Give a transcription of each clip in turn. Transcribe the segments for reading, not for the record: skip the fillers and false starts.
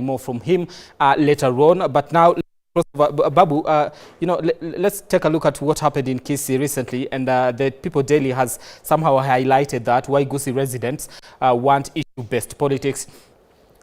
hearing more from him later on. But now, Babu, let's take a look at what happened in Kisii recently, and the People Daily has somehow highlighted that why Gusii residents want issue-based politics.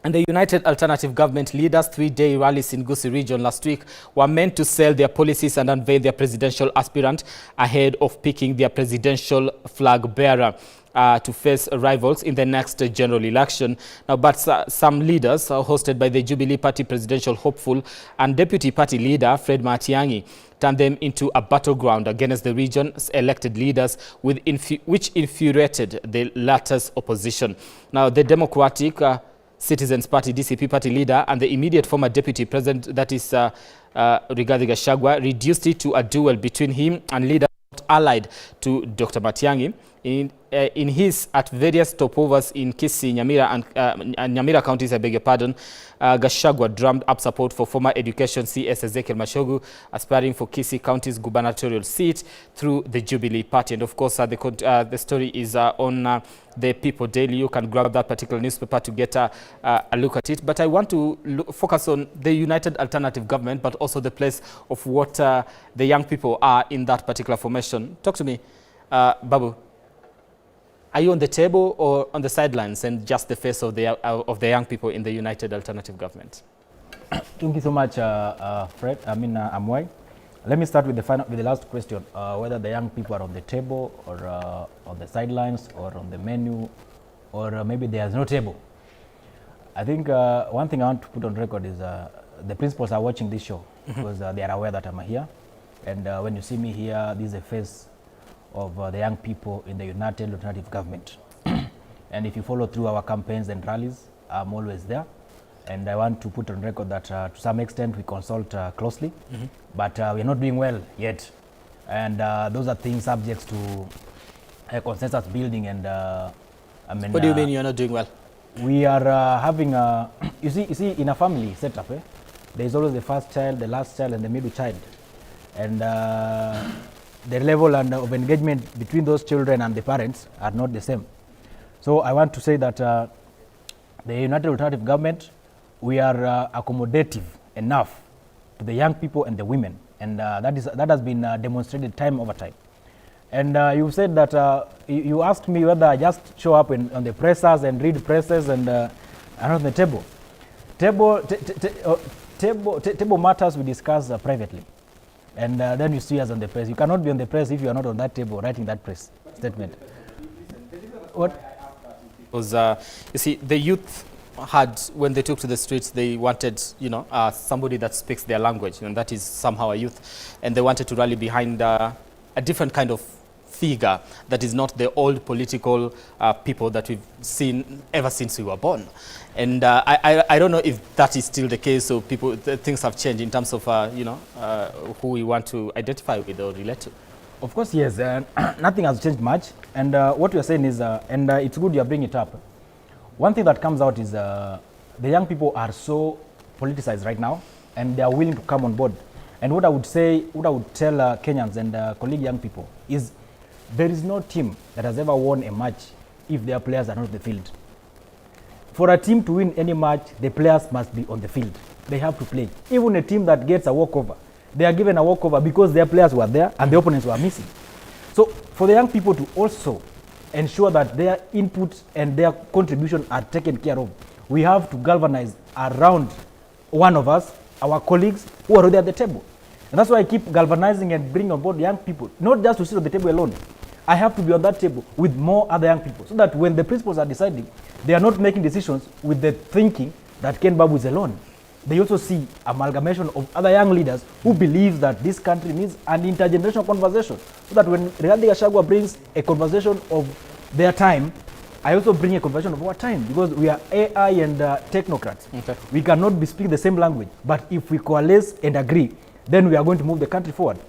And the United Alternative Government leaders' three-day rallies in Gusii region last week were meant to sell their policies and unveil their presidential aspirant ahead of picking their presidential flag bearer to face rivals in the next general election. Now, but some leaders hosted by the Jubilee Party presidential hopeful and deputy party leader Fred Matiang'i turned them into a battleground against the region's elected leaders, which infuriated the latter's opposition. Now, the Democratic Citizens Party, DCP party leader, and the immediate former deputy president, that is Rigathi Gachagua, reduced it to a duel between him and leader allied to Dr. Matiang'i. In his at various stopovers in Kisii, Nyamira and Nyamira counties, I beg your pardon, Gachagua drummed up support for former Education CS Ezekiel Machogu, aspiring for Kisii County's gubernatorial seat through the Jubilee Party. And of course, the story is on the People Daily. You can grab that particular newspaper to get a look at it. But I want to focus on the United Alternative Government, but also the place of what the young people are in that particular formation. Talk to me, Babu. Are you on the table or on the sidelines and just the face of the young people in the United Alternative Government? Thank you so much, Fred. I mean, Amwai. Let me start with the final, with the last question, whether the young people are on the table or on the sidelines or on the menu, or maybe there is no table. I think one thing I want to put on record is the principals are watching this show because they are aware that I'm here. And when you see me here, this is the face of the young people in the United Alternative Government. And if you follow through our campaigns and rallies, I'm always there. And I want to put on record that to some extent we consult closely, but we are not doing well yet. And those are things subject to consensus building and I mean. What do you mean you're not doing well? We are having a, you see, in a family setup, there is always the first child, the last child, and the middle child. And the level of engagement between those children and the parents are not the same. So I want to say that the United Alternative Government, we are accommodative enough to the young people and the women. And that has been demonstrated time over time. And you said that you asked me whether I just show up on the pressers and read presses and on the table. Table matters we discuss privately. And then you see us on the press. You cannot be on the press if you are not on that table writing that press statement. What? Because, you see, the youth had, when they took to the streets, they wanted somebody that speaks their language, and that is somehow a youth. And they wanted to rally behind a different kind of figure that is not the old political people that we've seen ever since we were born. And I don't know if that is still the case, so things have changed in terms of who we want to identify with or relate to. Of course, yes. Nothing has changed much. And what you're saying is, and it's good you bring it up. One thing that comes out is the young people are so politicized right now, and they are willing to come on board. And what I would say, what I would tell Kenyans and colleague young people is there is no team that has ever won a match if their players are not on the field. For a team to win any match, the players must be on the field. They have to play. Even a team that gets a walkover, they are given a walkover because their players were there and the opponents were missing. So for the young people to also ensure that their input and their contribution are taken care of, we have to galvanize around one of us, our colleagues who are already at the table. And that's why I keep galvanizing and bringing on board young people, not just to sit on the table alone. I have to be on that table with more other young people so that when the principals are deciding, they are not making decisions with the thinking that Ken Babu is alone. They also see amalgamation of other young leaders who believe that this country needs an intergenerational conversation. So that when Rigathi Gachagua brings a conversation of their time, I also bring a conversation of our time because we are AI and technocrats. We cannot be speaking the same language, but if we coalesce and agree, then we are going to move the country forward.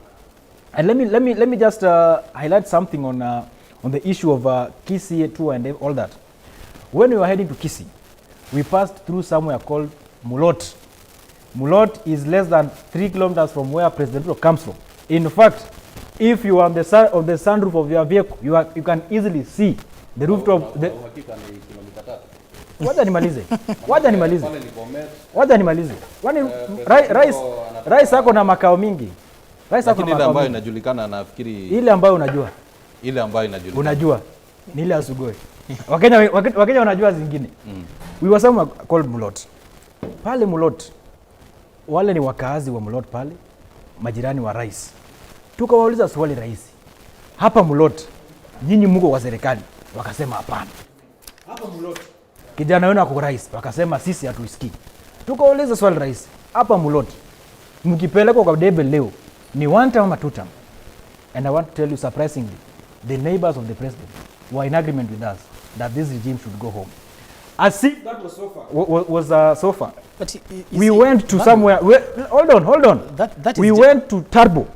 And let me just highlight something on the issue of Kisii tour and all that. When we were heading to Kisii, we passed through somewhere called Mulot. Mulot is less than 3 kilometers from where President Ruto comes from. In fact, if you are on the side of the sunroof of your vehicle, you can easily see the rooftop. Uhakika ni kilomita 3. Wacha nimalize. Wacha nimalize. Wacha nimalize. Kwani rais ako na makao mingi. Rais ako na Lakini ile makao ambayo mingi. Inajulikana, nafikiri Ile ambayo unajua. Ile ambayo inajulikana. Unajua ni ile ya Sugoi. Wakenya wanajua zingine. We were somewhere called Mulot. Pale Mulot, wale ni wakaazi wa Mulot pale, majirani wa rais. Tukawauliza swali rahisi. Hapa Mulot, nyinyi mko kwa serikali? Wakasema hapana. Hapa Mulot, kijana wenu ako rais? Wakasema sisi hatuisikii. Tukauliza swali rahisi. Hapa Mulot, mkipelekwa kwa debe leo, ni one term ama two term? And I want to tell you, surprisingly, the neighbors of the president were in agreement with us that this regime should go home. As if that was so far. Was so far. But you We see, went to Babu, somewhere. We, hold on, hold on. That is We went to Turbo.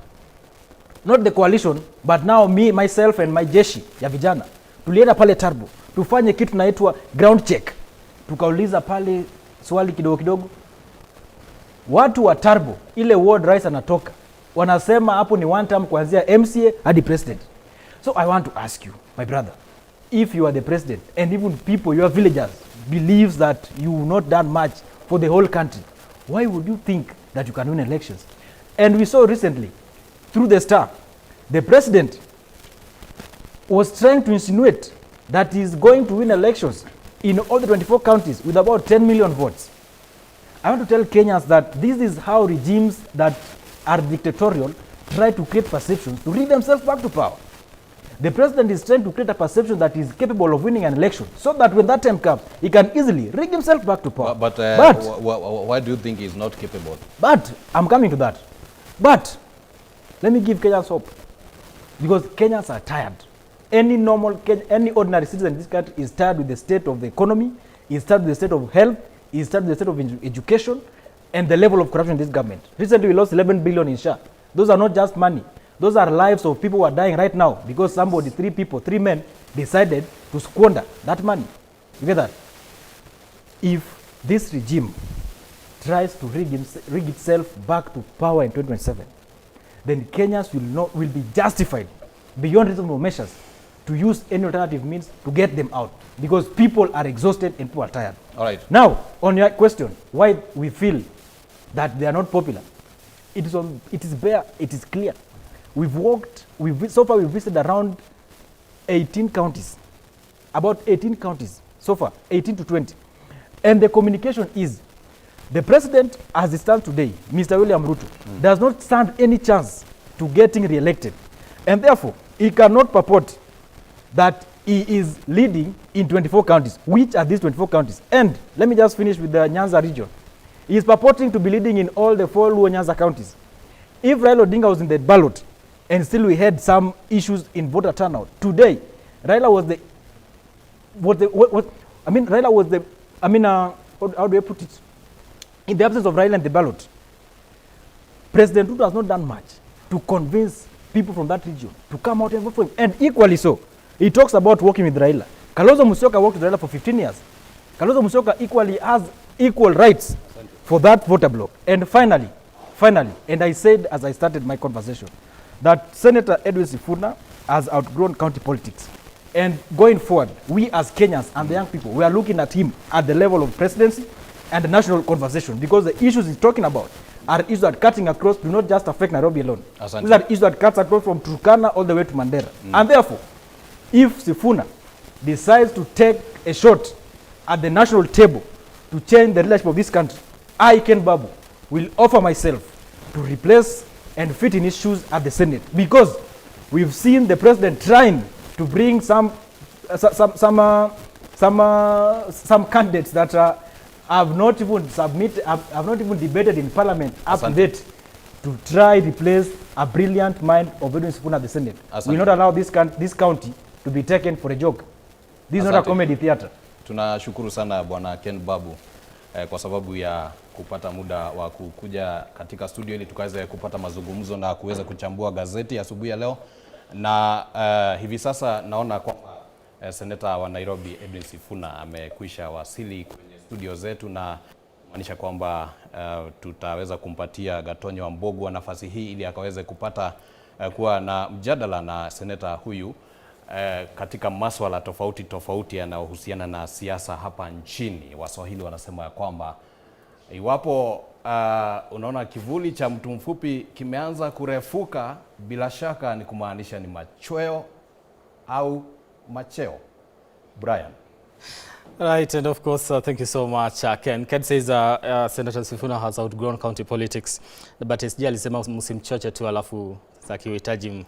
Not the coalition, but now me, myself and my jeshi ya vijana. Tulienda pale Turbo. Tufanye kitu naitwa ground check. Tukauliza pale swali kidogo kidogo. Watu wa Turbo, ile ward rais anatoka, wanasema hapo ni one term kuanzia MCA hadi president. So I want to ask you, my brother, if you are the president and even people, your villagers, believes that you have not done much for the whole country, why would you think that you can win elections? And we saw recently, through the Star, the president was trying to insinuate that he is going to win elections in all the 24 counties with about 10 million votes. I want to tell Kenyans that this is how regimes that are dictatorial try to create perceptions to rig themselves back to power. The president is trying to create a perception that he is capable of winning an election so that when that time comes, he can easily rig himself back to power. But But why do you think he's not capable? But I'm coming to that. But let me give Kenyans hope, because Kenyans are tired. Any ordinary citizen in this country is tired with the state of the economy, is tired with the state of health, is tired with the state of education, and the level of corruption in this government. Recently, we lost 11 billion in SHA. Those are not just money. Those are lives of people who are dying right now because somebody, three people, three men, decided to squander that money. You get that? If this regime tries to rig itself back to power in 2027, then Kenyans will, not, will be justified beyond reasonable measures to use any alternative means to get them out, because people are exhausted and people are tired. All right. Now, on your question, why we feel that they are not popular, it is bare, it is clear. We've walked, we've, so far we've visited around 18 counties, about 18 counties so far, 18 to 20. And the communication is, the president, as it stands today, Mr. William Ruto, does not stand any chance to getting re-elected. And therefore, he cannot purport that he is leading in 24 counties. Which are these 24 counties? And let me just finish with the Nyanza region. He is purporting to be leading in all the 4 Luo Nyanza counties. If Raila Odinga was in the ballot, and still we had some issues in voter turnout, today, Raila was the, what the, what, what, I mean, Raila was the, I mean, how do I put it? In the absence of Raila in the ballot, President Ruto has not done much to convince people from that region to come out and vote for him. And equally so, he talks about working with Raila. Kalonzo Musyoka worked with Raila for 15 years. Kalonzo Musyoka equally has equal rights for that voter bloc. And finally, and I said as I started my conversation, that Senator Edwin Sifuna has outgrown county politics. And going forward, we as Kenyans and the young people, we are looking at him at the level of presidency and the national conversation, because the issues he's talking about are issues that cutting across do not just affect Nairobi alone. Asante. These are issues that cuts across from Turkana all the way to Mandera. And therefore, if Sifuna decides to take a shot at the national table to change the leadership of this country, I, Ken Babu, will offer myself to replace and fit in his shoes at the Senate, because we've seen the president trying to bring some candidates that have not even submitted, have not even debated in parliament up to Asante. Date, to try replace a brilliant mind of Edwin Sifuna at the Senate. Asante. We will not allow this county to be taken for a joke. This is not a Asante. Comedy theater. Tunashukuru sana Bwana Ken Babu kwa sababu ya kupata muda wa kukuja katika studio ili tukaweze kupata mazungumzo na kuweza kuchambua gazeti asubuhi ya leo. Na hivi sasa naona kwamba seneta wa Nairobi Edwin Sifuna amekwisha wasili kwenye studio zetu, na kumaanisha kwamba tutaweza kumpatia Gatonyo wa Mbogwa nafasi hii ili akaweze kupata kuwa na mjadala na seneta huyu. katika maswala tofauti tofauti yanayohusiana na siasa hapa nchini. Waswahili wanasema ya kwamba iwapo unaona kivuli cha mtu mfupi kimeanza kurefuka, bila shaka ni kumaanisha ni machweo au macheo. Brian. Right, and of course, thank you so much, Ken. Ken says Senator Sifuna has outgrown county politics, but SG alisema msimchoche tu alafu akiuhitaji.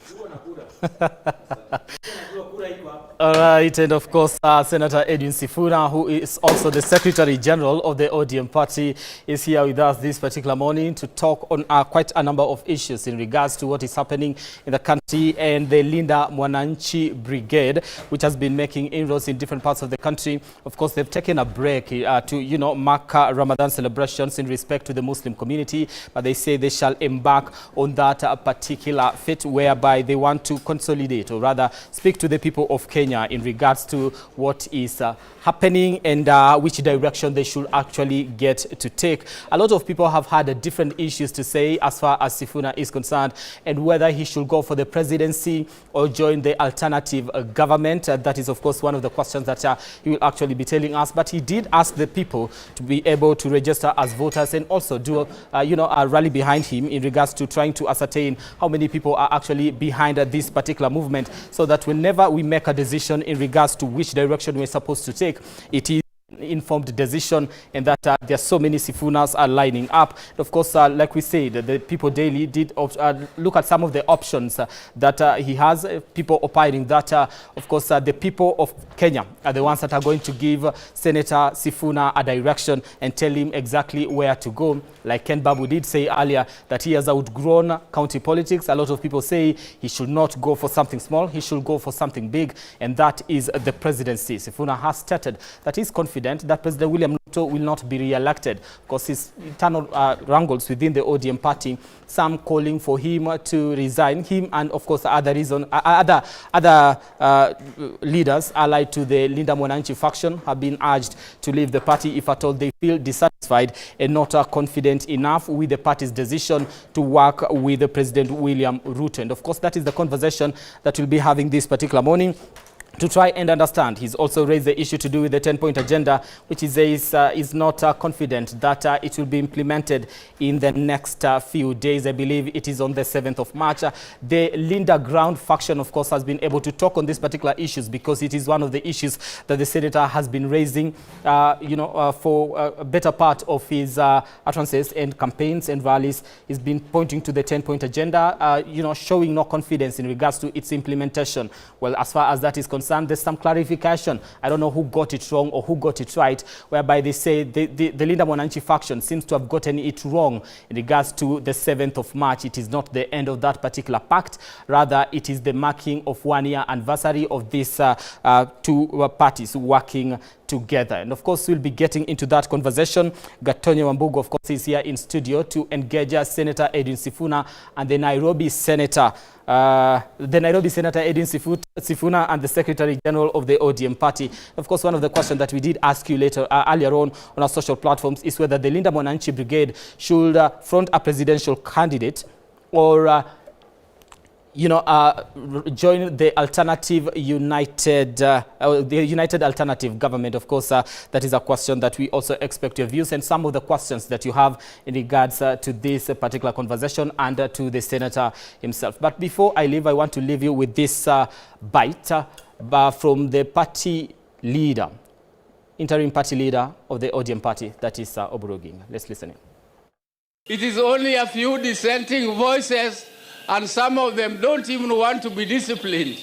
All right, and of course, Senator Edwin Sifuna, who is also the Secretary General of the ODM party, is here with us this particular morning to talk on quite a number of issues in regards to what is happening in the country and the Linda Mwananchi Brigade, which has been making inroads in different parts of the country. Of course, they've taken a break to mark Ramadan celebrations in respect to the Muslim community, but they say they shall embark on that particular fit whereby they want to consolidate, or rather speak to the people of Kenya in regards to what is happening and which direction they should actually get to take. A lot of people have had different issues to say as far as Sifuna is concerned and whether he should go for the presidency or join the alternative government. That is, of course, one of the questions that he will actually be telling us. But he did ask the people to be able to register as voters and also do a rally behind him in regards to trying to ascertain how many people are actually behind this particular movement, so that whenever we make a decision in regards to which direction we're supposed to take, it is informed decision, and that there are so many Sifunas are lining up. And of course, like we said, the People Daily did look at some of the options that he has. People opining that, of course, the people of Kenya are the ones that are going to give Senator Sifuna a direction and tell him exactly where to go. Like Ken Babu did say earlier, that he has outgrown county politics. A lot of people say he should not go for something small, he should go for something big, and that is the presidency. Sifuna has stated that he's confident that President William Ruto will not be re-elected, because his internal wrangles within the ODM party, some calling for him to resign, him and of course other leaders allied to the Linda Mwananchi faction have been urged to leave the party if at all they feel dissatisfied and not confident enough with the party's decision to work with the President William Ruto. And of course, that is the conversation that we'll be having this particular morning to try and understand. He's also raised the issue to do with the 10-point agenda, which he says is not confident that it will be implemented in the next few days. I believe it is on the 7th of March. The Linda Ground faction, of course, has been able to talk on these particular issues because it is one of the issues that the senator has been raising for a better part of his utterances and campaigns and rallies. He's been pointing to the 10-point agenda, showing no confidence in regards to its implementation. Well, as far as that is concerned, there's some clarification. I don't know who got it wrong or who got it right, whereby they say the Linda Mwananchi faction seems to have gotten it wrong in regards to the 7th of March. It is not the end of that particular pact. Rather, it is the marking of 1 year anniversary of these two parties working together. And of course, we'll be getting into that conversation. Gatonye Wambugu, of course, is here in studio to engage Senator Edwin Sifuna and the Nairobi Senator, Edwin Sifuna and the Secretary General of the ODM party. Of course, one of the questions that we did ask you earlier on our social platforms is whether the Linda Mwananchi Brigade should front a presidential candidate or join the alternative united, the United Alternative Government. Of course, that is a question that we also expect your views and some of the questions that you have in regards to this particular conversation and to the senator himself. But before I leave, I want to leave you with this bite from the party leader, interim party leader of the ODM party, that is Oburu Oginga. Let's listen in. It is only a few dissenting voices, and some of them don't even want to be disciplined.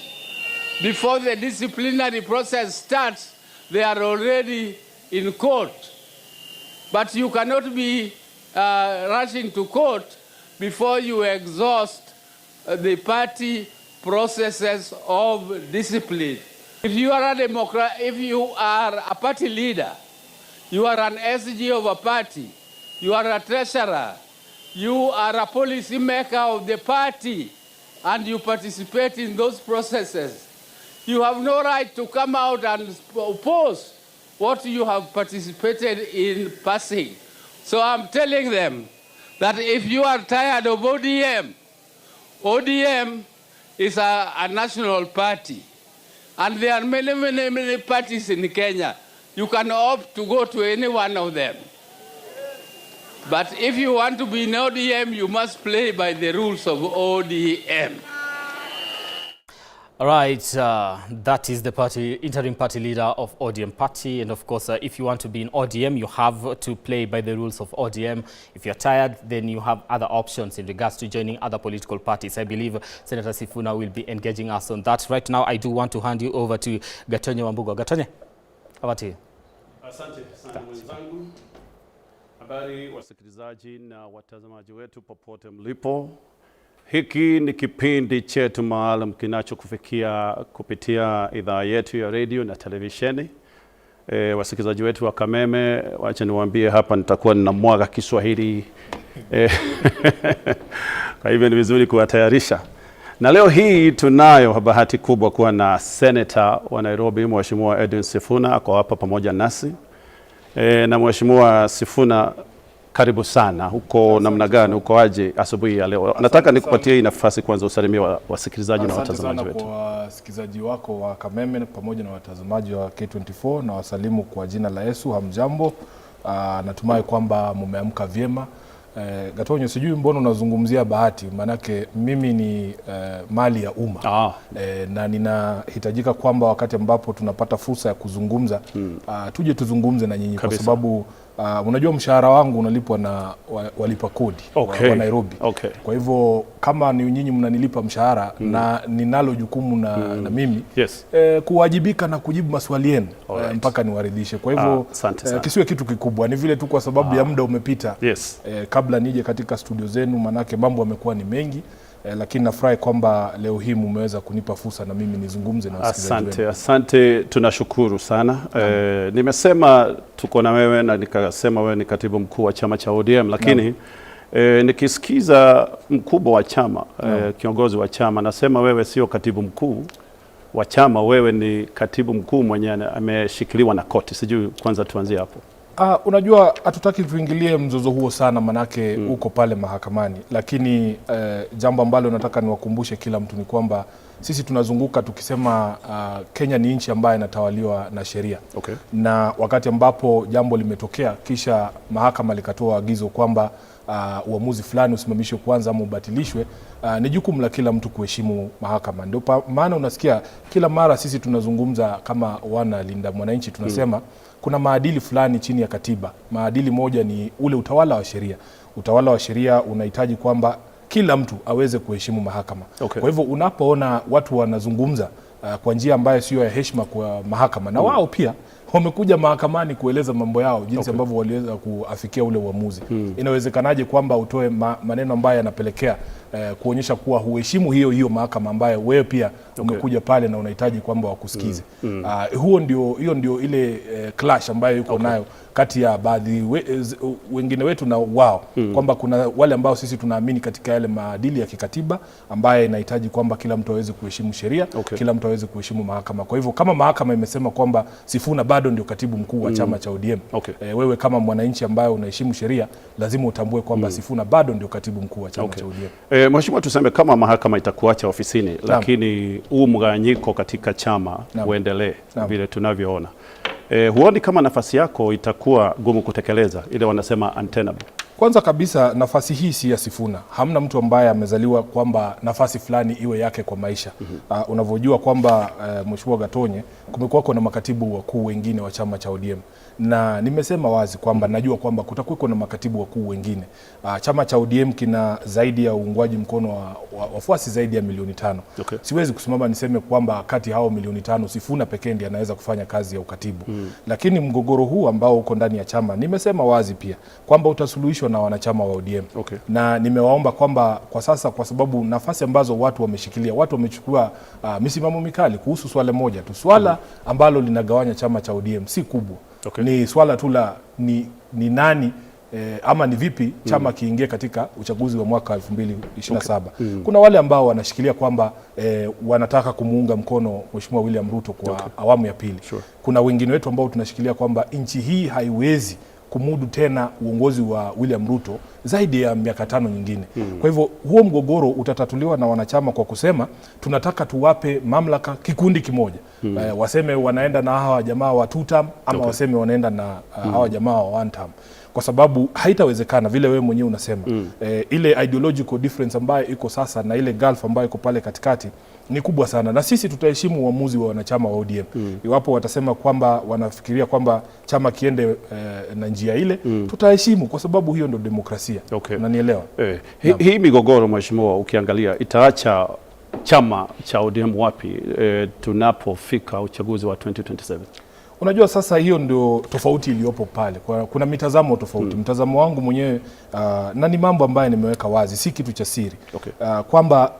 Before the disciplinary process starts, they are already in court. But you cannot be rushing to court before you exhaust the party processes of discipline. If you are a Democrat, if you are a party leader, you are an SG of a party, you are a treasurer, you are a policy maker of the party, and you participate in those processes. You have no right to come out and oppose what you have participated in passing. So I'm telling them that if you are tired of ODM, ODM is a national party. And there are many, many, many parties in Kenya. You can opt to go to any one of them. But if you want to be in ODM, you must play by the rules of ODM. All right, that is the interim party leader of ODM party. And of course, if you want to be in ODM, you have to play by the rules of ODM. If you're tired, then you have other options in regards to joining other political parties. I believe Senator Sifuna will be engaging us on that. Right now, I do want to hand you over to Gatonye Wambugu. Gatonye, over to you. Asante sana mwenzangu. Habari wasikilizaji na watazamaji wetu popote mlipo. Hiki ni kipindi chetu maalum kinachokufikia kupitia idhaa yetu ya redio na televisheni. Wasikilizaji wetu wa Kameme, wacha niwaambie hapa nitakuwa ninamwaga Kiswahili kwa hivyo ni vizuri kuwatayarisha. Na leo hii tunayo bahati kubwa kuwa na seneta wa Nairobi Mheshimiwa Edwin Sifuna ako hapa pamoja nasi. Na Mheshimiwa Sifuna, karibu sana. Uko namna gani? Uko aje asubuhi ya leo? Nataka nikupatie hii nafasi kwanza usalimie wasikilizaji na Asante watazamaji sana wetu. kwa wasikilizaji wako wa Kameme pamoja na watazamaji wa K24 nawasalimu kwa jina la Yesu. Hamjambo? Natumai kwamba mumeamka vyema. Gatonyo, sijui mbona unazungumzia bahati, maanake mimi ni mali ya umma na ninahitajika kwamba wakati ambapo tunapata fursa ya kuzungumza tuje tuzungumze na nyinyi kwa sababu unajua mshahara wangu unalipwa na walipa kodi wa Nairobi. Kwa hivyo kama ni nyinyi mnanilipa mshahara na ninalo jukumu na mimi kuwajibika na kujibu maswali yenu mpaka niwaridhishe. Kwa hivyo Ah, asante sana. kisiwe kitu kikubwa, ni vile tu kwa sababu ya muda umepita kabla nije katika studio zenu, manake mambo yamekuwa ni mengi lakini nafurahi kwamba leo hii mumeweza kunipa fursa na mimi nizungumze na wasikilizaji Asante, wenu. asante, tunashukuru sana. Nimesema tuko na wewe na nikasema wewe ni katibu mkuu wa chama cha ODM, lakini nikisikiza mkubwa wa chama kiongozi wa chama nasema wewe sio katibu mkuu wa chama, wewe ni katibu mkuu mwenye ameshikiliwa na koti. Sijui kwanza tuanzie hapo. Unajua hatutaki tuingilie mzozo huo sana manake uko pale mahakamani, lakini jambo ambalo nataka niwakumbushe kila mtu ni kwamba sisi tunazunguka tukisema Kenya ni nchi ambayo inatawaliwa na sheria na wakati ambapo jambo limetokea kisha mahakama likatoa agizo kwamba uamuzi fulani usimamishwe kwanza ama ubatilishwe, ni jukumu la kila mtu kuheshimu mahakama. Ndio maana unasikia kila mara sisi tunazungumza kama wana Linda Mwananchi tunasema kuna maadili fulani chini ya katiba. Maadili moja ni ule utawala wa sheria. Utawala wa sheria unahitaji kwamba kila mtu aweze kuheshimu mahakama. Kwa hivyo unapoona watu wanazungumza kwa njia ambayo sio ya heshima kwa mahakama, na wao pia wamekuja mahakamani kueleza mambo yao jinsi ambavyo waliweza kuafikia ule uamuzi. Inawezekanaje kwamba utoe maneno ambayo yanapelekea kuonyesha kuwa huheshimu hiyo hiyo mahakama ambayo wewe pia umekuja pale na unahitaji kwamba wakusikize? Hiyo ndio ile clash ambayo yuko nayo kati ya baadhi wengine wetu na wao kwamba kuna wale ambao sisi tunaamini katika yale maadili ya kikatiba ambayo inahitaji kwamba kila mtu aweze kuheshimu sheria, kila mtu aweze kuheshimu mahakama. Kwa hivyo kama mahakama imesema kwamba Sifuna bado ndio katibu mkuu wa chama cha ODM, wewe kama mwananchi ambaye unaheshimu sheria lazima utambue kwamba Sifuna bado ndio katibu mkuu wa chama cha ODM. Mheshimiwa, tuseme kama mahakama itakuacha ofisini, lakini huu mgawanyiko katika chama uendelee vile tunavyoona, huoni kama nafasi yako itakuwa gumu kutekeleza ile wanasema untenable? Kwanza kabisa nafasi hii si ya Sifuna. Hamna mtu ambaye amezaliwa kwamba nafasi fulani iwe yake kwa maisha. Unavyojua kwamba Mheshimiwa Gatonye, kumekuwa na makatibu wakuu wengine wa chama cha ODM, na nimesema wazi kwamba najua kwamba kutakuwa na makatibu wakuu wengine. Chama cha ODM kina zaidi ya uungwaji mkono wa wafuasi zaidi ya milioni 5. Siwezi kusimama niseme kwamba kati hao milioni 5 Sifuna pekee ndiye anaweza kufanya kazi ya ukatibu. Lakini mgogoro huu ambao uko ndani ya chama, nimesema wazi pia kwamba utasuluhishwa na wanachama wa ODM. Na nimewaomba kwamba kwa sasa, kwa sababu nafasi ambazo watu wameshikilia, watu wamechukua misimamo mikali kuhusu swala moja tu, swala ambalo linagawanya chama cha ODM si kubwa. Ni swala tu la ni nani ama ni vipi chama kiingie katika uchaguzi wa mwaka 2027. Kuna wale ambao wanashikilia kwamba wanataka kumuunga mkono Mheshimiwa William Ruto kwa awamu ya pili. Kuna wengine wetu ambao tunashikilia kwamba nchi hii haiwezi kumudu tena uongozi wa William Ruto zaidi ya miaka 5 nyingine. Kwa hivyo huo mgogoro utatatuliwa na wanachama kwa kusema tunataka tuwape mamlaka kikundi kimoja. Waseme wanaenda na hawa jamaa wa two term ama waseme wanaenda na hawa jamaa wa one term, kwa sababu haitawezekana vile wewe mwenyewe unasema. Ile ideological difference ambayo iko sasa na ile gulf ambayo iko pale katikati ni kubwa sana, na sisi tutaheshimu uamuzi wa wanachama wa ODM. Iwapo watasema kwamba wanafikiria kwamba chama kiende na njia ile, tutaheshimu kwa sababu hiyo ndio demokrasia. Unanielewa? Hii migogoro mheshimiwa, ukiangalia itaacha chama cha ODM wapi tunapofika uchaguzi wa 2027? Unajua sasa hiyo ndio tofauti iliyopo pale. Kuna mitazamo tofauti. Mtazamo wangu mwenyewe na ni mambo ambayo nimeweka wazi, si kitu cha siri. Kwamba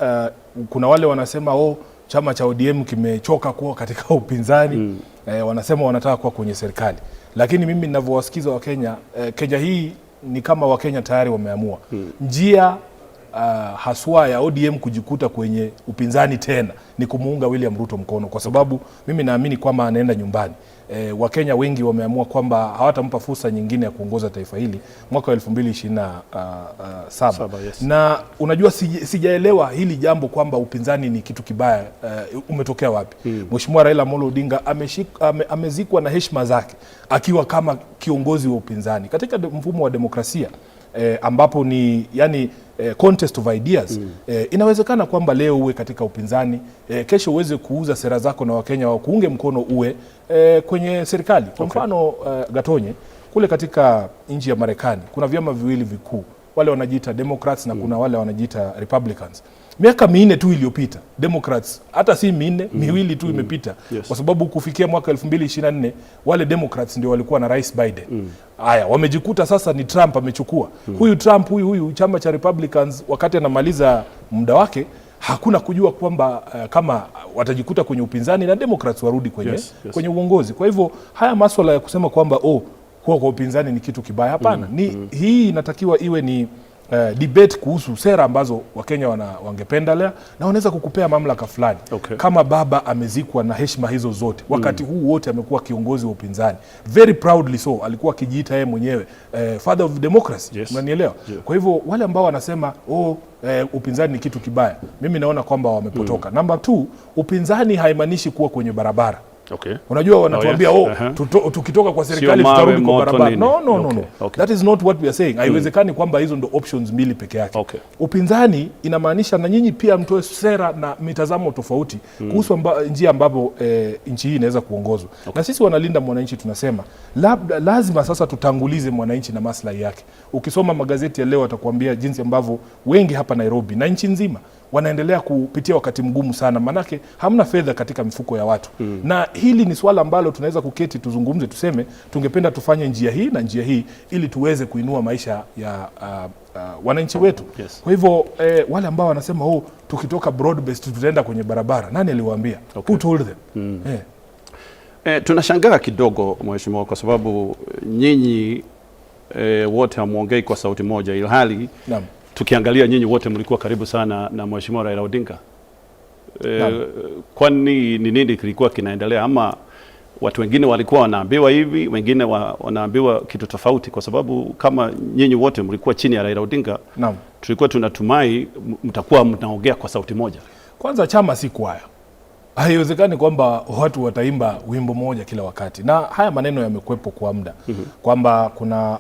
kuna wale wanasema chama cha ODM kimechoka kuwa katika upinzani. Wanasema wanataka kuwa kwenye serikali. Lakini mimi ninavyowasikiza Wakenya, Kenya hii ni kama Wakenya tayari wameamua. Njia haswa ya ODM kujikuta kwenye upinzani tena ni kumuunga William Ruto mkono, kwa sababu mimi naamini kwamba anaenda nyumbani. Wakenya wengi wameamua kwamba hawatampa fursa nyingine ya kuongoza taifa hili mwaka wa 2027. Yes. Na unajua sijaelewa hili jambo kwamba upinzani ni kitu kibaya, umetokea wapi? Mheshimiwa Raila Amolo Odinga amezikwa na heshima zake akiwa kama kiongozi wa upinzani katika mfumo wa demokrasia. Ambapo ni yani, contest of ideas. Inawezekana kwamba leo uwe katika upinzani, kesho uweze kuuza sera zako na Wakenya wakuunge mkono uwe kwenye serikali. Kwa mfano Gatonye, kule katika nchi ya Marekani kuna vyama viwili vikuu, wale wanajiita Democrats na kuna wale wanajiita Republicans. Miaka 4 tu iliyopita Democrats, hata si 4, miwili tu imepita. Kwa sababu kufikia mwaka 2024 wale Democrats ndio walikuwa na Rais Biden. Haya, wamejikuta sasa ni Trump amechukua. Huyu Trump huyu chama cha Republicans wakati anamaliza muda wake hakuna kujua kwamba kama watajikuta kwenye upinzani na Democrats warudi kwenye, kwenye uongozi. Kwa hivyo haya masuala ya kusema kwamba kuwa kwa upinzani ni kitu kibaya, hapana. Hii inatakiwa iwe ni debate kuhusu sera ambazo Wakenya wangependelea na wanaweza kukupea mamlaka fulani. Kama baba amezikwa na heshima hizo zote wakati huu wote amekuwa kiongozi wa upinzani, very proudly so, alikuwa akijiita yeye mwenyewe father of democracy. Unanielewa? Kwa hivyo wale ambao wanasema upinzani ni kitu kibaya, mimi naona kwamba wamepotoka. Number 2, upinzani haimaanishi kuwa kwenye barabara. Unajua wanatuambia tukitoka kwa serikali tutarudi kwa barabara. No. That is not what we are saying. Haiwezekani kwamba hizo ndo options mbili peke yake. Upinzani inamaanisha na nyinyi pia mtoe sera na mitazamo tofauti kuhusu njia ambapo nchi hii inaweza kuongozwa. Na sisi wanalinda mwananchi tunasema labda lazima sasa tutangulize mwananchi na maslahi yake. Ukisoma magazeti ya leo atakwambia jinsi ambavyo wengi hapa Nairobi na nchi nzima wanaendelea kupitia wakati mgumu sana, manake hamna fedha katika mifuko ya watu. Na hili ni swala ambalo tunaweza kuketi tuzungumze, tuseme tungependa tufanye njia hii na njia hii ili tuweze kuinua maisha ya wananchi wetu. Kwa hivyo wale ambao wanasema tukitoka broad based tutaenda kwenye barabara, nani aliwaambia? Who told them? Tunashangaa kidogo mheshimiwa, kwa sababu nyinyi wote hamuongei kwa sauti moja, ilhali tukiangalia nyinyi wote mlikuwa karibu sana na Mheshimiwa Raila Odinga. Kwani ni nini kilikuwa kinaendelea? Ama watu wengine walikuwa wanaambiwa hivi, wengine wanaambiwa kitu tofauti? Kwa sababu kama nyinyi wote mlikuwa chini ya Raila Odinga, tulikuwa tunatumai mtakuwa mnaongea kwa sauti moja. Kwanza chama si kwaya. Haiwezekani kwamba watu wataimba wimbo moja kila wakati. Na haya maneno yamekuwepo kwa muda. Kwamba kuna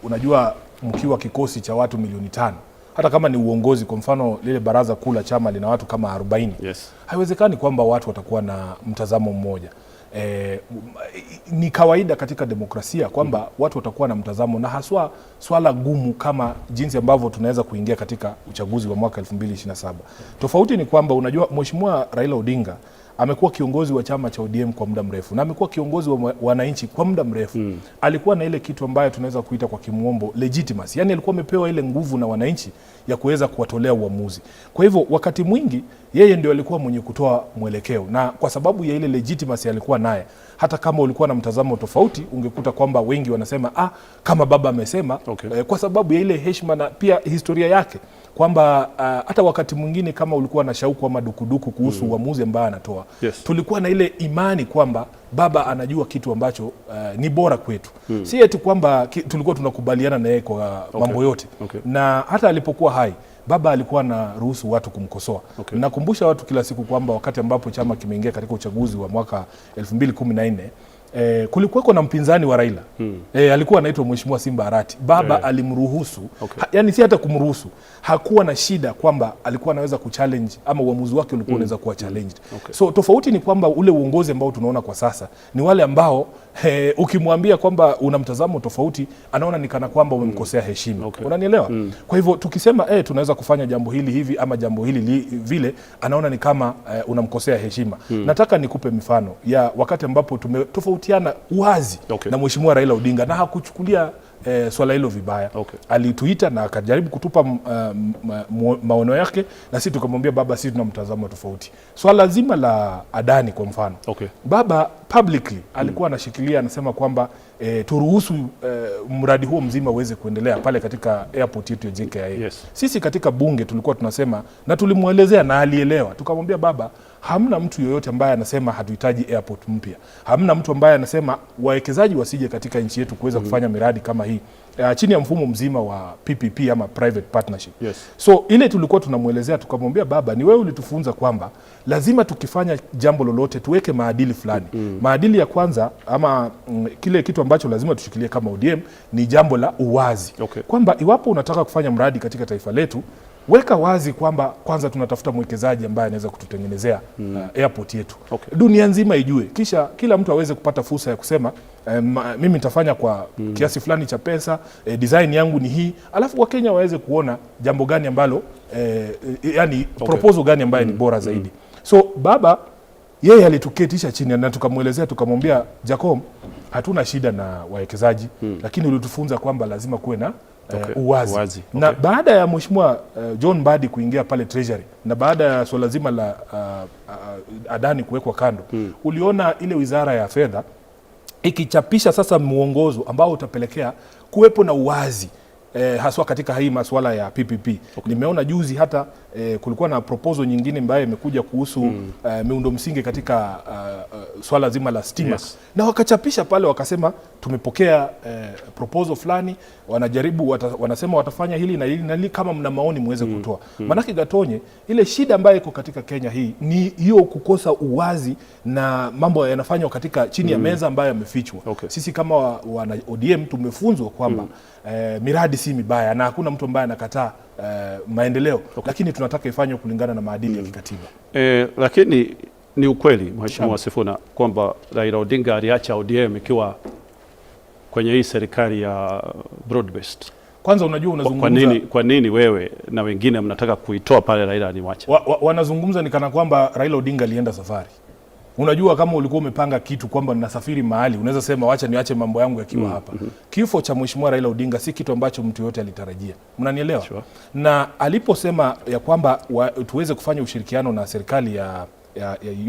unajua mkiwa kikosi cha watu milioni 5, hata kama ni uongozi, kwa mfano lile baraza kuu la chama lina watu kama 40. Haiwezekani kwamba watu watakuwa na mtazamo mmoja. Ni kawaida katika demokrasia kwamba watu watakuwa na mtazamo, na haswa swala gumu kama jinsi ambavyo tunaweza kuingia katika uchaguzi wa mwaka 2027. Tofauti ni kwamba unajua Mheshimiwa Raila Odinga amekuwa kiongozi wa chama cha ODM kwa muda mrefu na amekuwa kiongozi wa wananchi kwa muda mrefu. Alikuwa na ile kitu ambayo tunaweza kuita kwa kimombo legitimacy. Yani alikuwa amepewa ile nguvu na wananchi ya kuweza kuwatolea uamuzi. Kwa hivyo wakati mwingi yeye ndio alikuwa mwenye kutoa mwelekeo, na kwa sababu ya ile legitimacy alikuwa naye, hata kama ulikuwa na mtazamo tofauti ungekuta kwamba wengi wanasema kama baba amesema. Kwa sababu ya ile heshima na pia historia yake kwamba hata wakati mwingine kama ulikuwa na shauku ama dukuduku kuhusu uamuzi ambao anatoa, kumkosoa. Yes. Tulikuwa na ile imani kwamba baba anajua kitu ambacho ni bora kwetu. Si eti kwamba tulikuwa tunakubaliana na yeye kwa mambo yote. Na hata alipokuwa hai, baba alikuwa anaruhusu watu kumkosoa. Nakumbusha watu kila siku kwamba wakati ambapo chama kimeingia katika uchaguzi wa mwaka 2014, kulikuweko na mpinzani wa Raila, alikuwa anaitwa Mheshimiwa Simba Arati. Baba alimruhusu, yani si hata kumruhusu, hakuwa na shida kwamba alikuwa anaweza kuchallenge ama uamuzi wake ulikuwa unaweza kuwa challenged. So tofauti ni kwamba ule uongozi ambao tunaona kwa sasa ni wale ambao ukimwambia kwamba una mtazamo tofauti, anaona ni kana kwamba umemkosea heshima. Unanielewa? Kwa hivyo tukisema tunaweza kufanya jambo hili hivi ama jambo hili vile, anaona ni kama unamkosea heshima. Nataka nikupe mifano ya wakati ambapo tumetofautiana wazi na Mheshimiwa Raila Odinga na hakuchukulia swala hilo vibaya. Alituita na akajaribu kutupa maono yake, na sisi tukamwambia, "Baba, sisi tuna mtazamo tofauti." Swala zima la Adani kwa mfano, baba publicly alikuwa anashikilia, anasema kwamba turuhusu mradi huo mzima uweze kuendelea pale katika airport yetu ya JKIA. Sisi katika bunge tulikuwa tunasema na tulimwelezea na alielewa, tukamwambia, "Baba, hamna mtu yoyote ambaye anasema hatuhitaji airport mpya, hamna mtu ambaye anasema wawekezaji wasije katika nchi yetu kuweza kufanya miradi kama hii chini ya mfumo mzima wa PPP ama private partnership." So ile tulikuwa tunamwelezea, tukamwambia, "Baba, ni wewe ulitufunza kwamba lazima tukifanya jambo lolote tuweke maadili fulani. Maadili ya kwanza ama kile kitu ambacho lazima tushikilie kama ODM ni jambo la uwazi, kwamba iwapo unataka kufanya mradi katika taifa letu, weka wazi kwamba kwanza tunatafuta mwekezaji ambaye anaweza kututengenezea airport yetu, dunia nzima ijue, kisha kila mtu aweze kupata fursa ya kusema mimi nitafanya kwa kiasi fulani cha pesa, design yangu ni hii, alafu Wakenya waweze kuona jambo gani ambalo yani proposal gani ambaye ni bora zaidi." So baba yeye alituketisha chini na tukamwelezea, tukamwambia, "Jakom, hatuna shida na wawekezaji, lakini ulitufunza kwamba lazima kuwe na uwazi." Uwazi. Na baada ya Mheshimiwa John Mbadi kuingia pale Treasury na baada ya swala zima la Adani kuwekwa kando, uliona ile wizara ya fedha ikichapisha sasa mwongozo ambao utapelekea kuwepo na uwazi haswa katika hii masuala ya PPP. Nimeona juzi hata kulikuwa na proposal nyingine ambayo imekuja kuhusu miundo msingi katika swala zima la stima na wakachapisha pale wakasema tumepokea proposal fulani, wanajaribu wanasema watafanya hili na hili na hili, kama mna maoni muweze kutoa. Maanake Gatonye, ile shida ambayo iko katika Kenya hii ni hiyo kukosa uwazi na mambo yanafanywa katika chini ya meza ambayo yamefichwa. Sisi kama wana ODM tumefunzwa kwamba miradi si mibaya na hakuna mtu ambaye anakataa maendeleo, lakini tunataka ifanywe kulingana na maadili ya kikatiba. Lakini ni ukweli, Mheshimiwa Sifuna, kwamba Raila Odinga aliacha ODM ikiwa kwenye hii serikali ya broad based. Kwanza unajua unazungumza Kwa nini wewe na wengine mnataka kuitoa pale Raila aliwacha? Wanazungumza ni kana kwamba Raila Odinga alienda safari. Unajua kama ulikuwa umepanga kitu kwamba ninasafiri mahali, unaweza sema wacha niache mambo yangu yakiwa hapa. Kifo cha Mheshimiwa Raila Odinga si kitu ambacho mtu yote alitarajia. Mnanielewa? Sure. Na aliposema ya kwamba tuweze kufanya ushirikiano na serikali ya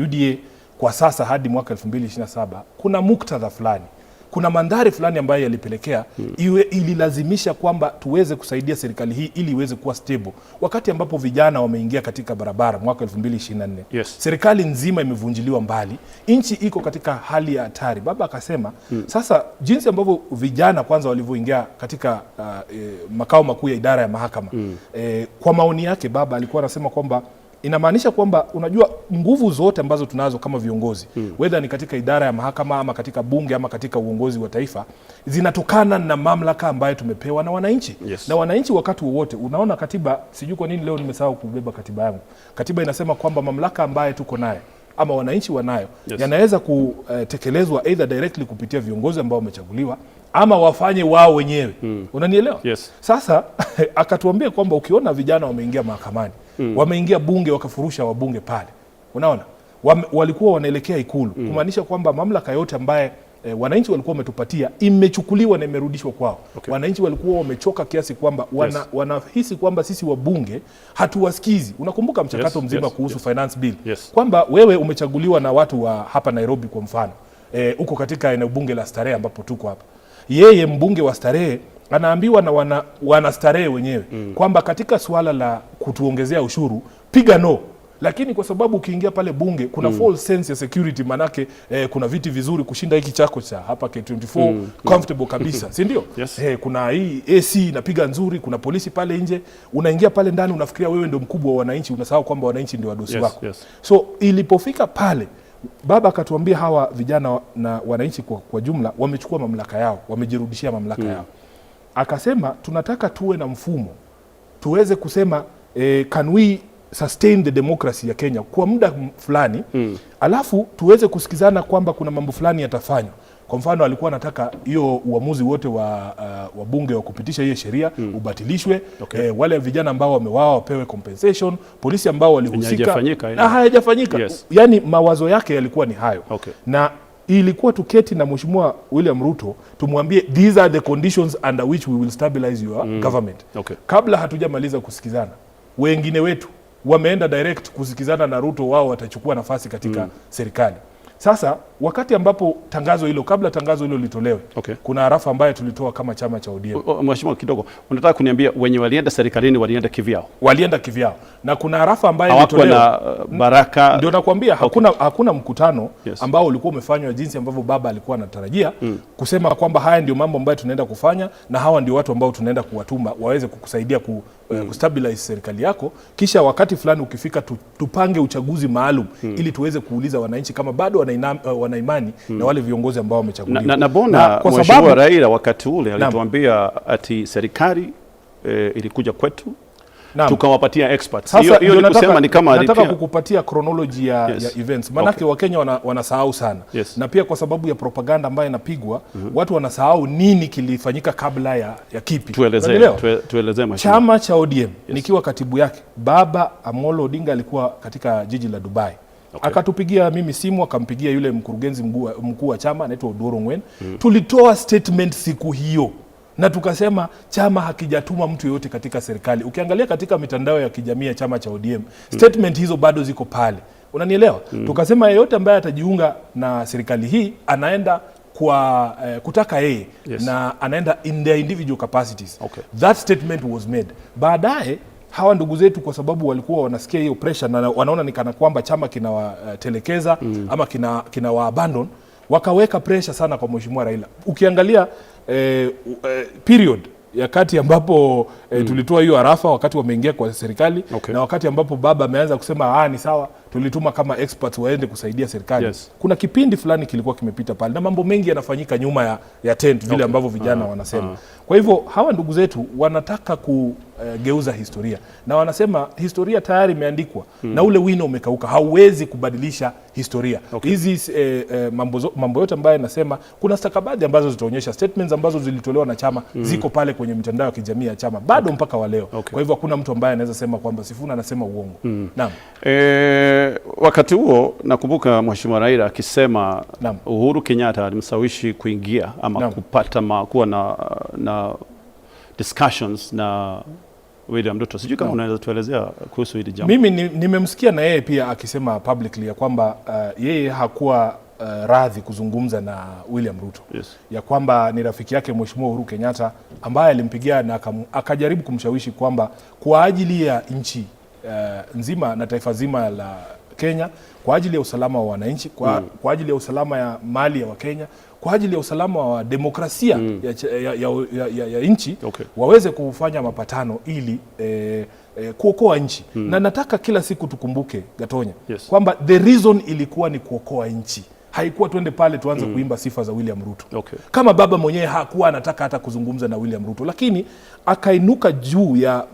UDA kwa sasa hadi mwaka 2027, kuna muktadha fulani, kuna mandhari fulani ambayo yalipelekea iwe ililazimisha kwamba tuweze kusaidia serikali hii ili iweze kuwa stable, wakati ambapo vijana wameingia katika barabara mwaka 2024. Serikali nzima imevunjiliwa mbali, nchi iko katika hali ya hatari. Baba akasema sasa, jinsi ambavyo vijana kwanza walivyoingia katika makao makuu ya idara ya mahakama, kwa maoni yake baba alikuwa anasema kwamba inamaanisha kwamba unajua nguvu zote ambazo tunazo kama viongozi, whether ni katika idara ya mahakama ama katika bunge ama katika uongozi wa taifa, zinatokana na mamlaka ambayo tumepewa na wananchi. Na wananchi wakati wowote, unaona katiba, sijui kwa nini leo nimesahau kubeba katiba yangu. Katiba inasema kwamba mamlaka ambayo tuko nayo ama wananchi wanayo yanaweza kutekelezwa either directly kupitia viongozi ambao wamechaguliwa ama wafanye wao wenyewe. Unanielewa? Yes. Sasa akatuambia kwamba ukiona vijana wameingia mahakamani, wameingia bunge wakafurusha wabunge pale, unaona walikuwa wanaelekea Ikulu, kumaanisha kwamba mamlaka yote ambaye wananchi walikuwa wametupatia imechukuliwa na imerudishwa kwao. Wananchi walikuwa wamechoka kiasi kwamba wanahisi kwamba sisi wabunge hatuwasikizi. Unakumbuka mchakato mzima kuhusu finance bill, kwamba wewe umechaguliwa na watu wa hapa Nairobi kwa mfano, uko katika eneo bunge la Starehe ambapo tuko hapa. Yeye mbunge wa Starehe anaambiwa na wana Starehe wenyewe kwamba katika suala la kutuongezea ushuru piga no, Lakini kwa sababu ukiingia pale bunge kuna false sense ya security, manake kuna viti vizuri kushinda hiki chako cha hapa K24, comfortable kabisa, si ndio? Yes. Kuna hii AC inapiga nzuri, kuna polisi pale nje. Unaingia pale ndani unafikiria wewe ndio mkubwa wa wananchi, unasahau kwamba wananchi ndio wadosi wako. So ilipofika pale, baba akatuambia hawa vijana na wananchi kwa jumla wamechukua mamlaka yao, wamejirudishia mamlaka yao. Akasema tunataka tuwe na mfumo tuweze kusema can we sustain the democracy ya Kenya kwa muda fulani, alafu tuweze kusikizana kwamba kuna mambo fulani yatafanywa. Kwa mfano, alikuwa anataka hiyo uamuzi wote wa bunge wa kupitisha hiyo sheria ubatilishwe. Wale vijana ambao wamewawa wapewe compensation, polisi ambao walihusika Haijafanyika, na hayajafanyika. Yani mawazo yake yalikuwa ni hayo. Na ilikuwa tuketi na Mheshimiwa William Ruto tumwambie, "These are the conditions under which we will stabilize your government." Kabla hatujamaliza kusikizana, wengine wetu wameenda direct kusikizana na Ruto, wao watachukua nafasi katika serikali. Sasa wakati ambapo tangazo hilo, kabla tangazo hilo litolewe, kuna arafa ambayo tulitoa kama chama cha ODM. Mheshimiwa, kidogo, unataka kuniambia wenye walienda serikalini walienda kivyao? Walienda kivyao, na kuna arafa ambayo Hawakuwa ilitolewa. na baraka? Ndio nakwambia hakuna mkutano ambao ulikuwa umefanywa jinsi ambavyo baba alikuwa anatarajia, kusema kwamba haya ndio mambo ambayo tunaenda kufanya na hawa ndio watu ambao tunaenda kuwatuma waweze kukusaidia kustabilize serikali yako, kisha wakati fulani ukifika tupange uchaguzi maalum ili tuweze kuuliza wananchi kama bado wana imani na wale viongozi ambao wamechaguliwa. Na bona Kwa Mheshimiwa sababu Raila wakati ule alituambia ati serikali ilikuja kwetu, tukawapatia experts. Sasa Hiyo ndio ni kusema ni kama nataka kukupatia chronology ya events, maanake Wakenya wanasahau sana, na pia kwa sababu ya propaganda ambayo inapigwa, watu wanasahau nini kilifanyika kabla ya kipi. Tuelezee, Unanielewa? tuelezee, mheshimiwa. Chama cha ODM, nikiwa katibu yake, baba Amolo Odinga alikuwa katika jiji la Dubai. Akatupigia mimi simu, akampigia yule mkurugenzi mkuu wa chama anaitwa Oduor Ong'wen. Tulitoa statement siku hiyo na tukasema chama hakijatuma mtu yoyote katika serikali. Ukiangalia katika mitandao ya kijamii ya chama cha ODM, statement hizo bado ziko pale, unanielewa? Tukasema yeyote ambaye atajiunga na serikali hii anaenda kwa kutaka yeye na anaenda in their individual capacities. That statement was made. Baadaye hawa ndugu zetu, kwa sababu walikuwa wanasikia hiyo pressure na wanaona ni kana kwamba chama kinawatelekeza ama kina wa abandon, wakaweka pressure sana kwa Mheshimiwa Raila. Ukiangalia period ya kati ambapo tulitoa hiyo arafa wakati wameingia kwa serikali na wakati ambapo baba ameanza kusema, "Ah, ni sawa, tulituma kama experts waende kusaidia serikali." Kuna kipindi fulani kilikuwa kimepita pale na mambo mengi yanafanyika nyuma ya tent vile ambavyo vijana wanasema. Kwa hivyo hawa ndugu zetu wanataka kugeuza historia na wanasema historia tayari imeandikwa na ule wino umekauka, hauwezi kubadilisha historia. Hizi mambo yote ambayo nasema, kuna stakabadhi ambazo zitaonyesha statements ambazo zilitolewa na chama, ziko pale kwenye mitandao ya kijamii ya chama bado mpaka wa leo. Kwa hivyo hakuna mtu ambaye anaweza sema kwamba Sifuna anasema uongo. Naam. Wakati huo nakumbuka Mheshimiwa Raila akisema Uhuru Kenyatta alimshawishi kuingia ama kupata kuwa na discussions na William Ruto. Sijui kama unaweza tuelezea kuhusu hili jambo. Mimi nimemsikia na yeye pia akisema publicly ya kwamba yeye hakuwa radhi kuzungumza na William Ruto, ya kwamba ni rafiki yake Mheshimiwa Uhuru Kenyatta ambaye alimpigia na akajaribu kumshawishi kwamba kwa ajili ya nchi nzima na taifa zima la Kenya, kwa ajili ya usalama wa wananchi, kwa ajili ya usalama ya mali ya Wakenya, kwa ajili ya usalama wa demokrasia ya nchi, waweze kufanya mapatano ili kuokoa nchi. Na nataka kila siku tukumbuke, Gatonya, kwamba the reason ilikuwa ni kuokoa nchi, haikuwa twende pale tuanze kuimba sifa za William Ruto. Kama baba mwenyewe hakuwa anataka hata kuzungumza na William Ruto, lakini akainuka juu ya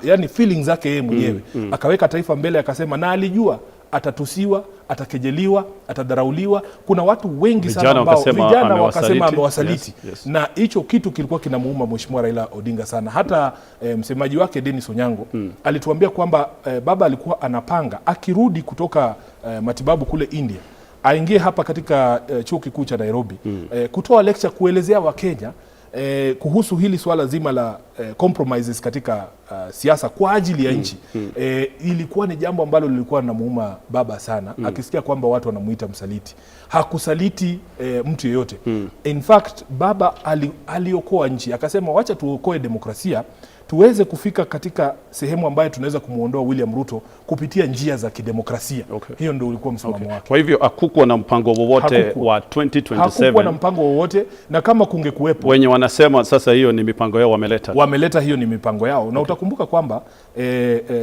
yani feelings zake yeye mwenyewe, akaweka taifa mbele, akasema, na alijua atatusiwa, atakejeliwa, atadharauliwa. Kuna watu wengi sana Vijana ambao wakasema vijana wakasema amewasaliti. amewasaliti. Na hicho kitu kilikuwa kinamuuma Mheshimiwa Raila Odinga sana. Hata msemaji wake Dennis Onyango alituambia kwamba baba alikuwa anapanga akirudi kutoka matibabu kule India aingie hapa katika chuo kikuu cha Nairobi kutoa lecture kuelezea Wakenya kuhusu hili swala zima la compromises katika siasa kwa ajili ya nchi. Ilikuwa ni jambo ambalo lilikuwa linamuuma baba sana, akisikia kwamba watu wanamuita msaliti. Hakusaliti mtu yeyote. In fact, baba aliokoa nchi, akasema wacha tuokoe demokrasia. tuweze kufika katika sehemu ambayo tunaweza kumwondoa William Ruto kupitia njia za kidemokrasia. Okay. Hiyo ndio ulikuwa msimamo wake. Kwa hivyo hakukuwa na mpango wowote Hakukuwa. wa 2027 Hakukuwa na mpango wowote, na kama kungekuwepo wenye wanasema sasa hiyo ni mipango yao wameleta. Wameleta, hiyo ni mipango yao. Na utakumbuka kwamba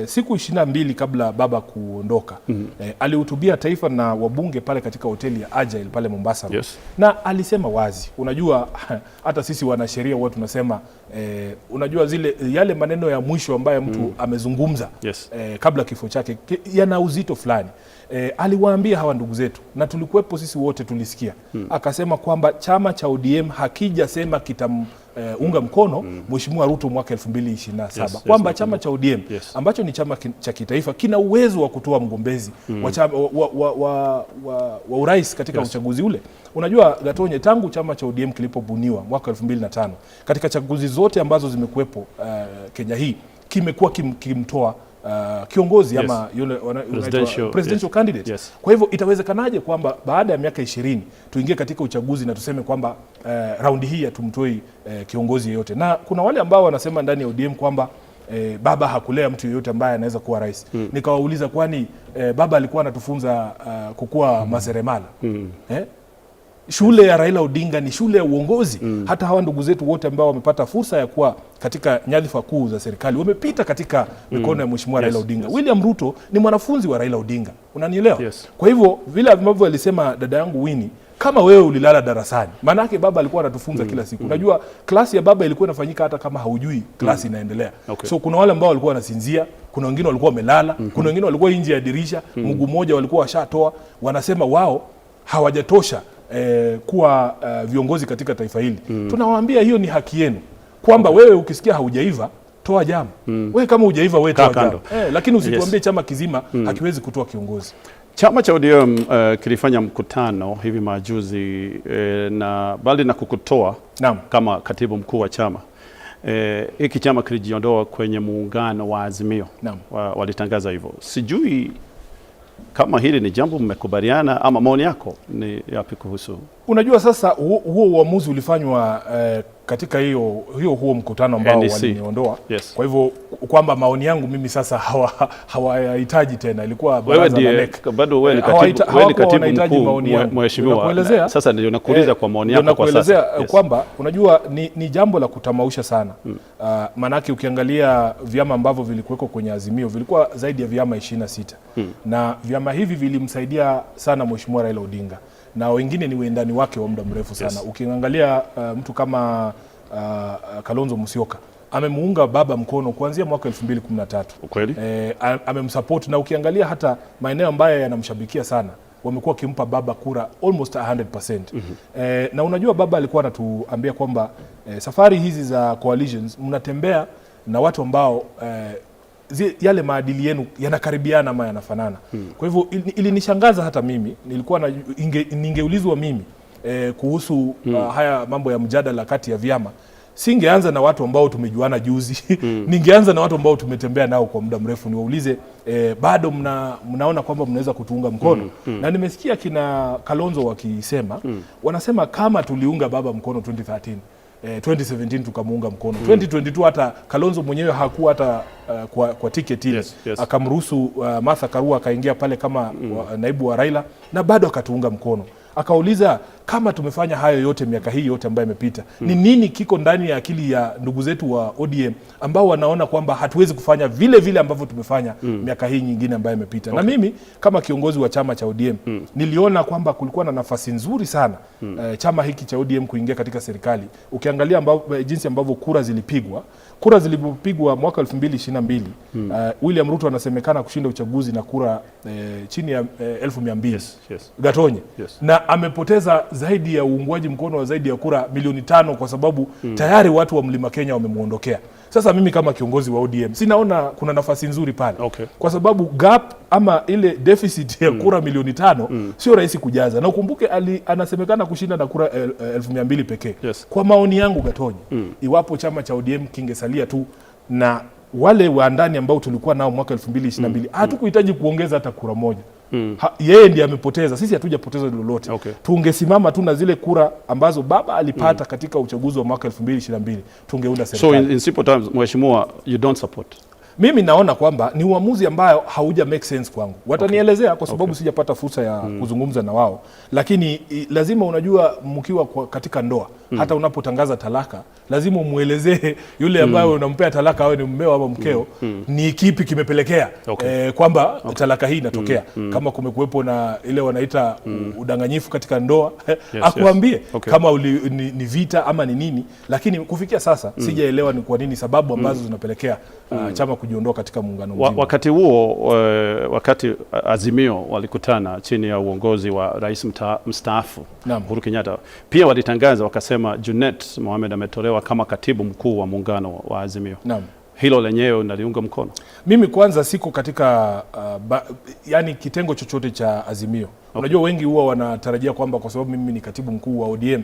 siku 22 kabla baba kuondoka, alihutubia taifa na wabunge pale katika hoteli ya Agile pale Mombasa. Na alisema wazi, unajua hata sisi wanasheria huwa tunasema unajua zile yale maneno ya mwisho ambayo mtu amezungumza kabla kifo chake yana uzito fulani. Aliwaambia hawa ndugu zetu, na tulikuwepo sisi wote tulisikia. Akasema kwamba chama cha ODM hakijasema kitam unga mkono Mheshimiwa Ruto mwaka 2027, kwamba chama cha ODM ambacho ni chama cha kitaifa kina uwezo wa kutoa mgombezi wa, chama, wa, wa, wa, wa, wa urais katika uchaguzi ule. Unajua Gatonye, tangu chama cha ODM kilipobuniwa mwaka 2005, katika chaguzi zote ambazo zimekuwepo Kenya hii, kimekuwa kimtoa kiongozi ama yule unaitwa Presidential, presidential candidate. Kwa hivyo itawezekanaje kwamba baada ya miaka 20 tuingie katika uchaguzi na tuseme kwamba raundi hii hatumtoi kiongozi yeyote? Na kuna wale ambao wanasema ndani ya ODM kwamba baba hakulea mtu yeyote ambaye anaweza kuwa rais. Nikawauliza, kwani baba alikuwa anatufunza kukuwa maseremala? Eh? Shule ya Raila Odinga ni shule ya uongozi. Hata hawa ndugu zetu wote ambao wamepata fursa ya kuwa katika nyadhifa kuu za serikali wamepita katika mikono ya Mheshimiwa Raila Odinga. William Ruto ni mwanafunzi wa Raila Odinga, unanielewa? Yes. Kwa hivyo vile ambavyo alisema dada yangu Winnie, kama wewe ulilala darasani, maanake baba alikuwa anatufunza kila siku. Unajua klasi ya baba ilikuwa inafanyika hata kama haujui klasi inaendelea. So kuna wale ambao walikuwa wanasinzia, kuna wengine walikuwa wamelala, kuna wengine walikuwa nje ya dirisha, mguu mmoja walikuwa washatoa, wanasema wao hawajatosha kuwa viongozi katika taifa hili. Tunawaambia hiyo ni haki yenu, kwamba wewe ukisikia haujaiva, toa jamu. Wewe kama hujaiva, wewe Kaa toa jamu. kando. Lakini usituambie chama kizima hakiwezi kutoa kiongozi. Chama cha ODM kilifanya mkutano hivi majuzi na bali na kukutoa kama katibu mkuu wa chama, hiki chama kilijiondoa kwenye muungano wa Azimio. Walitangaza hivyo. Sijui kama hili ni jambo mmekubaliana ama maoni yako ni yapi kuhusu? Unajua sasa huo uamuzi ulifanywa katika hiyo hiyo huo mkutano ambao NEC. waliniondoa. Yes. Kwa hivyo kwamba maoni yangu mimi sasa hawayahitaji tena, ilikuwa Wewe baraza la ndiye NEC. bado wewe ni katibu, wewe ni Hawakuwa katibu wanahitaji mkuu maoni yangu. mheshimiwa. Nakuelezea. Sasa ndio nakuuliza kwa maoni Ndio yako kwa sasa. nakuelezea, kwamba unajua ni jambo la kutamausha sana. Maanake ukiangalia vyama ambavyo vilikuweko kwenye Azimio vilikuwa zaidi ya vyama 26, na vyama hivi vilimsaidia sana Mheshimiwa Raila Odinga, na wengine ni wendani wake wa muda mrefu sana. Ukiangalia mtu kama Kalonzo Musyoka amemuunga baba mkono kuanzia mwaka 2013. Ukweli? Amemsupport, na ukiangalia hata maeneo ambayo yanamshabikia sana wamekuwa wakimpa baba kura almost 100%. Na unajua baba alikuwa anatuambia kwamba safari hizi za coalitions mnatembea na watu ambao yale maadili yenu yanakaribiana ama yanafanana. Kwa hivyo ilinishangaza hata mimi nilikuwa na, ningeulizwa mimi kuhusu haya mambo ya mjadala kati ya vyama, singeanza na watu ambao tumejuana juzi, ningeanza na watu ambao tumetembea nao kwa muda mrefu, niwaulize bado mnaona kwamba mnaweza kutuunga mkono? Na nimesikia kina Kalonzo wakisema, wanasema kama tuliunga baba mkono 2013, 2017 tukamuunga mkono, 2022 hata Kalonzo mwenyewe hakuwa hata kwa tiketi ile, akamruhusu Martha Karua akaingia pale kama naibu wa Raila na bado akatuunga mkono. Akauliza, kama tumefanya hayo yote miaka hii yote ambayo imepita, ni nini kiko ndani ya akili ya ndugu zetu wa ODM ambao wanaona kwamba hatuwezi kufanya vile vile ambavyo tumefanya miaka hii nyingine ambayo imepita? Na mimi kama kiongozi wa chama cha ODM niliona kwamba kulikuwa na nafasi nzuri sana chama hiki cha ODM kuingia katika serikali. Ukiangalia jinsi ambavyo kura zilipigwa, kura zilipopigwa mwaka 2022, William Ruto anasemekana kushinda uchaguzi na kura chini ya 200,000. Gatonye. Na amepoteza zaidi ya uungwaji mkono wa zaidi ya kura milioni 5 kwa sababu tayari watu wa Mlima Kenya wamemwondokea. Sasa mimi kama kiongozi wa ODM sinaona kuna nafasi nzuri pale, kwa sababu gap ama ile deficit ya kura milioni 5 sio rahisi kujaza, na ukumbuke anasemekana kushinda na kura 200,000 pekee. Kwa maoni yangu Gatonye, iwapo chama cha ODM kingesalia tu na wale wa ndani ambao tulikuwa nao mwaka 2022, hatukuhitaji kuongeza hata kura moja. Yeye ndiye amepoteza, sisi hatujapoteza lolote. Tungesimama tu na zile kura ambazo baba alipata katika uchaguzi wa mwaka 2022, tungeunda So serikali. in simple terms, Mheshimiwa, you don't support. Mimi naona kwamba ni uamuzi ambayo hauja make sense kwangu. Watanielezea kwa sababu sijapata fursa ya kuzungumza na wao, lakini lazima, unajua, mkiwa katika ndoa, hata unapotangaza talaka lazima umwelezee yule ambaye unampea talaka, awe ni mmeo ama mkeo, ni kipi kimepelekea kwamba talaka hii inatokea. Kama kumekuwepo na ile wanaita udanganyifu katika ndoa, akuambie kama ni vita ama ni nini, lakini kufikia sasa sijaelewa ni kwa nini, sababu ambazo zinapelekea chama kujiondoa katika muungano mzima. Wakati huo wakati Azimio walikutana chini ya uongozi wa rais mstaafu Uhuru Kenyatta, pia walitangaza wakasema Junet Mohamed ametolewa kama katibu mkuu wa muungano wa Azimio. Hilo lenyewe unaliunga mkono? Mimi kwanza siko katika yani kitengo chochote cha Azimio. Unajua wengi huwa wanatarajia kwamba kwa sababu mimi ni katibu mkuu wa ODM,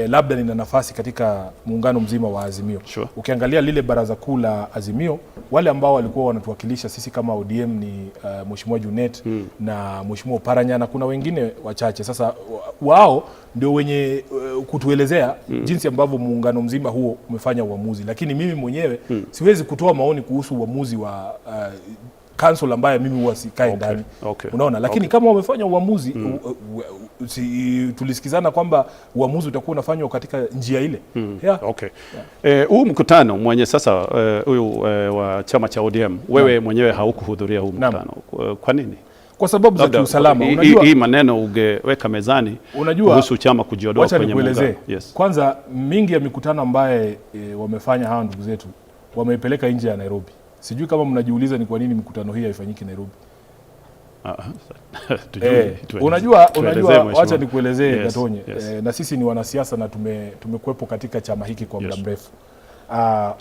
labda nina nafasi katika muungano mzima wa Azimio. Ukiangalia lile baraza kuu la Azimio, wale ambao walikuwa wanatuwakilisha sisi kama ODM ni Mheshimiwa Junet na Mheshimiwa Oparanya na kuna wengine wachache. Sasa wao ndio wenye kutuelezea jinsi ambavyo muungano mzima huo umefanya uamuzi, lakini mimi mwenyewe siwezi kutoa maoni kuhusu uamuzi wa council ambaye mimi huwa sikai ndani. Unaona, lakini kama wamefanya uamuzi, tulisikizana kwamba uamuzi utakuwa unafanywa katika njia ile. Yeah. Okay. Huu mkutano mwenye sasa huyu wa chama cha ODM, wewe mwenyewe haukuhudhuria huu mkutano. Kwa nini? Kwa sababu za Labda kiusalama. Unajua, hii maneno ungeweka mezani Unajua, kuhusu chama kujiondoa wacha kwenye nikuelezee. muungano. Yes. Kwanza, mingi ya mikutano ambaye wamefanya hawa ndugu zetu wameipeleka nje ya Nairobi. Sijui kama mnajiuliza ni kwa nini mikutano hii haifanyiki Nairobi. Tujui, Unajua, tuelezee, unajua, mheshimiwa. wacha nikuelezee, Gatonye. Na sisi ni wanasiasa na tumekuwepo katika chama hiki kwa muda mrefu.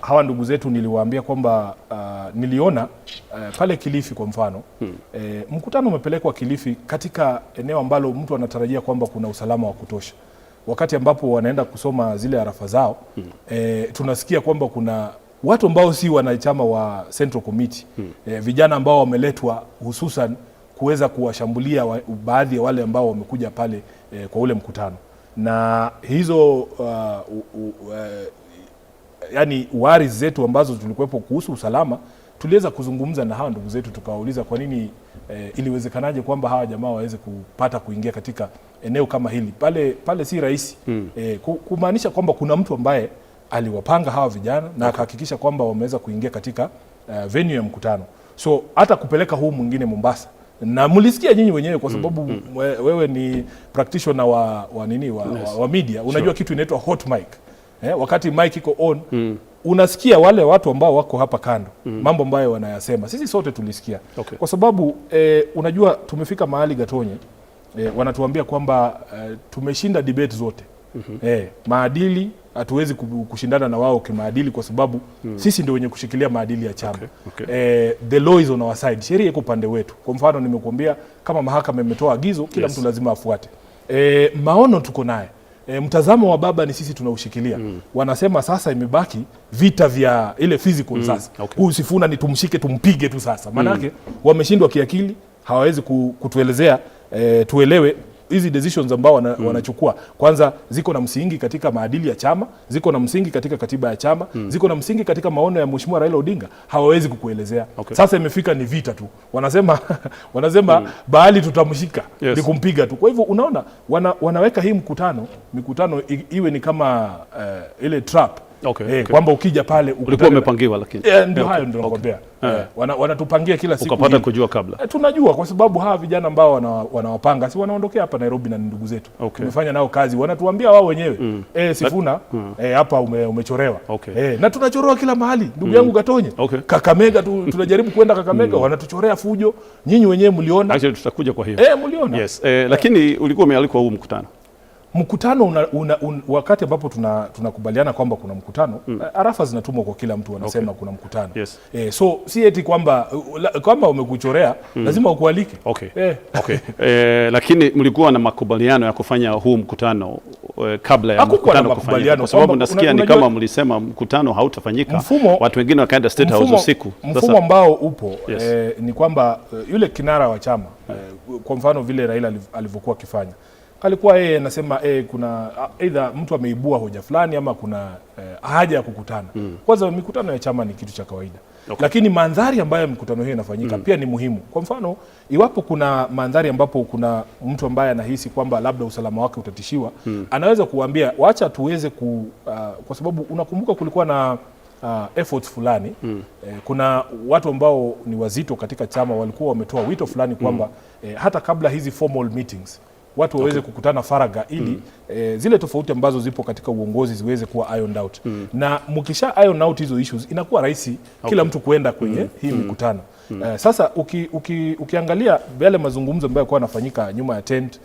Hawa ndugu zetu niliwaambia kwamba niliona pale Kilifi kwa mfano, mkutano umepelekwa Kilifi katika eneo ambalo mtu anatarajia kwamba kuna usalama wa kutosha. Wakati ambapo wanaenda kusoma zile arafa zao, tunasikia kwamba kuna watu ambao si wanachama wa Central Committee, vijana ambao wameletwa hususan kuweza kuwashambulia baadhi ya wale ambao wamekuja pale kwa ule mkutano, na hizo yani worry zetu ambazo tulikuwepo kuhusu usalama, tuliweza kuzungumza na hawa ndugu zetu tukawauliza kwa nini, iliwezekanaje kwamba hawa jamaa waweze kupata kuingia katika eneo kama hili pale pale, si rahisi, kumaanisha kwamba kuna mtu ambaye aliwapanga hawa vijana na akahakikisha kwamba wameweza kuingia katika venue ya mkutano. So hata kupeleka huu mwingine Mombasa, na mlisikia nyinyi wenyewe kwa sababu wewe ni practitioner wa nini wa media, unajua kitu inaitwa hot mic. Wakati mic iko on, unasikia wale watu ambao wako hapa kando mambo ambayo wanayasema. Sisi sote tulisikia kwa sababu unajua tumefika mahali, Gatonye, wanatuambia kwamba tumeshinda debate zote. Maadili hatuwezi kushindana na wao kimaadili kwa sababu sisi ndio wenye kushikilia maadili ya chama. The law is on our side, sheria iko upande wetu. Kwa mfano nimekuambia kama mahakama imetoa agizo, kila mtu lazima afuate. Maono tuko naye. Mtazamo wa baba ni sisi tunaushikilia. Wanasema sasa imebaki vita vya ile physical sasa. Huyu Sifuna ni tumshike tumpige tu sasa. Maanake wameshindwa kiakili, hawawezi kutuelezea tuelewe hizi decisions ambao wanachukua. Kwanza ziko na msingi katika maadili ya chama, ziko na msingi katika katiba ya chama, ziko na msingi katika maono ya Mheshimiwa Raila Odinga, hawawezi kukuelezea. Sasa imefika ni vita tu. Wanasema bahali tutamshika ni kumpiga tu. Kwa hivyo unaona wanaweka hii mikutano iwe ni kama ile trap. Kwamba ukija pale Ulikuwa umepangiwa lakini. Ndio hayo ndio nakwambia. Wanatupangia kila siku Ukapata hii. kujua kabla. Tunajua kwa sababu hawa vijana ambao wanawapanga si wanaondokea hapa Nairobi na ni ndugu zetu. Tumefanya nao kazi, wanatuambia wao wenyewe, Sifuna, hapa umechorewa. Na tunachorewa kila mahali ndugu yangu Gatonye. Kakamega tunajaribu kwenda Kakamega, wanatuchorea fujo. Nyinyi wenyewe mliona. Actually tutakuja kwa hiyo. Mliona. Yes. Lakini ulikuwa umealikwa huu mkutano. Mkutano wakati ambapo tunakubaliana kwamba kuna mkutano, arafa zinatumwa kwa kila mtu, wanasema kuna mkutano. So si eti kwamba kama umekuchorea lazima ukualike. Lakini mlikuwa na makubaliano ya kufanya huu mkutano kabla ya Hakukuwa na mkutano kufanyika? makubaliano Kwa sababu kwamba nasikia ni unajua kama mlisema mkutano hautafanyika. Watu wengine wakaenda State House usiku. Mfumo ambao upo ni kwamba yule kinara wa chama Kwa mfano vile Raila alivyokuwa akifanya, alikuwa yeye anasema kuna either mtu ameibua hoja fulani ama kuna haja ya kukutana. Kwanza mikutano ya chama ni kitu cha kawaida. Lakini mandhari ambayo mikutano hiyo inafanyika pia ni muhimu. Kwa mfano, iwapo kuna mandhari ambapo kuna mtu ambaye anahisi kwamba labda usalama wake utatishiwa, anaweza kuambia wacha tuweze kwa sababu unakumbuka kulikuwa na efforts fulani. Kuna watu ambao ni wazito katika chama walikuwa wametoa wito fulani kwamba hata kabla hizi formal meetings watu waweze kukutana faragha ili zile tofauti ambazo zipo katika uongozi ziweze kuwa ironed out. Na mkisha iron out hizo issues inakuwa rahisi kila mtu kuenda kwenye hii mikutano. Sasa ukiangalia yale mazungumzo ambayo yalikuwa yanafanyika nyuma ya tent,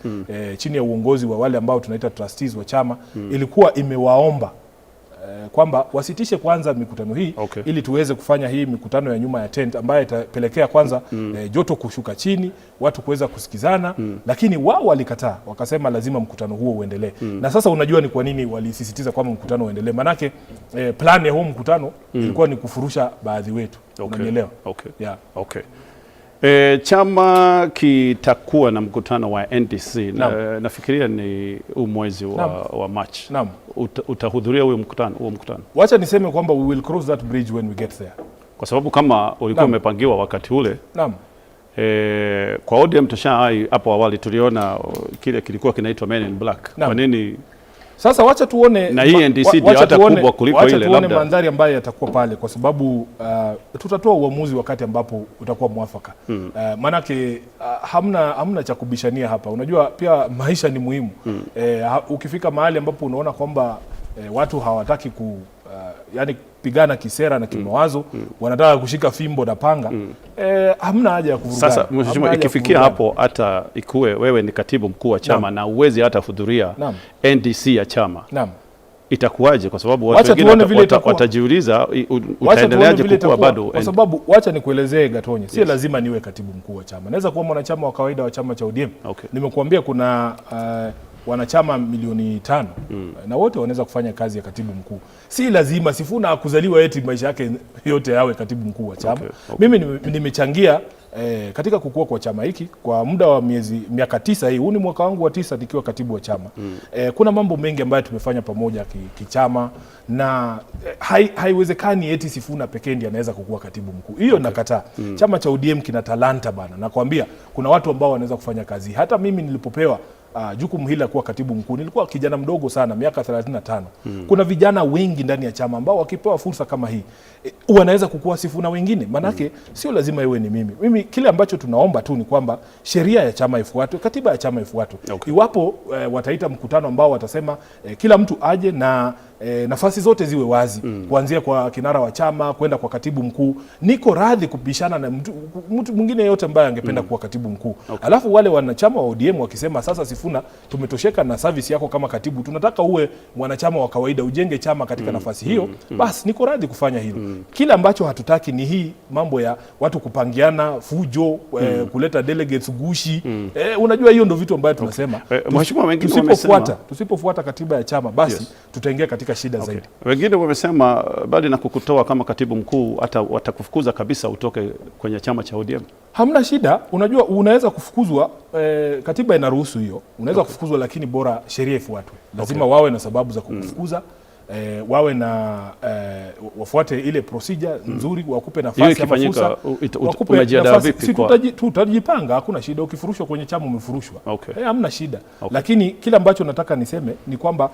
chini ya uongozi wa wale ambao tunaita trustees wa chama, ilikuwa imewaomba kwamba wasitishe kwanza mikutano hii ili tuweze kufanya hii mikutano ya nyuma ya tent ambayo itapelekea kwanza joto kushuka chini, watu kuweza kusikizana. Lakini wao walikataa, wakasema lazima mkutano huo uendelee. Na sasa unajua ni kwa nini walisisitiza kwamba mkutano uendelee, manake plan ya huo mkutano ilikuwa ni kufurusha baadhi wetu. Unanielewa? Okay. Yeah. Okay. Chama kitakuwa na mkutano wa NDC nafikiria ni huu mwezi wa March. Naam. Utahudhuria huo mkutano? Wacha niseme kwamba we will cross that bridge when we get there. Kwa sababu kama ulikuwa umepangiwa wakati ule. Naam. Kwa ODM tushai hapo awali tuliona kile kilikuwa kinaitwa Men in Black. Kwa nini? Sasa wacha tuone na hii NDC ndio hata kubwa kuliko ile, labda tuone mandhari ambayo yatakuwa pale, kwa sababu tutatoa uamuzi wakati ambapo utakuwa mwafaka. Manake hamna cha kubishania hapa. Unajua pia maisha ni muhimu. Ukifika mahali ambapo unaona kwamba watu hawataki yani pigana kisera na kimawazo, wanataka kushika fimbo na panga, hamna haja ya kuvurugana. Sasa mheshimiwa, ikifikia hapo hata ikuwe wewe ni katibu mkuu wa chama na uwezi hata hudhuria NDC ya chama, itakuwaje? Kwa sababu watu wengine watajiuliza utaendeleaje kukua bado. Kwa sababu wacha nikuelezee Gatonye, si lazima niwe katibu mkuu wa chama. Naweza kuwa mwanachama wa kawaida wa chama cha ODM. Nimekuambia kuna wanachama milioni 5 na wote wanaweza kufanya kazi ya katibu mkuu. Si lazima Sifuna akuzaliwa eti maisha yake yote awe katibu mkuu wa chama. Mimi nimechangia katika kukua kwa chama hiki kwa muda wa miaka 9 hii. Huu ni mwaka wangu wa 9 nikiwa katibu wa chama. Kuna mambo mengi ambayo tumefanya pamoja kichama na haiwezekani eti Sifuna pekee ndiye anaweza kukua katibu mkuu. Hiyo nakataa. Chama cha ODM kina talanta bana. Nakwambia kuna watu ambao wanaweza kufanya kazi. Hata mimi nilipopewa jukumu hili la kuwa katibu mkuu nilikuwa kijana mdogo sana, miaka 35. Kuna vijana wengi ndani ya chama ambao wakipewa fursa kama hii wanaweza kukua Sifuna wengine. Manake sio lazima iwe ni mimi. Mimi kile ambacho tunaomba tu ni kwamba sheria ya chama ifuatwe, katiba ya chama ifuatwe. Iwapo wataita mkutano ambao watasema kila mtu aje na nafasi zote ziwe wazi, kuanzia kwa kinara wa chama kwenda kwa katibu mkuu, niko radhi kupishana na mtu mwingine yote ambaye angependa kuwa katibu mkuu. Alafu wale wanachama wa ODM wakisema sasa Sifuna tumetosheka na service yako kama katibu, tunataka uwe mwanachama wa kawaida, ujenge chama katika nafasi hiyo, basi niko radhi kufanya hilo. Kile ambacho hatutaki ni hii mambo ya watu kupangiana fujo, kuleta delegates gushi. Unajua hiyo ndio vitu ambavyo tunasema. Mheshimiwa, wengine wamesema tusipofuata katiba ya chama basi tutaingia katika shida zaidi. Wengine wamesema bali na kukutoa kama katibu mkuu hata watakufukuza kabisa utoke kwenye chama cha ODM. Hamna shida, unajua unaweza kufukuzwa, katiba inaruhusu hiyo. Unaweza kufukuzwa, lakini bora sheria ifuatwe. Lazima wawe na sababu za kukufukuza. Wawe na wafuate ile procedure nzuri, wakupe nafasi ama fursa. Unajiandaa vipi? Tutajipanga, hakuna shida. Ukifurushwa kwenye chama umefurushwa. Hamna shida. Lakini kile ambacho nataka niseme ni kwamba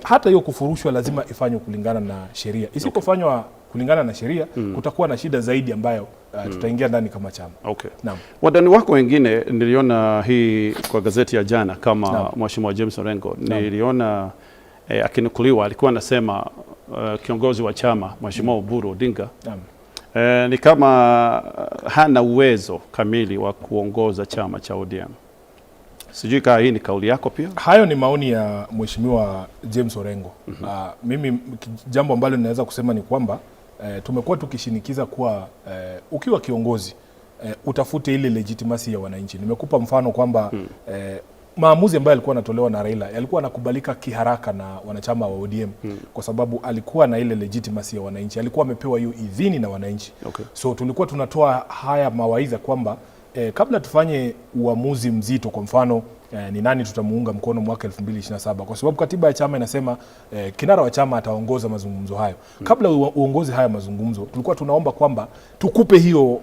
hata hiyo kufurushwa lazima ifanywe kulingana na sheria. Isipofanywa kulingana na sheria kutakuwa na shida zaidi ambayo tutaingia ndani kama chama. Naam. Wadani wako wengine niliona hii kwa gazeti ya jana kama Mheshimiwa James Orengo, niliona akinukuliwa alikuwa anasema kiongozi wa chama Mheshimiwa Oburu Odinga ni kama hana uwezo kamili wa kuongoza chama cha ODM. Sijui kama hii ni kauli yako pia? Hayo ni maoni ya Mheshimiwa James Orengo. Mimi jambo ambalo ninaweza kusema ni kwamba tumekuwa tukishinikiza kuwa ukiwa kiongozi utafute ile legitimacy ya wananchi. Nimekupa mfano kwamba maamuzi ambayo yalikuwa yanatolewa na Raila yalikuwa yanakubalika kiharaka na wanachama wa ODM kwa sababu alikuwa na ile legitimacy ya wananchi, alikuwa amepewa hiyo idhini na wananchi. So tulikuwa tunatoa haya mawaidha kwamba kabla tufanye uamuzi mzito, kwa mfano ni nani tutamuunga mkono mwaka 2027, kwa sababu katiba ya chama inasema kinara wa chama ataongoza mazungumzo hayo. Kabla uongoze haya mazungumzo, tulikuwa tunaomba kwamba tukupe hiyo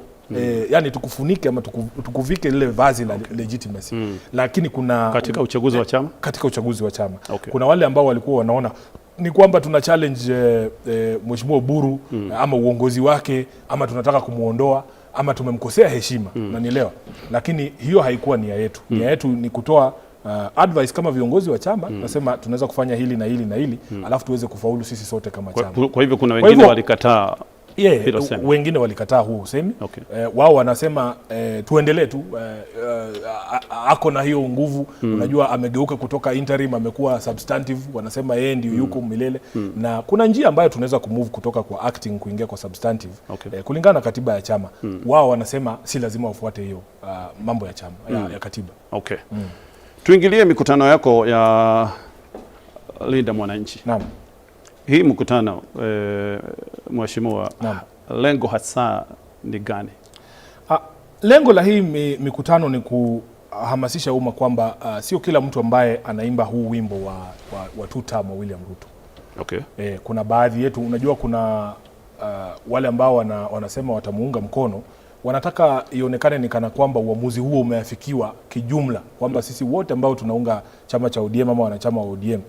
yani tukufunike ama tukuvike lile vazi la legitimacy. Lakini kuna Katika uchaguzi wa chama? Katika uchaguzi wa chama. Okay. Kuna wale ambao walikuwa wanaona ni kwamba tuna challenge Mheshimiwa Oburu ama uongozi wake ama tunataka kumuondoa ama tumemkosea heshima, unanielewa? Lakini hiyo haikuwa nia yetu. Nia yetu ni kutoa advice kama viongozi wa chama, nasema tunaweza kufanya hili na hili na hili, alafu tuweze kufaulu sisi sote kama chama. Kwa hivyo kuna wengine walikataa hilo semi. Wengine walikataa huo usemi. Okay. Wao wanasema tuendelee tu, ako na hiyo nguvu. Unajua amegeuka kutoka interim amekuwa substantive, wanasema yeye ndio yuko milele. Na kuna njia ambayo tunaweza kumove kutoka kwa acting kuingia kwa substantive. Okay. Kulingana na katiba ya chama. Wao wanasema si lazima wafuate hiyo mambo ya chama ya katiba. Okay. Tuingilie mikutano yako ya Linda Mwananchi. Naam. Hii mkutano mheshimiwa, Naam. lengo hasa ni gani? Lengo la hii mikutano ni kuhamasisha umma kwamba sio kila mtu ambaye anaimba huu wimbo wa two term wa William Ruto. Okay. Kuna baadhi yetu, unajua kuna wale ambao wanasema watamuunga mkono, wanataka ionekane ni kana kwamba uamuzi huo umeafikiwa kijumla, kwamba sisi wote ambao tunaunga chama cha ODM ama wanachama wa ODM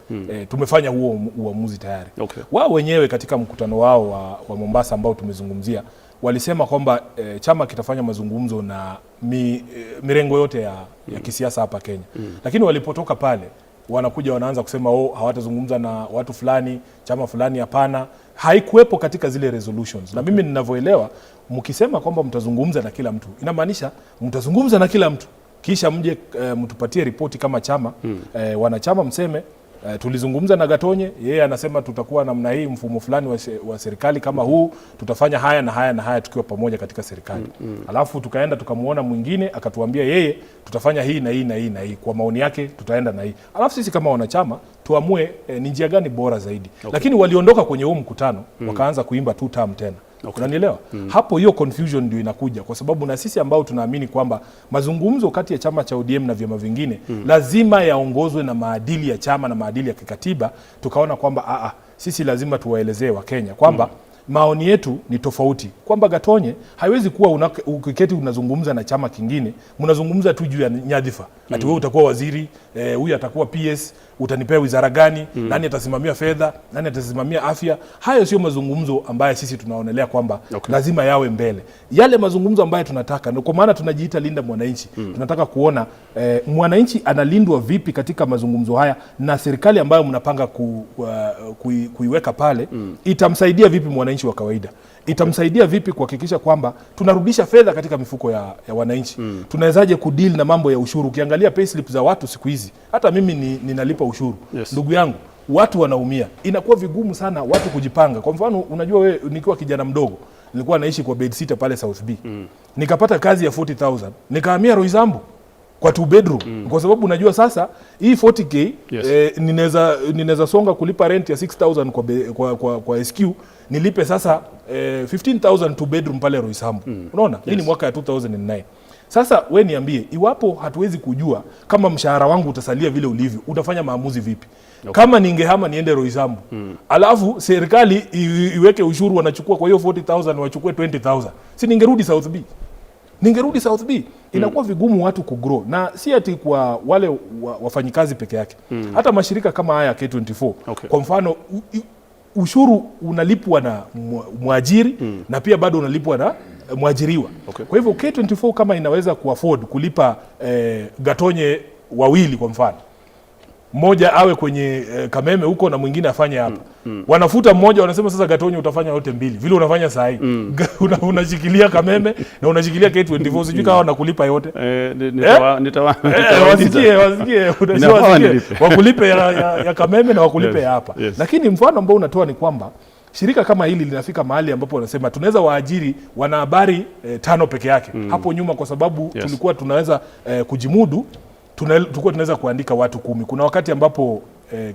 tumefanya huo uamuzi tayari. Okay. Wao wenyewe katika mkutano wao wa Mombasa ambao tumezungumzia walisema kwamba chama kitafanya mazungumzo na mirengo yote ya kisiasa hapa Kenya. Lakini walipotoka pale wanakuja wanaanza kusema oh, hawatazungumza na watu fulani, chama fulani hapana. Haikuwepo katika zile resolutions. Na mimi ninavyoelewa, mkisema kwamba mtazungumza na kila mtu, inamaanisha mtazungumza na kila mtu kisha mje mtupatie ripoti kama chama. Wanachama mseme tulizungumza na Gatonye, yeye anasema tutakuwa namna hii, mfumo fulani wa serikali kama huu, tutafanya haya na haya na haya tukiwa pamoja katika serikali. Alafu tukaenda tukamuona mwingine akatuambia yeye tutafanya hii na hii na hii na hii, kwa maoni yake tutaenda na hii. Alafu sisi kama wanachama tuamue ni njia gani bora zaidi. Okay. Lakini waliondoka kwenye huo mkutano wakaanza kuimba two term tena. Okay. Unanielewa? Hapo hiyo confusion ndio inakuja, kwa sababu na sisi ambao tunaamini kwamba mazungumzo kati ya chama cha ODM na vyama vingine lazima yaongozwe na maadili ya chama na maadili ya kikatiba, tukaona kwamba sisi lazima tuwaelezee Wakenya kwamba maoni yetu ni tofauti, kwamba Gatonye haiwezi kuwa ukiketi unazungumza na chama kingine mnazungumza tu juu ya nyadhifa ati wewe utakuwa waziri, huyu atakuwa PS, utanipea wizara gani, nani atasimamia fedha, nani atasimamia afya. Hayo sio mazungumzo ambayo sisi tunaonelea kwamba lazima yawe mbele. Yale mazungumzo ambayo tunataka, ndio kwa maana tunajiita Linda Mwananchi. Tunataka kuona mwananchi analindwa vipi katika mazungumzo haya, na serikali ambayo mnapanga kuiweka pale itamsaidia vipi mwananchi wa kawaida, itamsaidia vipi kuhakikisha kwamba tunarudisha fedha katika mifuko ya wananchi. Tunawezaje kudeal na mambo ya ushuru? Ukiangalia payslip za watu siku hizi, hata mimi ninalipa ushuru. Yes. Ndugu yangu, watu wanaumia, inakuwa vigumu sana watu kujipanga. Kwa mfano, unajua wewe, nikiwa kijana mdogo nilikuwa naishi kwa bed sitter pale South B. Nikapata kazi ya 40,000, nikahamia Roysambu kwa 2 bedroom. Kwa sababu unajua sasa hii 40k ninaweza songa kulipa rent ya 6,000 kwa SQ, nilipe sasa 15,000 2 bedroom pale Roysambu. Unaona? Hii ni mwaka ya 2009. Sasa we niambie, iwapo hatuwezi kujua kama mshahara wangu utasalia vile ulivyo, utafanya maamuzi vipi? Okay. Kama ningehama niende Roysambu, alafu serikali iweke ushuru, wanachukua kwa hiyo 40,000 wachukue 20,000, si ningerudi South B? Ningerudi South B. Inakuwa vigumu watu kugrow, na si ati kwa wale wafanyikazi peke yake. Hata mashirika kama haya K24. Okay. Kwa mfano ushuru unalipwa na mwajiri na pia bado unalipwa na mwajiriwa. Okay. Kwa hivyo K24 kama inaweza kuafford kulipa Gatonye wawili kwa mfano, mmoja awe kwenye Kameme huko na mwingine afanye hapa. Wanafuta mmoja, wanasema sasa Gatonye utafanya yote mbili vile unafanya saa hii. Unashikilia Kameme na unashikilia K24, sijui kama wanakulipa yote. Nitawauliza. Wasikie, unajua Inafaa wasikie. nilipe. Wakulipe ya Kameme na wakulipe Yes, ya hapa. yes. Lakini mfano ambao unatoa ni kwamba shirika kama hili linafika mahali ambapo wanasema tunaweza waajiri wanahabari 5 peke yake. Hapo nyuma kwa sababu tulikuwa tunaweza kujimudu, tulikuwa tunaweza kuandika watu 10. Kuna wakati ambapo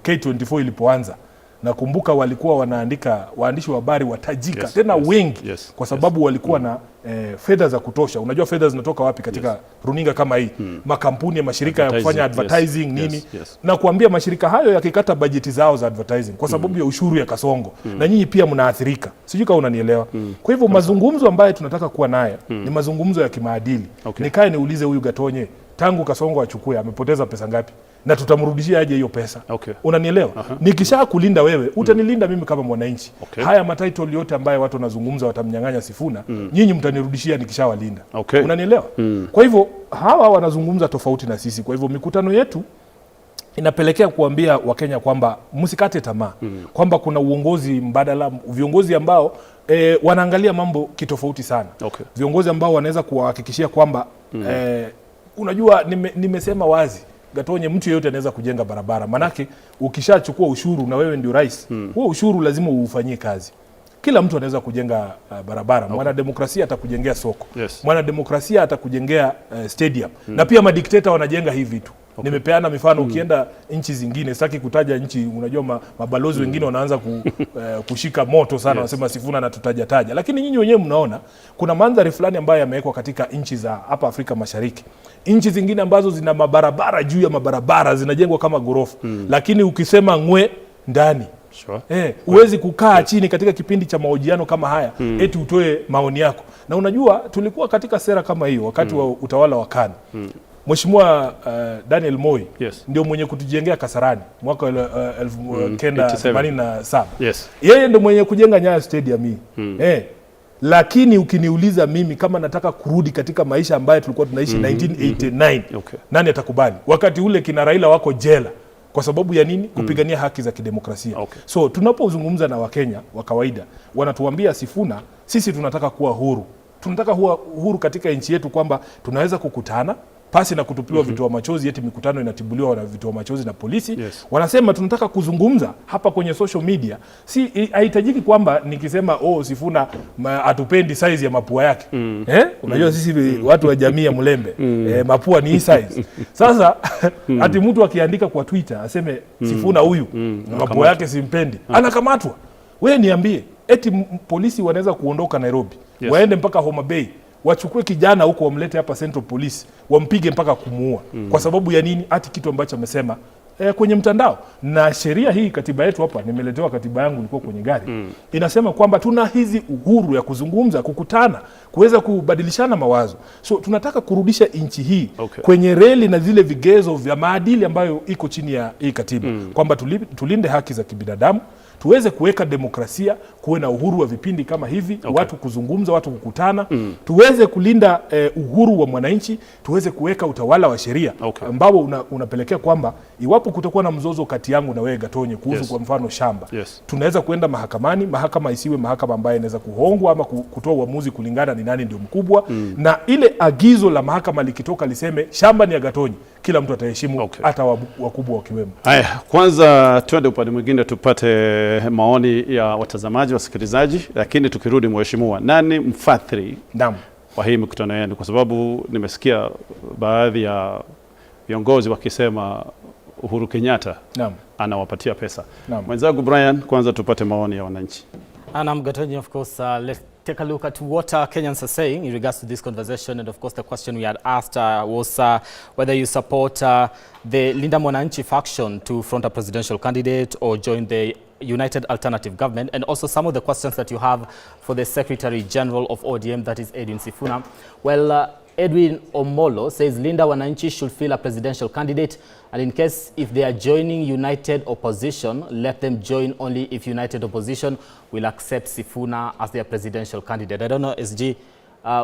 K24 ilipoanza Nakumbuka walikuwa wanaandika waandishi wa habari watajika tena wengi kwa sababu walikuwa na fedha za kutosha. Unajua fedha zinatoka wapi katika runinga kama hii? Makampuni ya mashirika ya kufanya advertising nini na kuambia mashirika hayo yakikata bajeti zao za advertising kwa sababu ya ushuru ya Kasongo na nyinyi pia mnaathirika. Sijui kama unanielewa. Kwa hivyo mazungumzo ambayo tunataka kuwa naye ni mazungumzo ya kimaadili. Nikae niulize huyu Gatonye, tangu Kasongo achukue amepoteza pesa ngapi na tutamrudishia aje hiyo pesa? Unanielewa? Nikisha kulinda wewe, utanilinda mimi kama mwananchi. Haya matitle yote ambayo watu wanazungumza watamnyang'anya Sifuna, nyinyi mtanirudishia nikishawalinda. Unanielewa? Kwa hivyo hawa wanazungumza tofauti na sisi. Kwa hivyo mikutano yetu inapelekea kuambia Wakenya kwamba msikate tamaa, kwamba kuna uongozi mbadala, viongozi ambao wanaangalia mambo kitofauti sana. Viongozi ambao wanaweza kuwahakikishia kwamba unajua nimesema wazi Gatonye, mtu yeyote anaweza kujenga barabara, manake ukishachukua ushuru na wewe ndio rais, huo ushuru lazima uufanyie kazi. Kila mtu anaweza kujenga barabara. Mwanademokrasia atakujengea soko, mwanademokrasia atakujengea stadium na pia madikteta wanajenga hivi vitu. Nimepeana mifano, ukienda nchi zingine, sitaki kutaja nchi, unajua mabalozi wengine wanaanza kushika moto sana, wanasema Sifuna anatutaja taja, lakini nyinyi wenyewe mnaona kuna mandhari fulani ambayo yamewekwa katika nchi za hapa Afrika Mashariki, nchi zingine ambazo zina mabarabara juu ya mabarabara zinajengwa kama ghorofa, lakini ukisema ngwe ndani huwezi kukaa chini katika kipindi cha mahojiano kama haya eti utoe maoni yako. Na unajua tulikuwa katika sera kama hiyo wakati wa utawala wa KANU. Mheshimiwa Daniel Moi ndio mwenye kutujengea Kasarani mwaka 1987. Yeye ndio mwenye kujenga Nyayo Stadium hii. Lakini ukiniuliza mimi kama nataka kurudi katika maisha ambayo tulikuwa tunaishi 1989, nani atakubali? Wakati ule kina Raila wako jela kwa sababu ya nini? Kupigania haki za kidemokrasia. So tunapozungumza na Wakenya wa kawaida wanatuambia Sifuna, sisi tunataka kuwa huru. Tunataka kuwa huru katika nchi yetu kwamba tunaweza kukutana pasi na kutupiwa vitoa machozi, eti mikutano inatibuliwa na vitoa machozi na polisi. Wanasema tunataka kuzungumza hapa kwenye social media. Si haihitajiki kwamba nikisema oh, Sifuna hatupendi size ya mapua yake. Unajua sisi watu wa jamii ya Mlembe, mapua ni hii size. Sasa ati mtu akiandika kwa Twitter aseme Sifuna huyu mapua yake simpendi, anakamatwa. Wewe niambie, eti polisi wanaweza kuondoka Nairobi, waende mpaka Homa Bay, wachukue kijana huko wamlete hapa Central Police, wampige mpaka kumuua. Kwa sababu ya nini? Ati kitu ambacho amesema kwenye mtandao. Na sheria hii, katiba yetu hapa, nimeletewa katiba yangu ilikuwa kwenye gari, inasema kwamba tuna hizi uhuru ya kuzungumza, kukutana, kuweza kubadilishana mawazo. So tunataka kurudisha nchi hii kwenye reli na zile vigezo vya maadili ambayo iko chini ya hii katiba, kwamba tulinde haki za kibinadamu, tuweze kuweka demokrasia, kuwe na uhuru wa vipindi kama hivi, watu kuzungumza, watu kukutana, tuweze kulinda uhuru wa mwananchi, tuweze kuweka utawala wa sheria ambao unapelekea kwamba iwapo kutakuwa na mzozo kati yangu na wewe Gatonye kuhusu kwa mfano shamba, tunaweza kuenda mahakamani. Mahakama isiwe mahakama ambayo inaweza kuhongwa ama kutoa uamuzi kulingana ni nani ndio mkubwa, na ile agizo la mahakama likitoka liseme shamba ni ya Gatonye, kila mtu ataheshimu, hata wakubwa wakiwemo. Haya, kwanza twende upande mwingine tupate maoni ya watazamaji, wasikilizaji, lakini tukirudi, mheshimiwa, nani mfadhili wa hii mikutano yenu? Kwa sababu nimesikia baadhi ya viongozi wakisema Uhuru Kenyatta anawapatia pesa. Mwenzangu Brian, kwanza tupate maoni ya wananchi. And I'm Gatonye, of course, let's take a look at what Kenyans are saying in regards to this conversation. And of course, the question we had asked was whether you support the Linda Mwananchi faction to front a presidential candidate or join the United Alternative Government, and also some of the questions that you have for the Secretary General of ODM, that is Edwin Sifuna. Well, Edwin Omolo says Linda Wananchi should fill a presidential candidate, and in case if they are joining United Opposition, let them join only if United Opposition will accept Sifuna as their presidential candidate. I don't know, SG,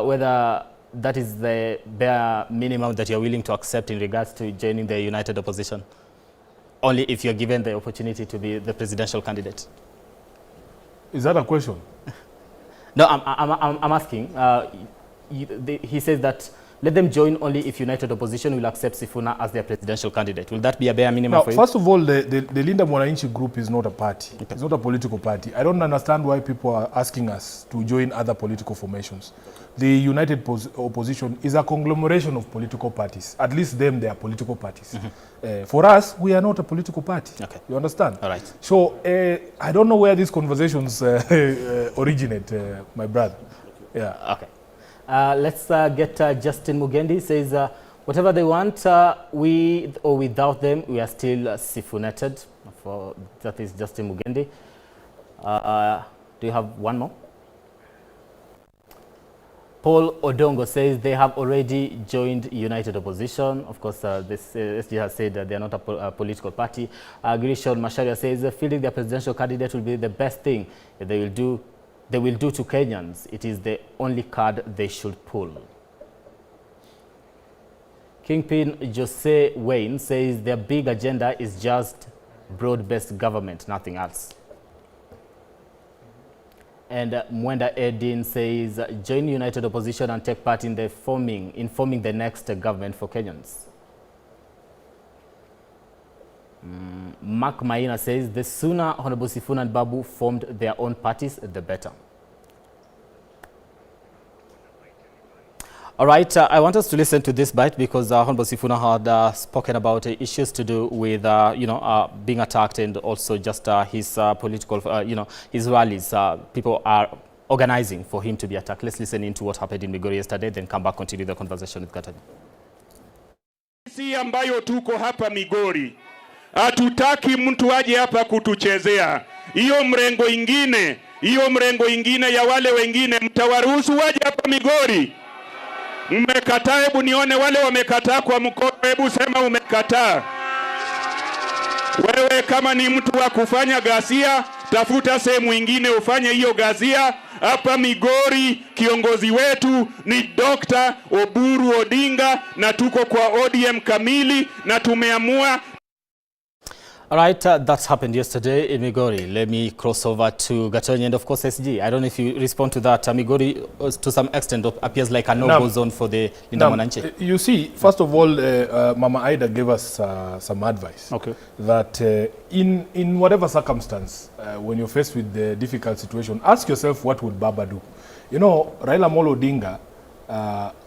whether that is the bare minimum that you're willing to accept in regards to joining the United Opposition, only if you're given the opportunity to be the presidential candidate. Is that a question? No, I'm asking. He says that Let them join only if United Opposition will accept Sifuna as their presidential candidate. Will that be a bare minimum Now, for you? first of all, the Linda Mwananchi group is not a party. Okay. It's not a political party. I don't understand why people are asking us to join other political formations. The United Opposition is a conglomeration of political parties. At least them, they are political parties. For us, we are not a political party. Okay. You understand? All right. So I don't know where these conversations originate, my brother. Yeah. Okay. Let's get Justin Mugendi. Says, whatever they want, with or without them, we are still Sifunated. That is Justin Mugendi. Do you have one more? Paul Odongo says they have already joined United Opposition. Of course, this SG has said that they are not a political party. Grishon Masharia says fielding their presidential candidate will be the best thing they will do to Kenyans. It is the only card they should pull. Kingpin Jose Wayne says their big agenda is just broad-based government, nothing else. And Mwenda Edin says, join United Opposition and take part in forming the next government for Kenyans. Mark Maina says, the sooner Honorable Sifuna and Babu formed their own parties, the better. All right, I want us to listen to this bite because Honorable Sifuna had spoken about issues to do with, being attacked and also just his political, his rallies. People are organizing for him to be attacked. Let's listen into what happened in Migori yesterday, then come back, continue the conversation with Gatonye. Sisi ambayo tuko hapa Migori, hatutaki mtu aje hapa kutuchezea. Hiyo mrengo ingine ya wale wengine, mtawaruhusu waje hapa Migori? Mmekataa? Hebu nione wale wamekataa kwa mkono, hebu sema umekataa. Wewe kama ni mtu wa kufanya ghasia, tafuta sehemu ingine ufanye hiyo ghasia. Hapa Migori kiongozi wetu ni Dr. Oburu Odinga na tuko kwa ODM kamili na tumeamua. All right, that happened yesterday in Migori. Let me cross over to Gatonye and, of course, SG. I don't know if you respond to that. Migori, to some extent, appears like a no-go zone for the Linda Mwananchi. You see, first of all, Mama Ida gave us some advice. Okay. That in whatever circumstance, when you're faced with the difficult situation, ask yourself, what would Baba do? You know, Raila Amolo Odinga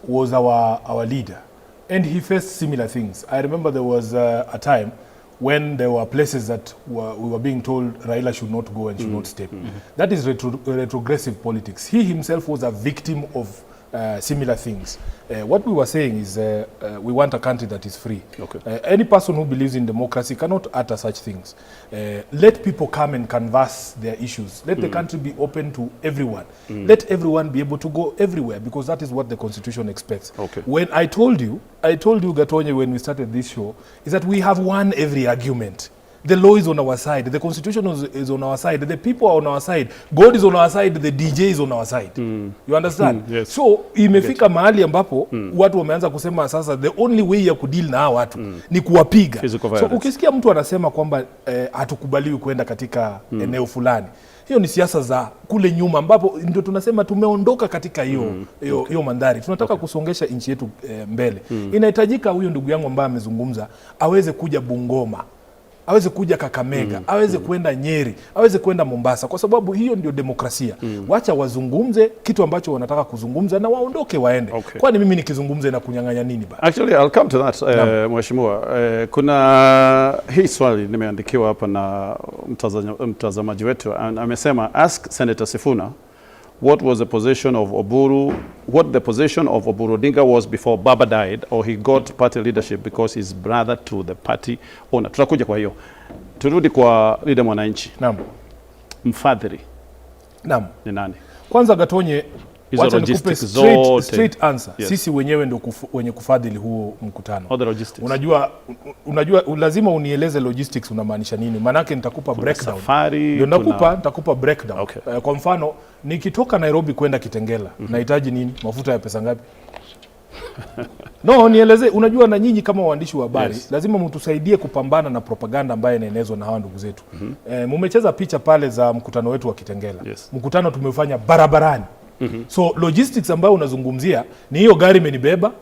was our leader, and he faced similar things. I remember there was a time when there were places that we were being told Raila should not go and should not step. That is retrogressive politics. He himself was a victim of similar things. What we were saying is we want a country that is free. Okay. Any person who believes in democracy cannot utter such things. Let people come and canvass their issues. Let the country be open to everyone. Let everyone be able to go everywhere, because that is what the constitution expects. Okay. When I told you, Gatonye, when we started this show, is that we have won every argument. The law is on our side. The constitution is on our side. The people are on our side. God is on our side. The DJ is on our side. You understand? Yes. So imefika mahali ambapo watu wameanza kusema sasa the only way ya kudeal na hawa watu ni kuwapiga. Physical So violence. ukisikia mtu anasema kwamba hatukubaliwi kwenda katika eneo fulani, hiyo ni siasa za kule nyuma ambapo ndio tunasema tumeondoka katika hiyo mandhari. Tunataka kusongesha nchi yetu mbele. Inahitajika huyo ndugu yangu ambaye amezungumza aweze kuja Bungoma, aweze kuja Kakamega, aweze kwenda Nyeri, aweze kwenda Mombasa, kwa sababu hiyo ndio demokrasia. Wacha wazungumze kitu ambacho wanataka kuzungumza na waondoke waende. Okay. Kwani mimi nikizungumza inakunyang'anya nini bana? Actually, I'll come to that, Mheshimiwa. Kuna hii swali nimeandikiwa hapa na mtazamaji wetu. Amesema, ask Senator Sifuna what was the position of Oburu, what the position of Oburu Odinga was before Baba died, or he got party leadership because he's brother to the party owner. Tutakuja kwa hiyo. Turudi kwa Linda Mwananchi. Naam. Mfadhili Naam. ni nani? Kwanza Gatonye, Hizo wacha nikupe logistics zote. straight answer. Yes. Sisi wenyewe ndio wenye kufadhili huo mkutano. All the logistics. Unajua lazima unieleze logistics unamaanisha nini? Maanake nitakupa Kuna breakdown. safari, Ndio nitakupa breakdown. Okay. Kwa mfano nikitoka Nairobi kwenda Kitengela, nahitaji nini? Mafuta ya pesa ngapi? No, nieleze. Unajua, na nyinyi kama waandishi wa habari Yes. lazima mtusaidie kupambana na propaganda ambayo inaenezwa na hawa ndugu zetu. Mumecheza picha pale za mkutano wetu wa Kitengela. Yes. Mkutano tumeufanya barabarani. So logistics ambayo unazungumzia ni hiyo gari imenibeba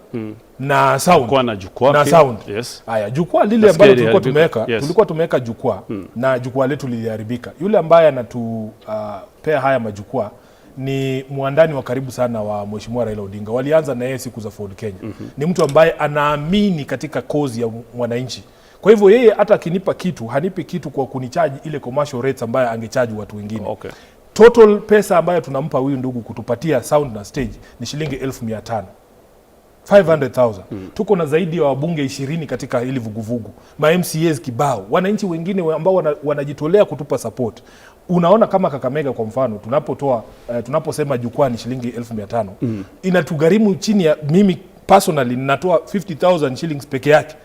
na sound. Kulikuwa na jukwaa Na pia. sound. Yes. Haya, jukwaa lile Nasikia ambalo tulikuwa iliharibika. tumeweka, tulikuwa tumeweka jukwaa na jukwaa letu liliharibika. Yule ambaye anatupea haya majukwaa ni mwandani wa karibu sana wa Mheshimiwa Raila Odinga. Walianza na yeye siku za Ford Kenya. Ni mtu ambaye anaamini katika cause ya mwananchi. Kwa hivyo yeye hata akinipa kitu, hanipi kitu kwa kunichaji ile commercial rates ambayo angechaji watu wengine. Total pesa ambayo tunampa huyu ndugu kutupatia sound na stage ni shilingi 500,000. 500,000. Tuko na zaidi ya wabunge 20 katika hili vuguvugu, ma MCAs kibao, wananchi wengine ambao wanajitolea kutupa support. Unaona kama Kakamega kwa mfano, tunapotoa tunaposema jukwaa ni shilingi 500,000, inatugharimu chini ya, mimi personally ninatoa 50,000 shillings peke yake,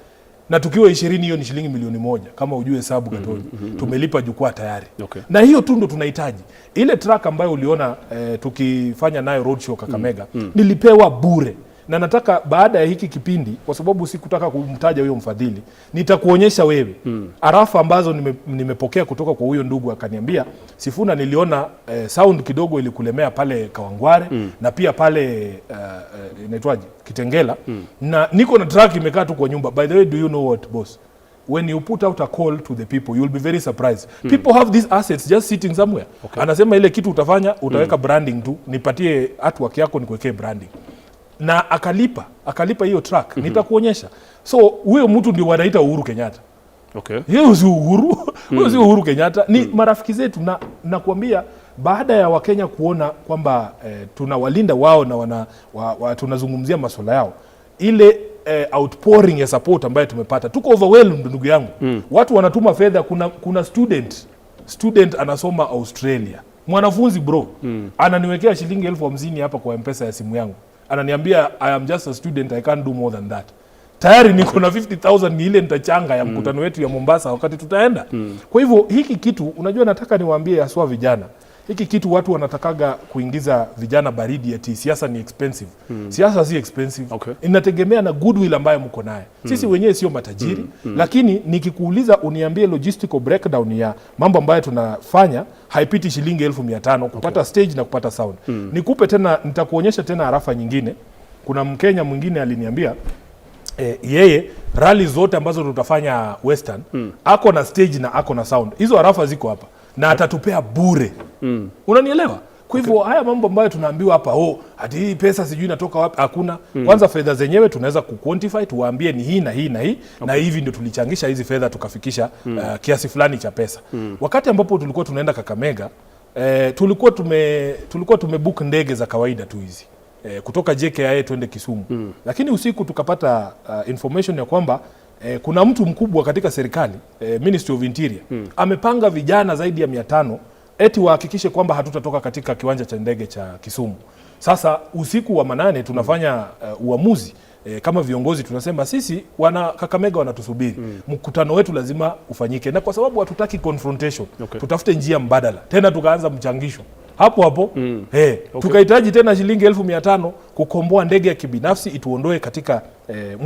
na tukiwa 20 hiyo ni shilingi 1 milioni, kama ujue hesabu Gatonye. Tumelipa jukwaa tayari. Na hiyo tu ndo tunahitaji. Ile truck ambayo uliona tukifanya nayo roadshow Kakamega, nilipewa bure, na nataka baada ya hiki kipindi, kwa sababu sikutaka kumtaja huyo mfadhili, nitakuonyesha wewe arafa ambazo nimepokea kutoka kwa huyo ndugu. Akaniambia, "Sifuna, niliona sound kidogo ilikulemea pale Kawangware na pia pale inaitwaje, Kitengela, na niko na truck imekaa tu kwa nyumba." By the way, do you know what, boss? When you put out a call to the people, you'll be very surprised. People have these assets just sitting somewhere. Anasema ile kitu utafanya, utaweka branding tu, nipatie artwork yako nikuwekee branding. Na akalipa hiyo truck. Nitakuonyesha. So huyo mtu ndio wanaita Uhuru Kenyatta. Hiyo si Uhuru, huyo si Uhuru Kenyatta, ni marafiki zetu, na nakuambia baada ya Wakenya kuona kwamba tunawalinda wao na tunazungumzia masuala yao, ile outpouring ya support ambayo tumepata, tuko overwhelmed, ndugu yangu. Watu wanatuma fedha. Kuna student anasoma Australia, mwanafunzi bro, ananiwekea shilingi 50,000 hapa kwa Mpesa ya simu yangu, ananiambia, "I am just a student, I can't do more than that." Tayari niko na 50,000, ni ile nitachanga ya mkutano wetu ya Mombasa wakati tutaenda. Kwa hivyo hiki kitu, unajua, nataka niwaambie haswa vijana, hiki kitu watu wanatakaga kuingiza vijana baridi ati siasa ni expensive. Siasa si expensive. Inategemea na goodwill ambayo mko naye. Sisi wenyewe sio matajiri, lakini nikikuuliza uniambie logistical breakdown ya mambo ambayo tunafanya, haipiti shilingi 500,000 kupata stage na kupata sound. Nikupe tena, nitakuonyesha tena arafa nyingine. Kuna Mkenya mwingine aliniambia yeye rally zote ambazo tutafanya Western, ako na stage na ako na sound. Hizo arafa ziko hapa na atatupea bure. Unanielewa? Kwa hivyo haya mambo ambayo tunaambiwa hapa, oh, ati hii pesa sijui inatoka wapi, hakuna. Kwanza fedha zenyewe tunaweza kuquantify, tuwaambie ni hii na hii na hii, na hivi ndio tulichangisha hizi fedha tukafikisha kiasi fulani cha pesa. Wakati ambapo tulikuwa tunaenda Kakamega, tulikuwa tumebook ndege za kawaida tu hizi kutoka JKIA twende Kisumu, lakini usiku tukapata information ya kwamba kuna mtu mkubwa katika serikali, Ministry of Interior, amepanga vijana zaidi ya 500 eti wahakikishe kwamba hatutatoka katika kiwanja cha ndege cha Kisumu. Sasa usiku wa manane tunafanya uamuzi kama viongozi, tunasema sisi wana Kakamega wanatusubiri, mkutano wetu lazima ufanyike, na kwa sababu hatutaki confrontation, tutafute njia mbadala. Tena tukaanza mchangisho hapo hapo, tukahitaji tena shilingi 500,000 kukomboa ndege ya kibinafsi ituondoe katika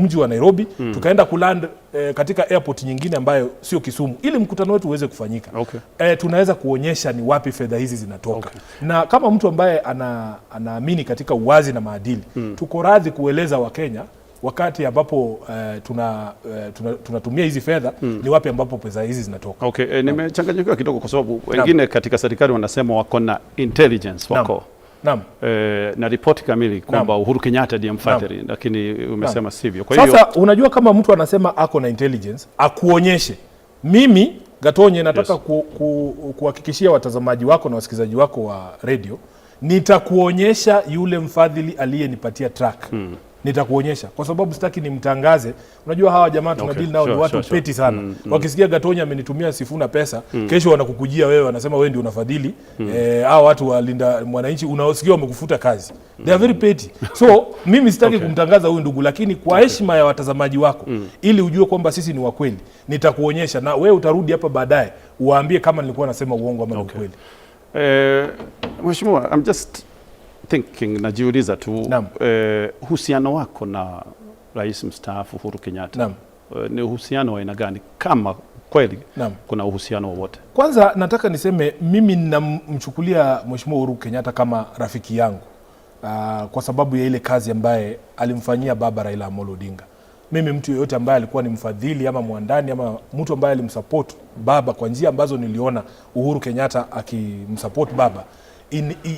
mji wa Nairobi, tukaenda kuland katika airport nyingine ambayo sio Kisumu ili mkutano wetu uweze kufanyika. Tunaweza kuonyesha ni wapi fedha hizi zinatoka, na kama mtu ambaye anaamini katika uwazi na maadili, tuko radhi kueleza Wakenya wakati ambapo tunatumia hizi fedha, ni wapi ambapo pesa hizi zinatoka. Okay, nimechanganyikiwa kidogo kwa sababu wengine katika serikali wanasema wako na intelligence wako na ripoti kamili kwamba Uhuru Kenyatta ndiye mfadhili, lakini umesema sivyo. Kwa hiyo Sasa unajua kama mtu anasema ako na intelligence, akuonyeshe. Mimi Gatonye nataka kuhakikishia watazamaji wako na wasikilizaji wako wa radio, nitakuonyesha yule mfadhili aliyenipatia truck. Nitakuonyesha kwa sababu sitaki nimtangaze. Unajua hawa jamaa tunadeal nao ni watu petty sana. Wakisikia Gatonye amenitumia Sifuna pesa, kesho wanakukujia wewe, wanasema wewe ndio unafadhili hawa watu walinda mwananchi, unaosikia wamekufuta kazi. They are very petty. So mimi sitaki kumtangaza huyu ndugu, lakini kwa heshima ya watazamaji wako, ili ujue kwamba sisi ni wakweli, nitakuonyesha na wewe utarudi hapa baadaye uwaambie kama nilikuwa nasema uongo ama ni ukweli. Mheshimiwa, I'm just thinking, najiuliza tu, uhusiano wako na Rais mstaafu Uhuru Kenyatta ni uhusiano wa aina gani, kama kweli kuna uhusiano wowote? Kwanza nataka niseme mimi ninamchukulia Mheshimiwa Uhuru Kenyatta kama rafiki yangu. kwa sababu ya ile kazi ambaye alimfanyia baba Raila Amolo Odinga. Mimi mtu yeyote ambaye alikuwa ni mfadhili ama mwandani ama mtu ambaye alimsupport baba kwa njia ambazo niliona Uhuru Kenyatta akimsupport baba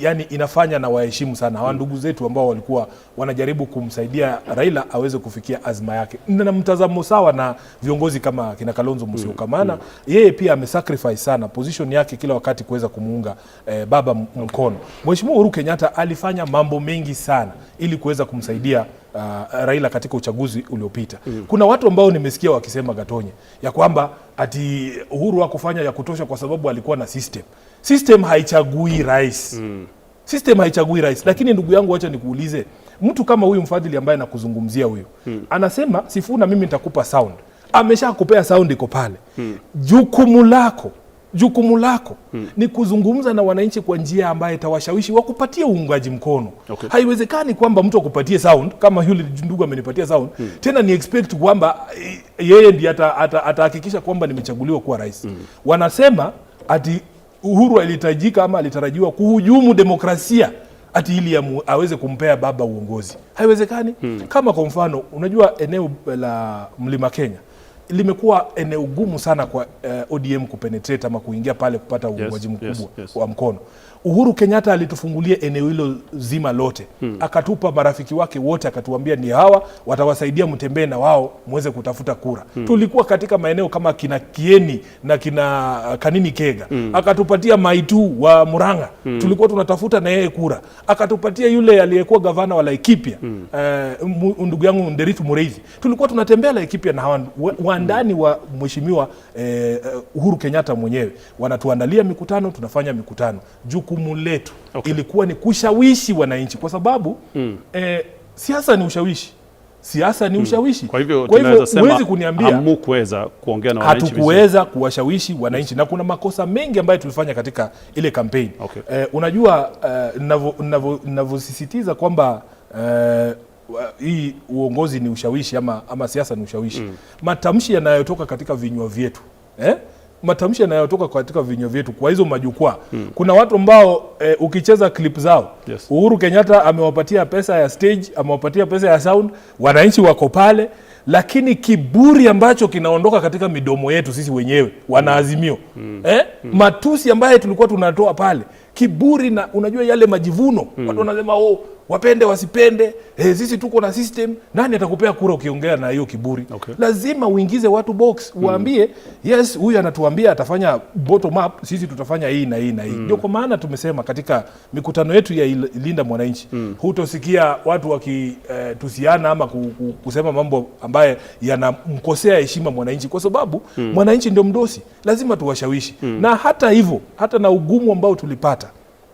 yani inafanya na waheshimu sana hawa ndugu zetu ambao walikuwa wanajaribu kumsaidia Raila aweze kufikia azma yake. Na mtazamo sawa na viongozi kama kina Kalonzo Musyoka, maana yeye pia amesacrifice sana position yake kila wakati kuweza kumuunga baba mkono. Mheshimiwa Uhuru Kenyatta alifanya mambo mengi sana ili kuweza kumsaidia Raila katika uchaguzi uliopita. Kuna watu ambao nimesikia wakisema, Gatonye, ya kwamba ati Uhuru hakufanya ya kutosha kwa sababu alikuwa na system. System haichagui rais. System haichagui rais. Lakini ndugu yangu, wacha nikuulize, mtu kama huyu mfadhili ambaye nakuzungumzia huyu anasema, "Sifuna, mimi nitakupa sound." Ameshakupea sound, iko pale. Jukumu lako ni kuzungumza na wananchi kwa njia ambayo itawashawishi wakupatie uungaji mkono. Haiwezekani kwamba mtu akupatie sound kama yule ndugu amenipatia sound, tena ni expect kwamba yeye ndiye atahakikisha kwamba nimechaguliwa kuwa rais. Wanasema ati Uhuru alihitajika ama alitarajiwa kuhujumu demokrasia ati ili aweze kumpea baba uongozi. Haiwezekani. Kama kwa mfano, unajua eneo la Mlima Kenya limekuwa eneo gumu sana kwa ODM kupenetrate ama kuingia pale kupata uungwaji mkubwa wa mkono. Uhuru Kenyatta alitufungulia eneo hilo zima lote, akatupa marafiki wake wote, akatuambia ni hawa watawasaidia, mtembee na wao muweze kutafuta kura. Tulikuwa katika maeneo kama kina Kieni na kina Kanini Kega, akatupatia Maitu wa Murang'a, tulikuwa tunatafuta na yeye kura, akatupatia yule aliyekuwa gavana wa Laikipia, ndugu yangu Nderitu Mureithi, tulikuwa tunatembea Laikipia na hawa wandani wa mheshimiwa Uhuru Kenyatta mwenyewe wanatuandalia mikutano, tunafanya mikutano. Jukumu letu ilikuwa ni kushawishi wananchi, kwa sababu siasa ni ushawishi, siasa ni ushawishi. Kwa hivyo Kwa hivyo tunaweza sema huwezi kuniambia hamukuweza kuongea na wananchi vizuri. Hatukuweza kuwashawishi wananchi na kuna makosa mengi ambayo tulifanya katika ile kampeni. Unajua ninavyosisitiza kwamba hii uongozi ni ushawishi ama siasa ni ushawishi. Matamshi yanayotoka katika vinywa vyetu, eh? Matamshi yanayotoka katika vinywa vyetu kwa hizo majukwaa, kuna watu ambao ukicheza clip zao, Uhuru Kenyatta amewapatia pesa ya stage, amewapatia pesa ya sound, wananchi wako pale, lakini kiburi ambacho kinaondoka katika midomo yetu sisi wenyewe wanaazimio, eh? Matusi ambayo tulikuwa tunatoa pale, kiburi na unajua yale majivuno, watu wanasema, "Oh, wapende wasipende, sisi tuko na system." Nani atakupea kura ukiongea na hiyo kiburi? Lazima uingize watu box, uwaambie, "Yes, huyu anatuambia atafanya bottom up, sisi tutafanya hii na hii na hii." Ndio kwa maana tumesema katika mikutano yetu ya Linda Mwananchi hutosikia watu wakitusiana ama kusema mambo ambaye yanamkosea heshima mwananchi, kwa sababu mwananchi ndio mdosi, lazima tuwashawishi. Na hata hivyo, hata na ugumu ambao tulipata,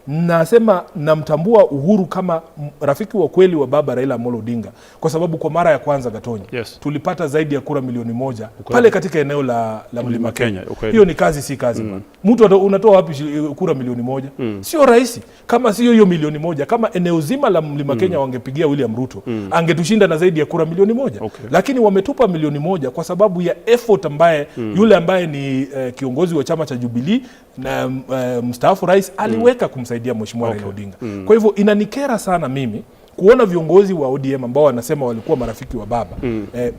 nasema namtambua Uhuru kama rafiki wa kweli wa baba Raila Amolo Odinga, kwa sababu kwa mara ya kwanza, Gatonyi, tulipata zaidi ya kura 1 milioni pale katika eneo la Mlima Kenya. Kenya, ukweli. Hiyo ni kazi, si kazi bwana. Mtu unatoa wapi kura 1 milioni? Sio rahisi. Kama sio hiyo 1 milioni, kama eneo zima la Mlima Kenya wangepigia William Ruto, angetushinda na zaidi ya kura 1 milioni. Lakini wametupa 1 milioni kwa sababu ya effort ambaye yule ambaye ni kiongozi wa chama cha Jubilee na mstaafu rais aliweka kumsaidia mheshimiwa Raila Odinga. Kwa hivyo inanikera sana mimi kuona viongozi wa ODM ambao wanasema walikuwa marafiki wa baba.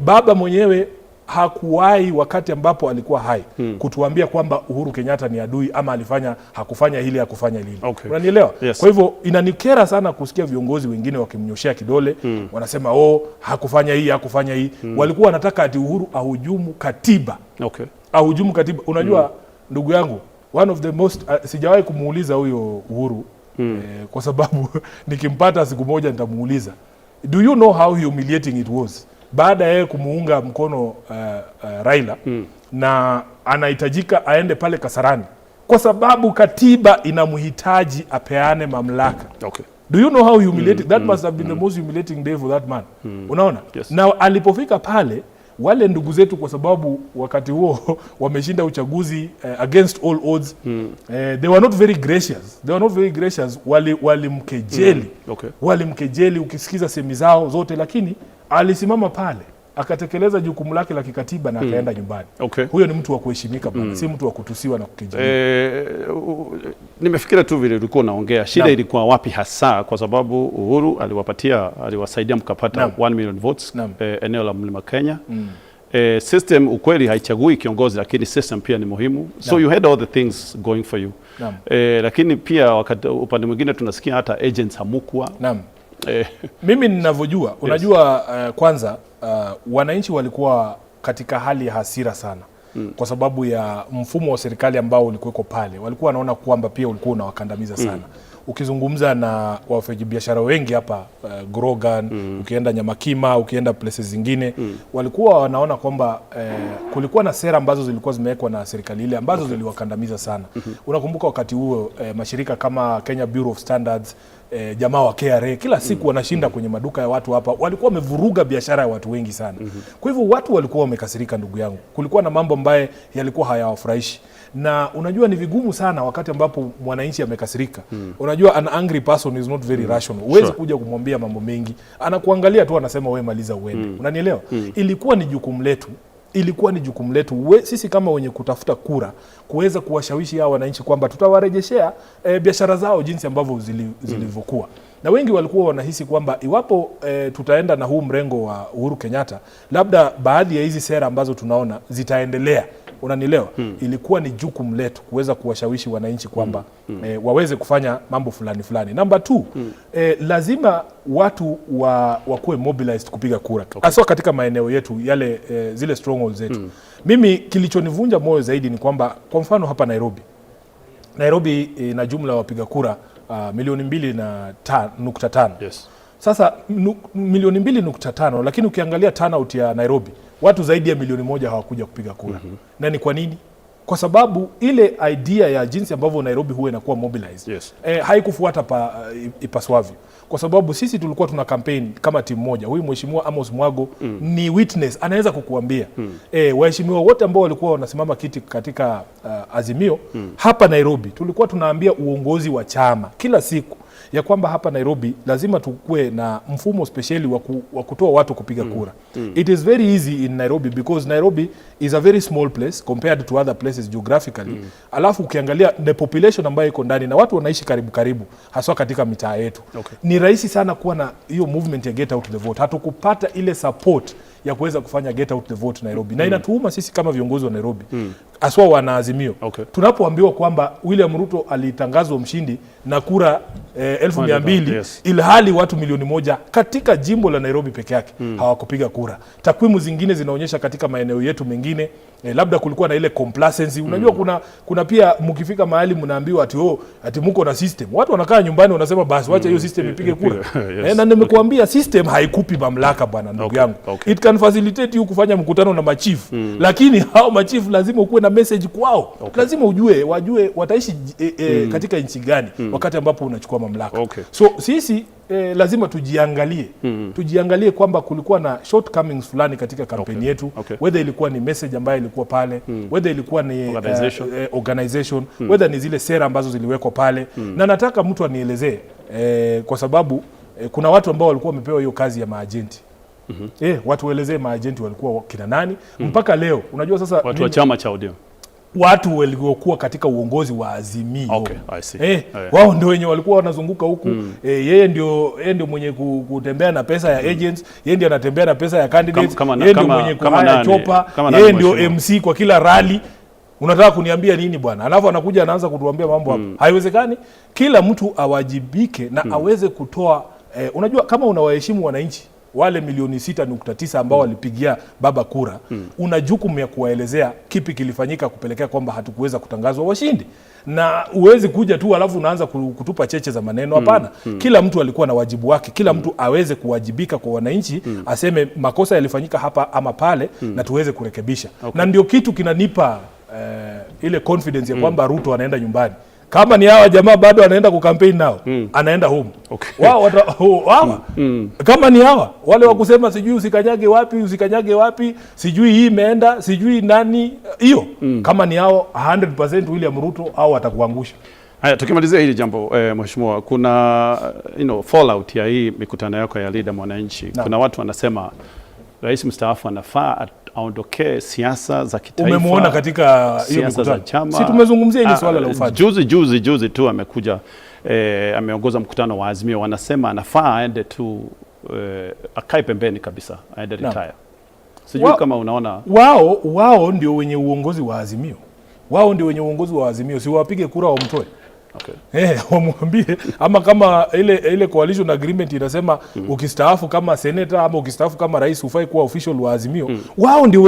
Baba mwenyewe hakuwahi wakati ambapo alikuwa hai kutuambia kwamba Uhuru Kenyatta ni adui ama alifanya, hakufanya hili, hakufanya lile. Unanielewa? Yes. Kwa hivyo inanikera sana kusikia viongozi wengine wakimnyoshea kidole, wanasema, "Oh, hakufanya hii, hakufanya hii." Walikuwa wanataka ati Uhuru ahujumu katiba, ahujumu katiba. Unajua ndugu yangu, one of the most sijawahi kumuuliza huyo Uhuru kwa sababu nikimpata siku moja nitamuuliza, do you know how humiliating it was baada ya yeye kumuunga mkono Raila na anahitajika aende pale Kasarani kwa sababu katiba inamhitaji apeane mamlaka? Do you know how humiliating that must have been? The most humiliating day for that man. Unaona? Yes. Na alipofika pale, wale ndugu zetu, kwa sababu wakati huo wameshinda uchaguzi against all odds, they were not very gracious. They were not very gracious. Walimkejeli. Walimkejeli ukisikiza semi zao zote, lakini alisimama pale. Akatekeleza jukumu lake la kikatiba na akaenda nyumbani. Huyo ni mtu wa kuheshimika bwana, si mtu wa kutusiwa na kukejeliwa. Nimefikiria tu vile ulikuwa unaongea, shida ilikuwa wapi hasa? Kwa sababu Uhuru aliwapatia, aliwasaidia mkapata 1 million votes eneo la Mlima Kenya. System ukweli haichagui kiongozi, lakini system pia ni muhimu. So you had all the things going for you. Lakini pia wakati upande mwingine tunasikia hata agents hamukua. Mimi ninavyojua, unajua, kwanza wananchi walikuwa katika hali ya hasira sana kwa sababu ya mfumo wa serikali ambao ulikuweko pale. Walikuwa wanaona kwamba pia ulikuwa unawakandamiza sana. Ukizungumza na wafanyabiashara wengi hapa Grogan, ukienda Nyamakima, ukienda places zingine, walikuwa wanaona kwamba kulikuwa na sera ambazo zilikuwa zimewekwa na serikali ile ambazo ziliwakandamiza sana. Unakumbuka wakati huo mashirika kama Kenya Bureau of Standards, jamaa wa KRA kila siku wanashinda kwenye maduka ya watu hapa, walikuwa wamevuruga biashara ya watu wengi sana. Kwa hivyo watu walikuwa wamekasirika, ndugu yangu. Kulikuwa na mambo ambaye yalikuwa hayawafurahishi, na unajua ni vigumu sana wakati ambapo mwananchi amekasirika. Unajua an angry person is not very rational. Huwezi kuja kumwambia mambo mengi, anakuangalia tu, anasema, "Wewe maliza uende." Unanielewa? Ilikuwa ni jukumu letu sisi kama wenye kutafuta kura kuweza kuwashawishi hawa wananchi kwamba tutawarejeshea biashara zao jinsi ambavyo zilivyokuwa. Na wengi walikuwa wanahisi kwamba iwapo tutaenda na huu mrengo wa Uhuru Kenyatta, labda baadhi ya hizi sera ambazo tunaona zitaendelea. Unanielewa? Ilikuwa ni jukumu letu kuweza kuwashawishi wananchi kwamba waweze kufanya mambo fulani fulani. Namba 2, lazima watu wakuwe mobilized kupiga kura, haswa katika maeneo yetu yale, zile strongholds zetu. Mimi kilichonivunja moyo zaidi ni kwamba kwa mfano hapa Nairobi, Nairobi ina jumla ya wapiga kura milioni mbili na 0.5. Sasa milioni 2.5, lakini ukiangalia turnout ya Nairobi, watu zaidi ya milioni 1 hawakuja kupiga kura. Na ni kwa nini? Kwa sababu ile idea ya jinsi ambavyo Nairobi huwa inakuwa mobilized haikufuata ipaswavyo, kwa sababu sisi tulikuwa tuna campaign kama timu moja. Huyu mheshimiwa Amos Mwago ni witness, anaweza kukuambia waheshimiwa wote ambao walikuwa wanasimama kiti katika Azimio hapa Nairobi, tulikuwa tunaambia uongozi wa chama kila siku ya kwamba hapa Nairobi lazima tukue na mfumo spesheli wa kutoa watu kupiga kura. It is very easy in Nairobi because Nairobi is a very small place compared to other places geographically. Alafu ukiangalia the population ambayo iko ndani na watu wanaishi karibu karibu, haswa katika mitaa yetu. Ni rahisi sana kuwa na hiyo movement ya get out the vote. Hatukupata ile support ya kuweza kufanya get out the vote Nairobi, na inatuuma sisi kama viongozi wa Nairobi, haswa wanaazimio, tunapoambiwa kwamba William Ruto alitangazwa mshindi na kura 200,000 ilhali watu milioni 1 katika jimbo la Nairobi peke yake hawakupiga kura. Takwimu zingine zinaonyesha katika maeneo yetu mengine labda kulikuwa na ile complacency. Unajua kuna pia mkifika mahali mnaambiwa ati, oh, ati muko na system. Watu wanakaa nyumbani wanasema, "Basi wacha hiyo system ipige kura." Na nimekuambia system haikupi mamlaka bwana, ndugu yangu. It can facilitate you kufanya mkutano na machifu, lakini hao machifu lazima ukuwe na message kwao. Lazima ujue wajue wataishi katika nchi gani wakati ambapo unachukua mamlaka. So sisi lazima tujiangalie kwamba kulikuwa na shortcomings fulani katika kampeni yetu, whether ilikuwa ni message ambayo ilikuwa pale, whether ilikuwa ni Organization. Organization, whether ni zile sera ambazo ziliwekwa pale. Na nataka mtu anielezee kwa sababu kuna watu ambao walikuwa wamepewa hiyo kazi ya maajenti. Watu waelezee maajenti walikuwa kina nani mpaka leo. Unajua sasa Watu wa chama cha ODM. Watu waliokuwa katika uongozi wa Azimio. Okay, I see. Wao ndio wenye walikuwa wanazunguka huku. Yeye ndio mwenye kutembea na pesa ya agents, yeye ndio anatembea na pesa ya candidates, yeye ndio mwenye Kama kuhire nani? chopper, Kama nani, yeye ndio mheshimiwa? MC kwa kila rally. Unataka kuniambia nini bwana? Alafu anakuja anaanza kutuambia mambo hapa. Haiwezekani. Kila mtu awajibike na aweze kutoa unajua kama unawaheshimu wananchi wale milioni 6.9 ambao walipigia baba kura, una jukumu ya kuwaelezea kipi kilifanyika kupelekea kwamba hatukuweza kutangazwa washindi, na huwezi kuja tu alafu unaanza kutupa cheche za maneno. Hapana. Kila mtu alikuwa na wajibu wake, kila mtu aweze kuwajibika kwa wananchi, aseme makosa yalifanyika hapa ama pale na tuweze kurekebisha. Na ndio kitu kinanipa ile confidence ya kwamba Ruto anaenda nyumbani. Kama ni hawa jamaa bado anaenda kukampeni nao, anaenda home. Wao hawa kama ni hawa wale wa kusema sijui usikanyage wapi, usikanyage wapi, sijui hii imeenda, sijui nani hiyo, kama ni hao 100% William Ruto au watakuangusha. Haya, tukimalizia hili jambo mheshimiwa, kuna fallout ya hii mikutano yako ya Linda Mwananchi. Kuna watu wanasema Rais mstaafu anafaa aondokee siasa za kitaifa. Umemuona katika hiyo siasa za mikutano? chama. Si tumezungumzia hili swala la ufadhili. Juzi juzi tu amekuja, ameongoza mkutano wa Azimio, wanasema anafaa aende tu, akae pembeni kabisa, aende retire. Sijui kama unaona. Wao ndio wenye uongozi wa Azimio, wao ndio wenye uongozi wa Azimio, si wapige kura wamtoe? Wamwambie, ama kama ile coalition agreement inasema ukistaafu kama senator ama ukistaafu kama rais hufai kuwa official wa Azimio. Wao ndio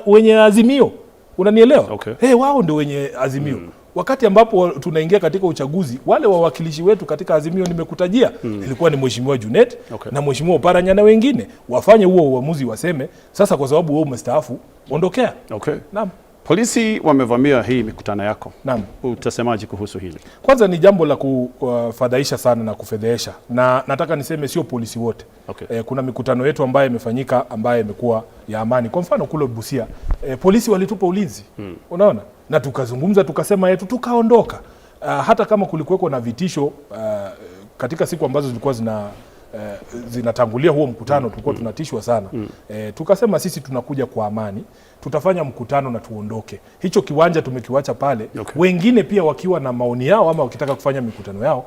wenye Azimio, unanielewa? Okay. Wao ndio wenye Azimio. Wakati ambapo tunaingia katika uchaguzi, wale wawakilishi wetu katika Azimio nimekutajia, ilikuwa ni Mheshimiwa Junet na Mheshimiwa Oparanya na wengine, wafanye huo uamuzi, waseme sasa, kwa sababu wewe umestaafu, ondokea. Naam. Polisi wamevamia hii mikutano yako. Naam. Utasemaje kuhusu hili? Kwanza ni jambo la kufadhaisha sana na kufedhehesha, na nataka niseme sio polisi wote. Kuna mikutano yetu ambayo imefanyika ambayo imekuwa ya amani. Kwa mfano kule Busia, polisi walitupa ulinzi, unaona, na tukazungumza, tukasema yetu, tukaondoka. Hata kama kulikuweko na vitisho katika siku ambazo zilikuwa zinatangulia huo mkutano, tulikuwa tunatishwa sana. Tukasema sisi tunakuja kwa amani, tutafanya mkutano na tuondoke. Hicho kiwanja tumekiwacha pale. Wengine pia wakiwa na maoni yao ama wakitaka kufanya mikutano yao,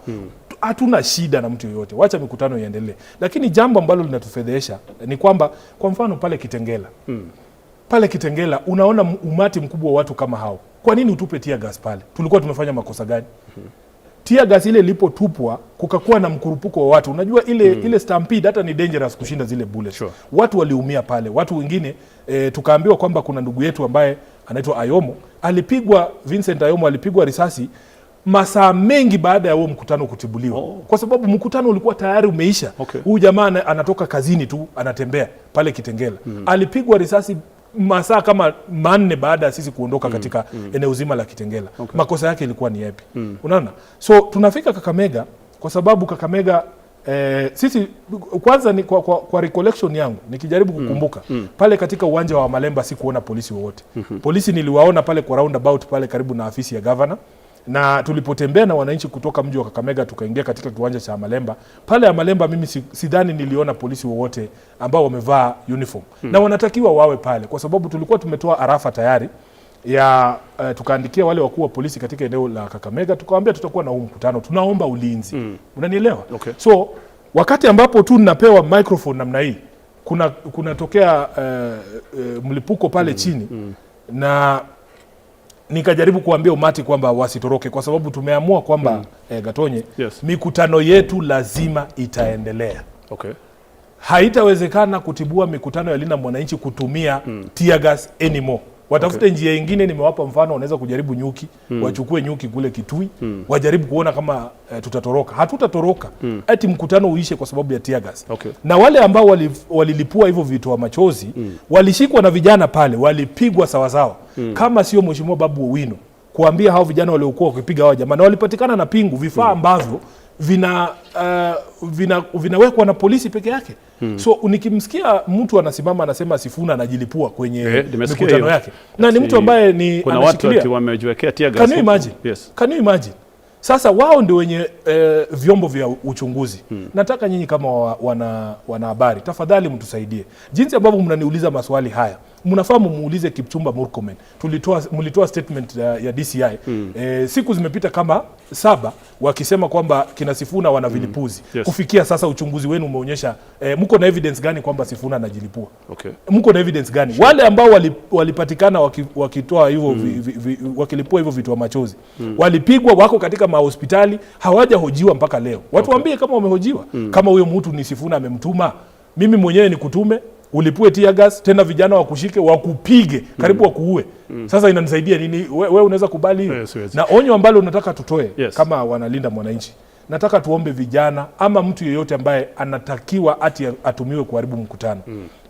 hatuna shida na mtu yoyote, wacha mikutano iendelee. Lakini jambo ambalo linatufedhehesha ni kwamba kwa mfano pale Kitengela unaona umati mkubwa wa watu kama hao, kwa nini utupe tear gas pale? Tulikuwa tumefanya makosa gani? Tear gas ile ilipotupwa, kukakuwa na mkurupuko wa watu. Unajua ile stampede hata ni dangerous kushinda zile bullets. Watu waliumia pale, watu wengine, tukaambiwa kwamba kuna ndugu yetu ambaye anaitwa Ayomo alipigwa, Vincent Ayomo alipigwa risasi masaa mengi baada ya huo mkutano kutibuliwa, kwa sababu mkutano ulikuwa tayari umeisha. Huyu jamaa anatoka kazini tu, anatembea pale Kitengela, alipigwa risasi masaa kama 4 baada ya sisi kuondoka katika eneo zima la Kitengela. Makosa yake ilikuwa ni yapi? Unaona, so tunafika Kakamega kwa sababu Kakamega, sisi kwanza ni kwa recollection yangu nikijaribu kukumbuka, pale katika uwanja wa Malemba sikuona polisi wowote. Polisi niliwaona pale kwa roundabout pale karibu na afisi ya governor, na tulipotembea na wananchi kutoka mji wa Kakamega tukaingia katika kiwanja cha Malemba pale ya Malemba, mimi sidhani niliona polisi wowote ambao wamevaa uniform, na wanatakiwa wawe pale kwa sababu tulikuwa tumetoa arafa tayari ya tukaandikia wale wakuu wa polisi katika eneo la Kakamega, tukawaambia tutakuwa na huu mkutano, tunaomba ulinzi. Unanielewa? Okay. So wakati ambapo tu napewa microphone namna hii, kunatokea mlipuko pale chini, na nikajaribu kuambia umati kwamba wasitoroke kwa sababu tumeamua kwamba, Gatonye, mikutano yetu lazima itaendelea. Haitawezekana kutibua mikutano ya Linda Mwananchi kutumia tear gas anymore. Watafute njia ingine. Nimewapa mfano, wanaweza kujaribu nyuki, wachukue nyuki kule Kitui, wajaribu kuona kama tutatoroka. Hatutatoroka ati mkutano uishe kwa sababu ya tear gas. Na wale ambao walilipua hivyo vitoa machozi walishikwa na vijana pale, walipigwa sawasawa. Kama sio Mheshimiwa Babu Owino kuambia hao vijana waliokuwa wakipiga hao jamaa, na walipatikana na pingu, vifaa ambavyo vinawekwa na polisi peke yake. So nikimsikia mtu anasimama anasema Sifuna anajilipua kwenye Nimesikia mikutano hiyo. yake, na ni mtu ambaye ni Kuna watu anashikilia. ati wamejiwekea tear gas Can you huku. imagine? Yes. Can you imagine? Sasa wao ndio wenye vyombo vya uchunguzi. Nataka nyinyi kama wanahabari, tafadhali mtusaidie. Jinsi ambavyo mnaniuliza maswali haya, mnafaa mumuulize Kipchumba Murkomen. Mlitoa statement ya DCI. Siku zimepita kama 7 wakisema kwamba kina Sifuna wana vilipuzi. Kufikia sasa uchunguzi wenu umeonyesha, mko na evidence gani kwamba Sifuna anajilipua? Mko na evidence gani? Wale ambao walipatikana wakitoa hivyo wakilipua hivyo vitoa machozi, walipigwa, wako katika mahospitali, hawajahojiwa mpaka leo. Watu waambie kama wamehojiwa. Kama huyo mtu ni Sifuna amemtuma, mimi mwenyewe nikutume ulipue tear gas, tena vijana wakushike wakupige karibu wakuue. Sasa inanisaidia nini? We unaweza kubali hiyo? Siwezi. Na onyo ambalo nataka tutoe kama wanalinda mwananchi, nataka tuombe vijana ama mtu yeyote ambaye anatakiwa ati atumiwe kuharibu mkutano,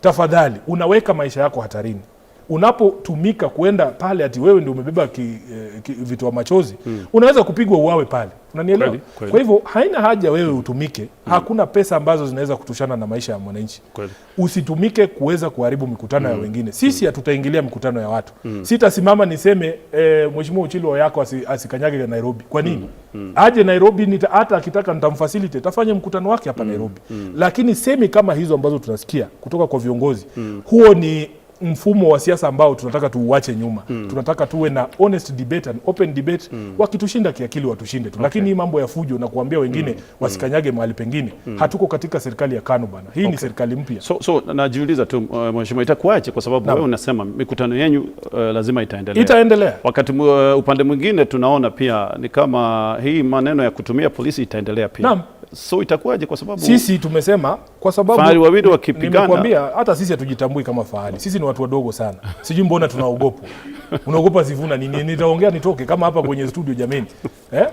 tafadhali, unaweka maisha yako hatarini. Unapotumika kuenda pale ati wewe ndio umebeba vitoa machozi, unaweza kupigwa uawe pale. Unanielewa? Kweli, kweli. Kwa hivyo haina haja wewe utumike. Hakuna pesa ambazo zinaweza kutoshana na maisha ya mwananchi. Usitumike kuweza kuharibu mikutano ya wengine. Sisi hatutaingilia mikutano ya watu. Sitasimama niseme Mheshimiwa Ochilo yako asikanyage Nairobi. Kwa nini? Aje Nairobi, hata akitaka nitamfacilitate afanye mkutano wake hapa Nairobi. Lakini semi kama hizo ambazo tunasikia kutoka kwa viongozi, huo ni mfumo wa siasa ambao tunataka tuuache nyuma. Tunataka tuwe na honest debate and open debate. Wakitushinda kiakili watushinde tu. Lakini hii mambo ya fujo na kuambia wengine wasikanyage mahali pengine, hatuko katika serikali ya KANU bana. Hii ni serikali mpya. So najiuliza tu mheshimiwa, itakuwaje? Kwa sababu wewe unasema mikutano yenyu lazima itaendelea. Itaendelea. Wakati upande mwingine tunaona pia ni kama hii maneno ya kutumia polisi itaendelea pia. Naam. So itakuwaje? Kwa sababu sisi tumesema kwa sababu fahali wawili wakipigana. Nimekuambia hata sisi hatujitambui kama fahali. Sisi ni watu wadogo sana. Sijui mbona tunaogopa. Unaogopa Sifuna nini? Nitaongea nitoke kama hapa kwenye studio jameni. Eh?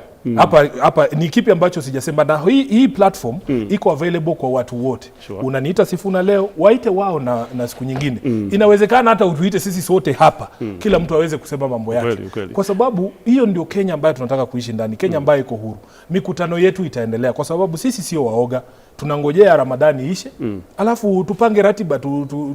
Hapa ni kipi ambacho sijasema? Na hii platform iko available kwa watu wote. Unaniita Sifuna leo, waite wao na siku nyingine. Inawezekana hata utuite sisi sote hapa. Kila mtu aweze kusema mambo yake. Kweli, kweli. Kwa sababu hiyo ndio Kenya ambayo tunataka kuishi ndani, Kenya ambayo iko huru. Mikutano yetu itaendelea kwa sababu sisi sio waoga. Tunangojea Ramadhani ishe, alafu tupange ratiba,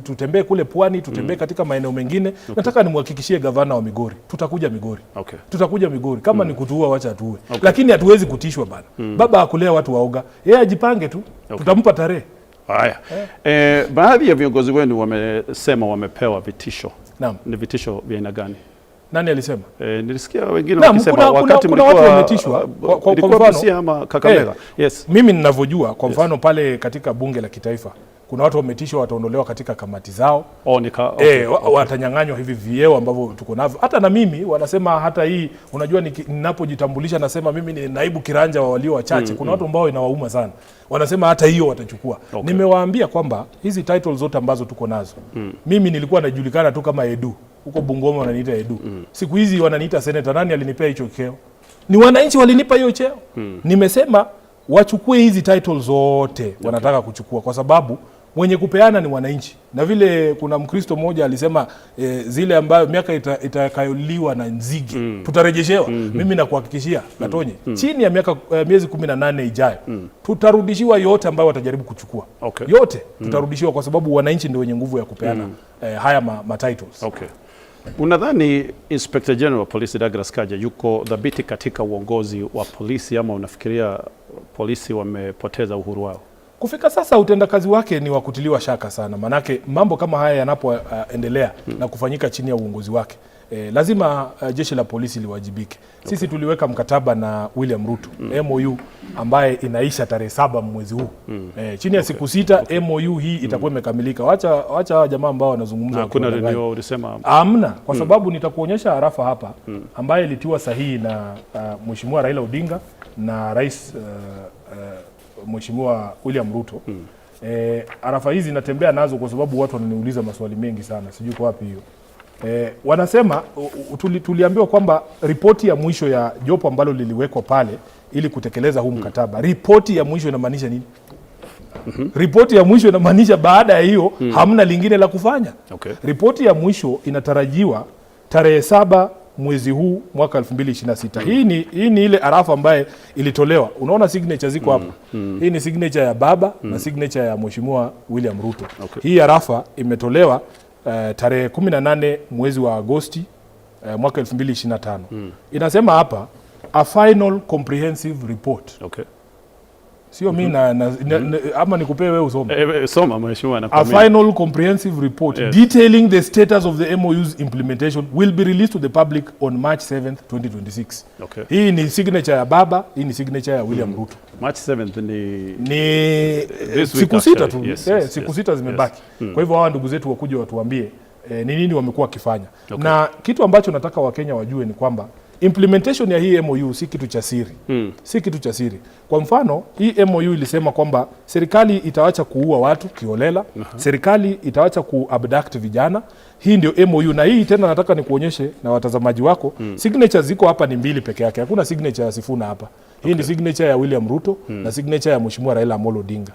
tutembee kule pwani, tutembee katika maeneo mengine. Nataka nimhakikishie gavana wa Migori, tutakuja Migori. Tutakuja Migori. Kama ni kutuua wacha tuue. Lakini hatuwezi kutishwa bana. Baba hakulea watu waoga. Yeye ajipange tu. Tutampa tarehe. Haya. Baadhi ya viongozi wenu wamesema wamepewa vitisho. Naam. Ni vitisho vya aina gani? Nani alisema? Nilisikia wengine Naam, wakisema wakati kuna watu mlikuwa, wametishwa. Kwa ilikuwa mfano, Busia ama Kakamega. Yes. Mimi ninavyojua kwa mfano pale katika bunge la kitaifa kuna watu wametishwa wataondolewa katika kamati zao. Oh, okay, Watanyang'anywa hivi vyeo ambavyo tuko navyo. Hata na mimi wanasema hata hii, unajua ninapojitambulisha nasema mimi ni naibu kiranja wa walio wachache. Kuna watu ambao inawauma sana. Wanasema hata hiyo watachukua. Nimewaambia kwamba hizi titles zote ambazo tuko nazo. Mimi nilikuwa najulikana tu kama Edu. Huko Bungoma wananiita Edu. Siku hizi wananiita senator. Nani alinipea hicho cheo? Ni wananchi walinipa hiyo cheo. Nimesema wachukue hizi titles zote wanataka kuchukua kwa sababu mwenye kupeana ni wananchi. Na vile kuna Mkristo mmoja alisema zile ambayo miaka itakayoliwa na nzige tutarejeshewa. Mimi nakuhakikishia Gatonye, chini ya miezi 18 ijayo tutarudishiwa yote ambayo watajaribu kuchukua. Yote tutarudishiwa kwa sababu wananchi ndio wenye nguvu ya kupeana haya ma titles. Unadhani Inspector General wa Polisi Douglas Kanja yuko dhabiti katika uongozi wa polisi ama unafikiria polisi wamepoteza uhuru wao? Kufika sasa utendakazi wake ni wa kutiliwa shaka sana, manake mambo kama haya yanapoendelea na kufanyika chini ya uongozi wake, lazima jeshi la polisi liwajibike. Sisi tuliweka mkataba na William Ruto, MOU ambaye inaisha tarehe 7 mwezi huu. Chini ya siku 6 MOU hii itakuwa imekamilika. Wacha hawa jamaa ambao wanazungumza Hakuna wakiwadanganya. renewal ulisema? Hamna, kwa sababu nitakuonyesha harafa hapa ambaye ilitiwa sahihi na Mheshimiwa Raila Odinga na Rais Mheshimiwa William Ruto. Arafa hizi natembea nazo kwa sababu watu wananiuliza maswali mengi sana, sijui kwa wapi hiyo. Wanasema tuliambiwa kwamba ripoti ya mwisho ya jopo ambalo liliwekwa pale ili kutekeleza huu mkataba, ripoti ya mwisho inamaanisha nini? Ripoti ya mwisho inamaanisha baada ya hiyo hamna lingine la kufanya. Ripoti ya mwisho inatarajiwa tarehe 7 mwezi huu mwaka 2026. Hii ni ile arafa ambaye ilitolewa. Unaona signature ziko hapa. Hii ni signature ya baba na signature ya Mheshimiwa William Ruto. Hii arafa imetolewa tarehe 18 mwezi wa Agosti mwaka 2025. Inasema hapa a final comprehensive report. Sio mimi na ama nikupee wewe usome. Soma mheshimiwa, A nakuamini. final comprehensive report detailing the status of the MOU's implementation will be released to the public on March 7th, 2026. Hii ni signature ya baba, hii ni signature ya William Ruto. March 7th ni Ni this week siku 6 actually. tu. Yes, yes, siku yes. 6 zimebaki. Kwa hivyo hawa ndugu zetu wakuja watuambie ni nini wamekuwa wakifanya. Na kitu ambacho nataka Wakenya wajue ni kwamba implementation ya hii MOU si kitu cha siri. Si kitu cha siri. Kwa mfano, hii MOU ilisema kwamba serikali itawacha kuua watu kiholela, serikali itawacha kuabduct vijana. Hii ndio MOU, na hii tena nataka nikuonyeshe na watazamaji wako. Signature ziko hapa ni 2 peke yake. Hakuna signature ya Sifuna hapa. Hii ni signature ya William Ruto na signature ya Mheshimiwa Raila Amolo Odinga.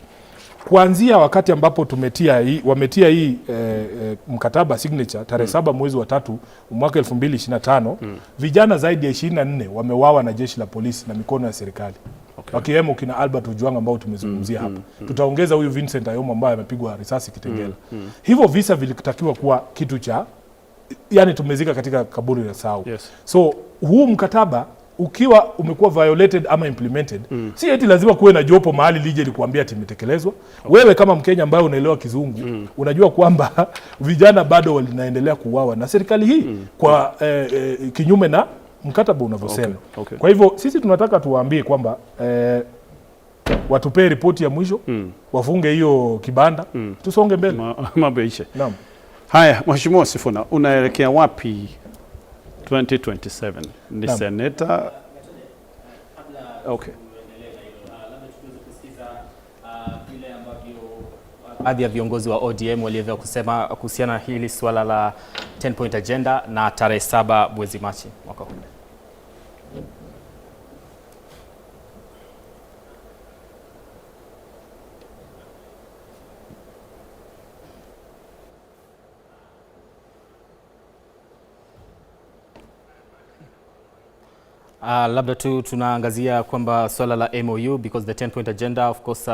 Kuanzia wakati ambapo tumetia hii, wametia hii mkataba signature tarehe 7 mwezi wa 3 mwaka 2025, vijana zaidi ya 24 wamewawa na jeshi la polisi na mikono ya serikali. Wakiwemo kina Albert Ojwang ambao tumezungumzia hapa. Tutaongeza huyu Vincent Ayomo ambaye amepigwa risasi Kitengela. Hivyo visa vilitakiwa kuwa kitu cha, yani, tumezika katika kaburi la sahau. So huu mkataba ukiwa umekuwa violated ama implemented, si eti lazima kuwe na jopo mahali lije likuambia ati imetekelezwa. Wewe kama Mkenya ambaye unaelewa Kizungu, unajua kwamba vijana bado wanaendelea kuuawa na serikali hii kwa kinyume na mkataba unavyosema. Kwa hivyo sisi tunataka tuwaambie kwamba watupee ripoti ya mwisho, wafunge hiyo kibanda, tusonge mbele. Mambo yaishe. Naam. Haya, Mheshimiwa Sifuna, unaelekea wapi 2027? Ni seneta? Okay. Baadhi ya viongozi wa ODM waliweza kusema kuhusiana na hili suala la 10 point agenda na tarehe 7 mwezi Machi mwaka huu. Labda tu tunaangazia kwamba swala la MOU, because the 10 point agenda, of course,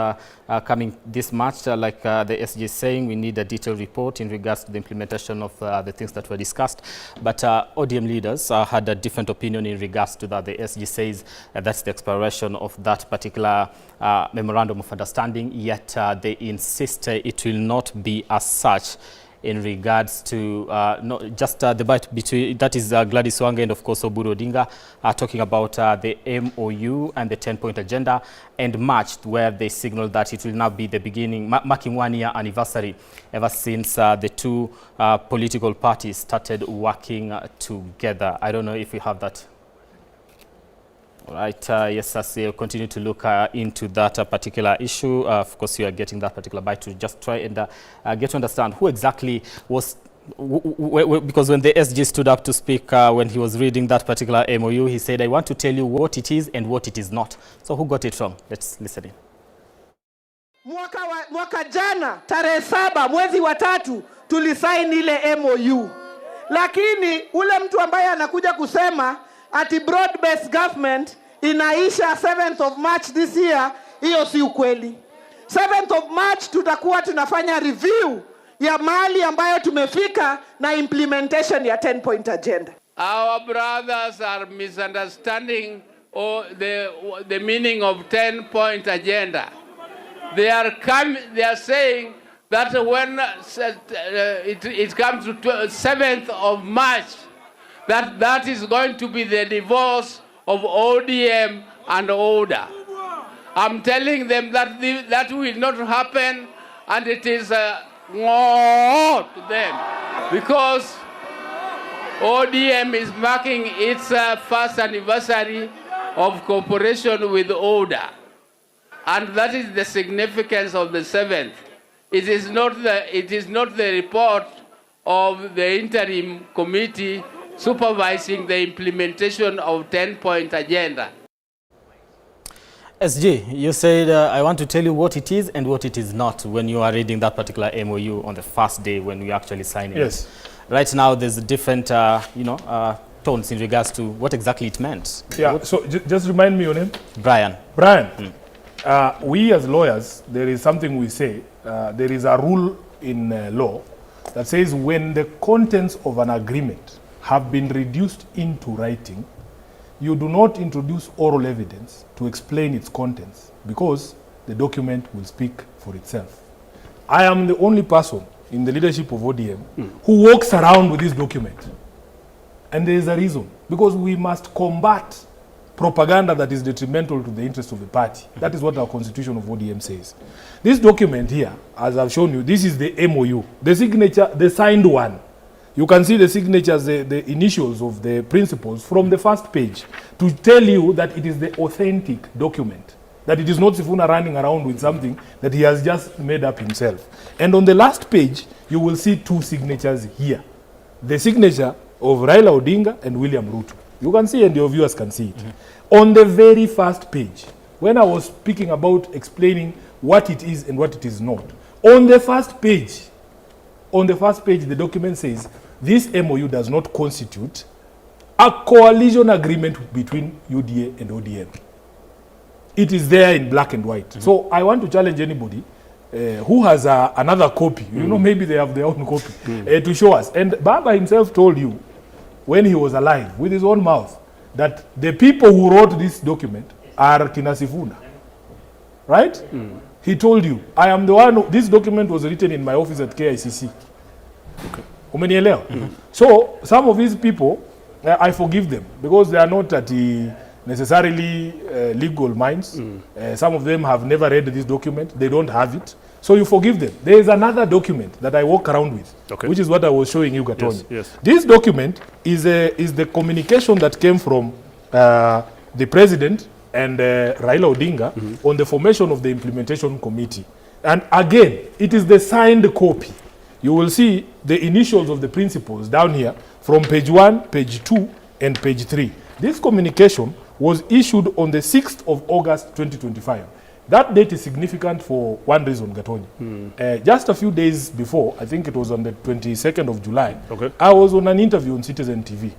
coming this March, like the SG is saying, we need a detailed report in regards to the implementation of the things that were discussed, but ODM leaders had a different opinion in regards to that. The SG says that's the expiration of that particular memorandum of understanding, yet they insist it will not be as such in regards to not just the debate between, that is, Gladys Wanga and of course Oburu Odinga are talking about the MOU and the 10-point agenda, and March, where they signaled that it will now be the beginning, marking 1 year anniversary ever since the two political parties started working together. I don't know if we have that. All right, yes, as we continue to look into that particular issue, of course, you are getting that particular bite to just try and get to understand who exactly was, because when the SG stood up to speak when he was reading that particular MOU, he said, I want to tell you what it is and what it is not. So who got it wrong? Let's listen in. Mwaka jana tarehe 7 mwezi wa 3 tulisign ile MOU, lakini ule mtu ambaye anakuja kusema ati broad based government inaisha 7th of March this year, hiyo si ukweli. 7th of March tutakuwa tunafanya review ya mali ambayo tumefika na implementation ya 10 point agenda. Our brothers are misunderstanding the meaning of 10 point agenda. They are saying that when it comes to 7th of March, that is going to be the divorce of ODM and ODA. I'm telling them that that will not happen, and it is a no to them, because ODM is marking its first anniversary of cooperation with ODA, and that is the significance of the 7th. It is not the report of the interim committee supervising the implementation of 10-point agenda. SG, you said, I want to tell you what it is and what it is not when you are reading that particular MOU on the first day when we actually sign it. Yes. Right now, there's different, tones in regards to what exactly it meant. Yeah, so just remind me your name. Brian. Brian, we as lawyers, there is something we say. There is a rule in law that says when the contents of an agreement have been reduced into writing, you do not introduce oral evidence to explain its contents because the document will speak for itself. I am the only person in the leadership of ODM who walks around with this document. And there is a reason, because we must combat propaganda that is detrimental to the interest of the party. That is what our constitution of ODM says. This document here, as I've shown you, this is the MOU, the signature, the signed one. You can see the signatures, the initials of the principals from the first page to tell you that it is the authentic document, that it is not Sifuna running around with something that he has just made up himself. And on the last page, you will see two signatures here. The signature of Raila Odinga and William Ruto. You can see, and your viewers can see it. On the very first page, when I was speaking about explaining what it is and what it is not. On the first page, on the first page, the document says this MOU does not constitute a coalition agreement between UDA and ODM. It is there in black and white. So I want to challenge anybody who has another copy, maybe they have their own copy, to show us. And Baba himself told you when he was alive, with his own mouth, that the people who wrote this document are kina Sifuna. Right? He told you, I am the one, this document was written in my office at KICC. Umenielewa? So some of these people, I forgive them because they are not at the necessarily legal minds. Some of them have never read this document. They don't have it. So you forgive them. There is another document that I walk around with, which is what I was showing you, Gatonye. This document is the communication that came from the president and Raila Odinga on the formation of the implementation committee. And again, it is the signed copy. You will see the initials of the principals down here from page 1, page 2, and page 3. This communication was issued on the 6th of August 2025. That date is significant for one reason, Gatonye. Just a few days before, I think it was on the 22nd of July, I was on an interview on Citizen TV.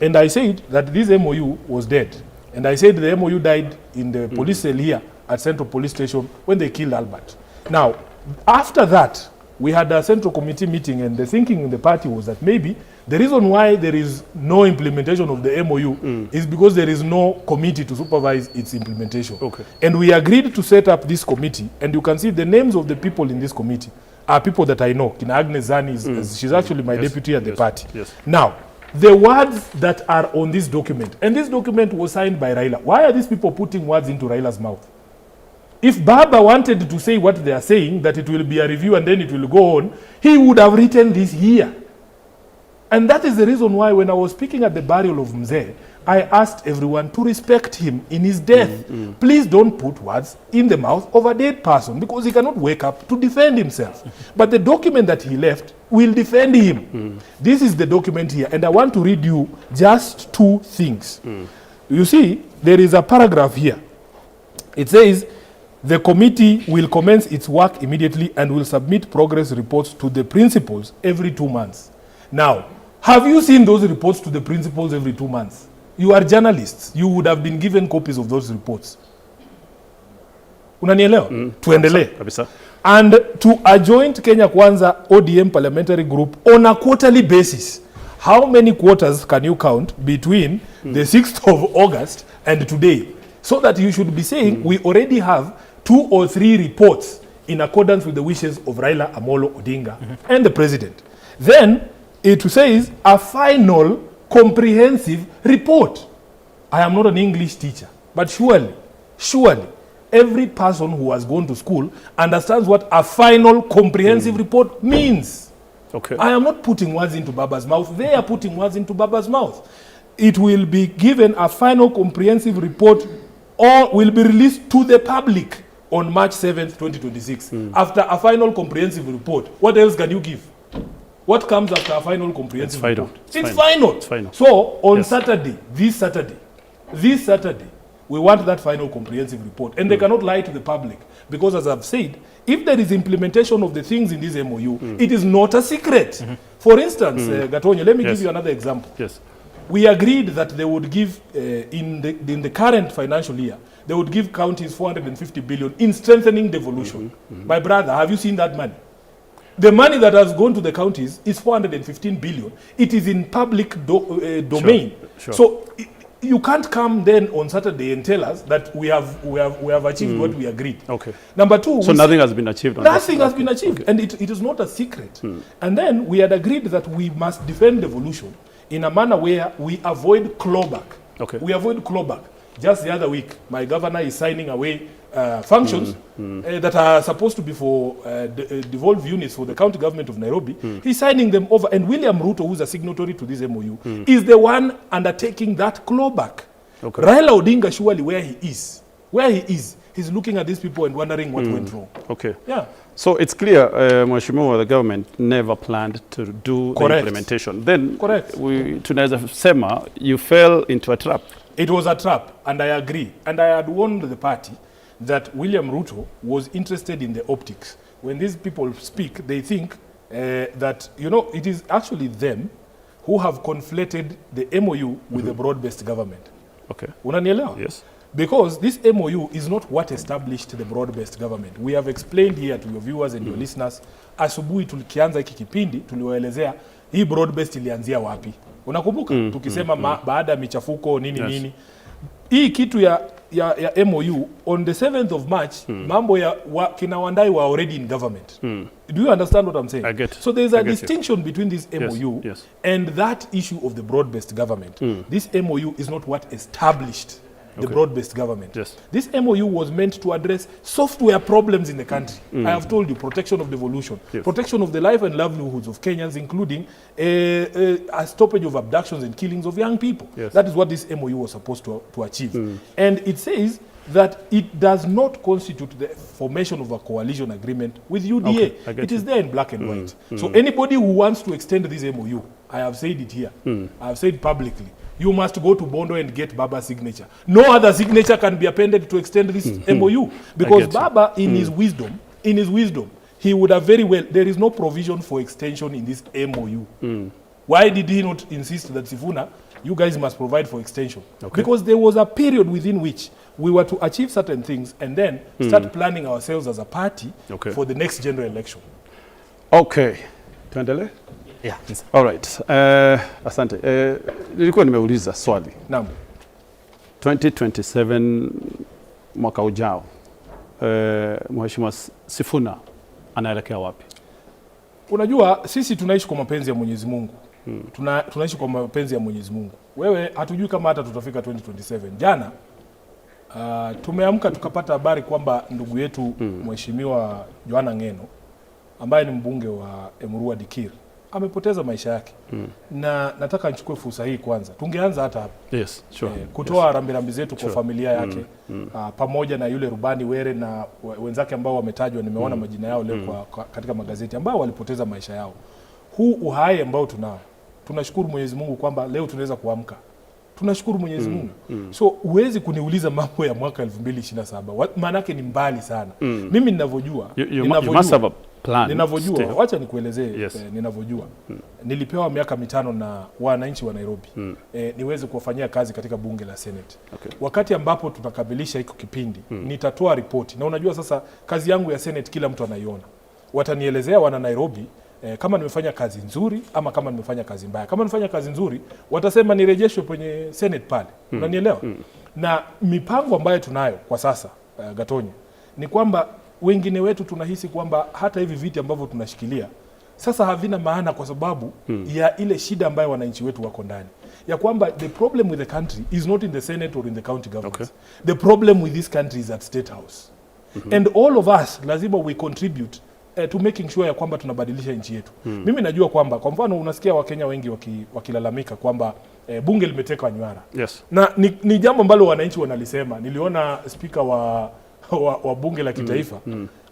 And I said that this MOU was dead. And I said the MOU died in the police cell here at Central Police Station when they killed Albert. Now, after that, we had a Central Committee meeting, and the thinking in the party was that maybe the reason why there is no implementation of the MOU is because there is no committee to supervise its implementation. And we agreed to set up this committee, and you can see the names of the people in this committee are people that I know. Kina Agnes Zani, she's actually my deputy at the party. Now, the words that are on this document, and this document was signed by Raila. Why are these people putting words into Raila's mouth? If Baba wanted to say what they are saying, that it will be a review and then it will go on, he would have written this here. And that is the reason why when I was speaking at the burial of Mzee, I asked everyone to respect him in his death. Please don't put words in the mouth of a dead person because he cannot wake up to defend himself. But the document that he left will defend him. This is the document here, and I want to read you just two things. You see, there is a paragraph here. It says, the committee will commence its work immediately and will submit progress reports to the principals every 2 months. Now, have you seen those reports to the principals every 2 months? You are journalists. You would have been given copies of those reports. Unanielewa? Tuendelee. Kabisa. And to a joint Kenya Kwanza ODM parliamentary group on a quarterly basis. How many quarters can you count between the 6th of August and today? So that you should be saying we already have two or three reports in accordance with the wishes of Raila Amolo Odinga and the president. Then it says a final comprehensive report. I am not an English teacher, but surely, surely, every person who has gone to school understands what a final comprehensive report means. I am not putting words into Baba's mouth. They are putting words into Baba's mouth. It will be given a final comprehensive report or will be released to the public on March 7th, 2026. After a final comprehensive report, what else can you give? What comes after a final comprehensive It's final. report? It's It's final. final. It's final. So on Saturday, this Saturday, we want that final comprehensive report. And they cannot lie to the public because, as I've said, if there is implementation of the things in this MOU, it is not a secret. For instance, Gatonye, let me give you another example. We agreed that they would give, in the current financial year, they would give counties 450 billion in strengthening devolution. My brother, have you seen that money? The money that has gone to the counties is 415 billion. It is in public domain. So you can't come then on Saturday and tell us that we have achieved what we agreed. Number two, So we nothing has been achieved on this. Nothing has been achieved, and it is not a secret. And then we had agreed that we must defend devolution in a manner where we avoid clawback. We avoid clawback. Just the other week, my governor is signing away functions that are supposed to be for devolved units for the county government of Nairobi. He's signing them over, and William Ruto, who's a signatory to this MOU, is the one undertaking that clawback. Raila Odinga, surely where he is, he's looking at these people and wondering what went wrong. Yeah. So it's clear, Mheshimiwa, the government never planned to do the Correct. Implementation. Then Correct. We tunaweza sema you fell into a trap. It was a trap, and I agree. And I had warned the party that William Ruto was interested in the optics. When these people speak, they think that, it is actually them who have conflated the MOU with the broad-based government. Unanielewa? Yes. Because this MOU is not what established the broad-based government. We have explained here to your viewers and your listeners. Asubuhi tulikianza hiki kipindi tuliwaelezea hii broad-based ilianzia wapi. Unakumbuka? Tukisema baada ya michafuko nini nini. Hii kitu ya MOU on the 7th of March, mambo ya kina Wandayi were already in government. Do you understand what I'm saying? I get. So there is I a get you. Distinction between this MOU and that issue of the broad-based government. This MOU is not what established the broad-based government. This MOU was meant to address software problems in the country. I have told you, protection of devolution, protection of the life and livelihoods of Kenyans, including a stoppage of abductions and killings of young people. That is what this MOU was supposed to achieve. And it says that it does not constitute the formation of a coalition agreement with UDA. Okay, I get It is you. There in black and white. So anybody who wants to extend this MOU, I have said it here, I have said publicly, you must go to Bondo and get Baba's signature. No other signature can be appended to extend this MOU because Get you. Baba, in his wisdom, he would have very well. There is no provision for extension in this MOU. Why did he not insist that, "Sifuna, you guys must provide for extension"? Because there was a period within which we were to achieve certain things and then start planning ourselves as a party for the next general election. Okay. Tuendelee? Yeah. All right. Asante. Nilikuwa nimeuliza swali. Naam. 2027, mwaka ujao. Mheshimiwa Sifuna anaelekea wapi? Unajua, sisi tunaishi kwa mapenzi ya Mwenyezi Mungu. Tunaishi kwa mapenzi ya Mwenyezi Mungu. Wewe, hatujui kama hata tutafika 2027. Jana tumeamka tukapata habari kwamba ndugu yetu Mheshimiwa Joanna Ng'eno, ambaye ni mbunge wa Emurua Dikir, amepoteza maisha yake. Na nataka nichukue fursa hii kwanza, tungeanza hata hapa kutoa rambirambi zetu kwa familia yake, pamoja na yule rubani Were na wenzake ambao wametajwa, nimeona majina yao leo katika magazeti, ambao walipoteza maisha yao. Huu uhai ambao tunao, tunashukuru Mwenyezi Mungu kwamba leo tunaweza kuamka, tunashukuru Mwenyezi Mungu. So huwezi kuniuliza mambo ya mwaka 2027. Maanake ni mbali sana. Mimi ninavyojua, You must have a plan ninavyojua, still. Wacha nikuelezee. Ninavyojua, nilipewa miaka 5 na wananchi wa Nairobi niweze kuwafanyia kazi katika bunge la Senate. Wakati ambapo tutakamilisha hiko kipindi, nitatoa ripoti, na unajua sasa kazi yangu ya Senate kila mtu anaiona. Watanielezea wana Nairobi kama nimefanya kazi nzuri ama kama nimefanya kazi mbaya. Kama nimefanya kazi nzuri, watasema nirejeshwe kwenye Senate pale. Unanielewa? Na mipango ambayo tunayo kwa sasa, Gatonye, ni kwamba wengine wetu tunahisi kwamba hata hivi viti ambavyo tunashikilia sasa havina maana kwa sababu ya ile shida ambayo wananchi wetu wako ndani, ya kwamba the problem with the country is not in the Senate or in the county governments. The problem with this country is at State House, and all of us lazima we contribute to making sure ya kwamba tunabadilisha nchi yetu. Mimi najua kwamba, kwa mfano, unasikia Wakenya wengi wakilalamika kwamba bunge limeteka nyara na ni jambo ambalo wananchi wanalisema. Niliona spika wa bunge la kitaifa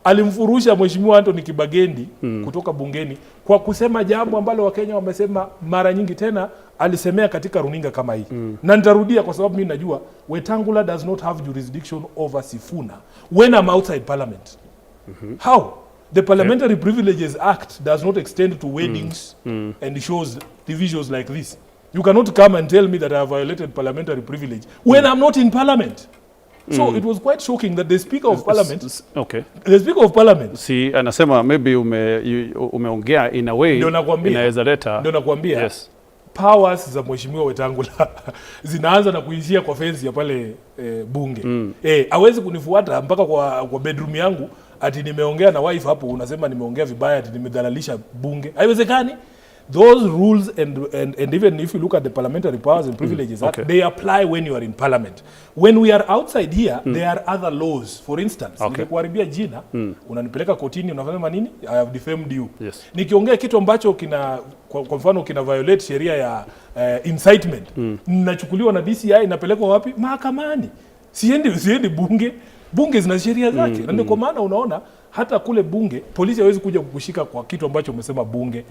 alimfurusha Mheshimiwa Anthony Kibagendi kutoka bungeni kwa kusema jambo ambalo Wakenya wamesema mara nyingi, tena alisemea katika runinga kama hii, na nitarudia kwa sababu mimi najua Wetangula does not have jurisdiction over Sifuna when I'm outside parliament. How? The Parliamentary Privileges Act does not extend to weddings and shows, TV shows like this. You cannot come and tell me that I have violated parliamentary privilege when I'm not in parliament. So it was quite shocking that the Speaker of Parliament, the Speaker of Parliament, Si anasema maybe umeongea in a way Ndio nakwambia. inaweza leta Ndio nakwambia. Powers za Mheshimiwa Wetangula zinaanza na kuishia kwa fence ya pale bunge. Hawezi kunifuata mpaka kwa bedroom yangu ati nimeongea na wife hapo, unasema nimeongea vibaya, ati nimedhalalisha bunge. Haiwezekani. Those rules and even if you look at the Parliamentary Powers and Privileges Act, they apply when you are in parliament. When we are outside here, there are other laws. For instance, nikikuharibia jina, unanipeleka kotini, unasema nini? I have defamed you. Nikiongea kitu ambacho kina kwa mfano kina violate sheria ya incitement, nachukuliwa na DCI, napelekwa wapi? Mahakamani. Siendi bunge. Bunge zina sheria zake, na ndio kwa maana unaona hata kule bunge polisi hawezi kuja kukushika kwa kitu ambacho umesema bunge.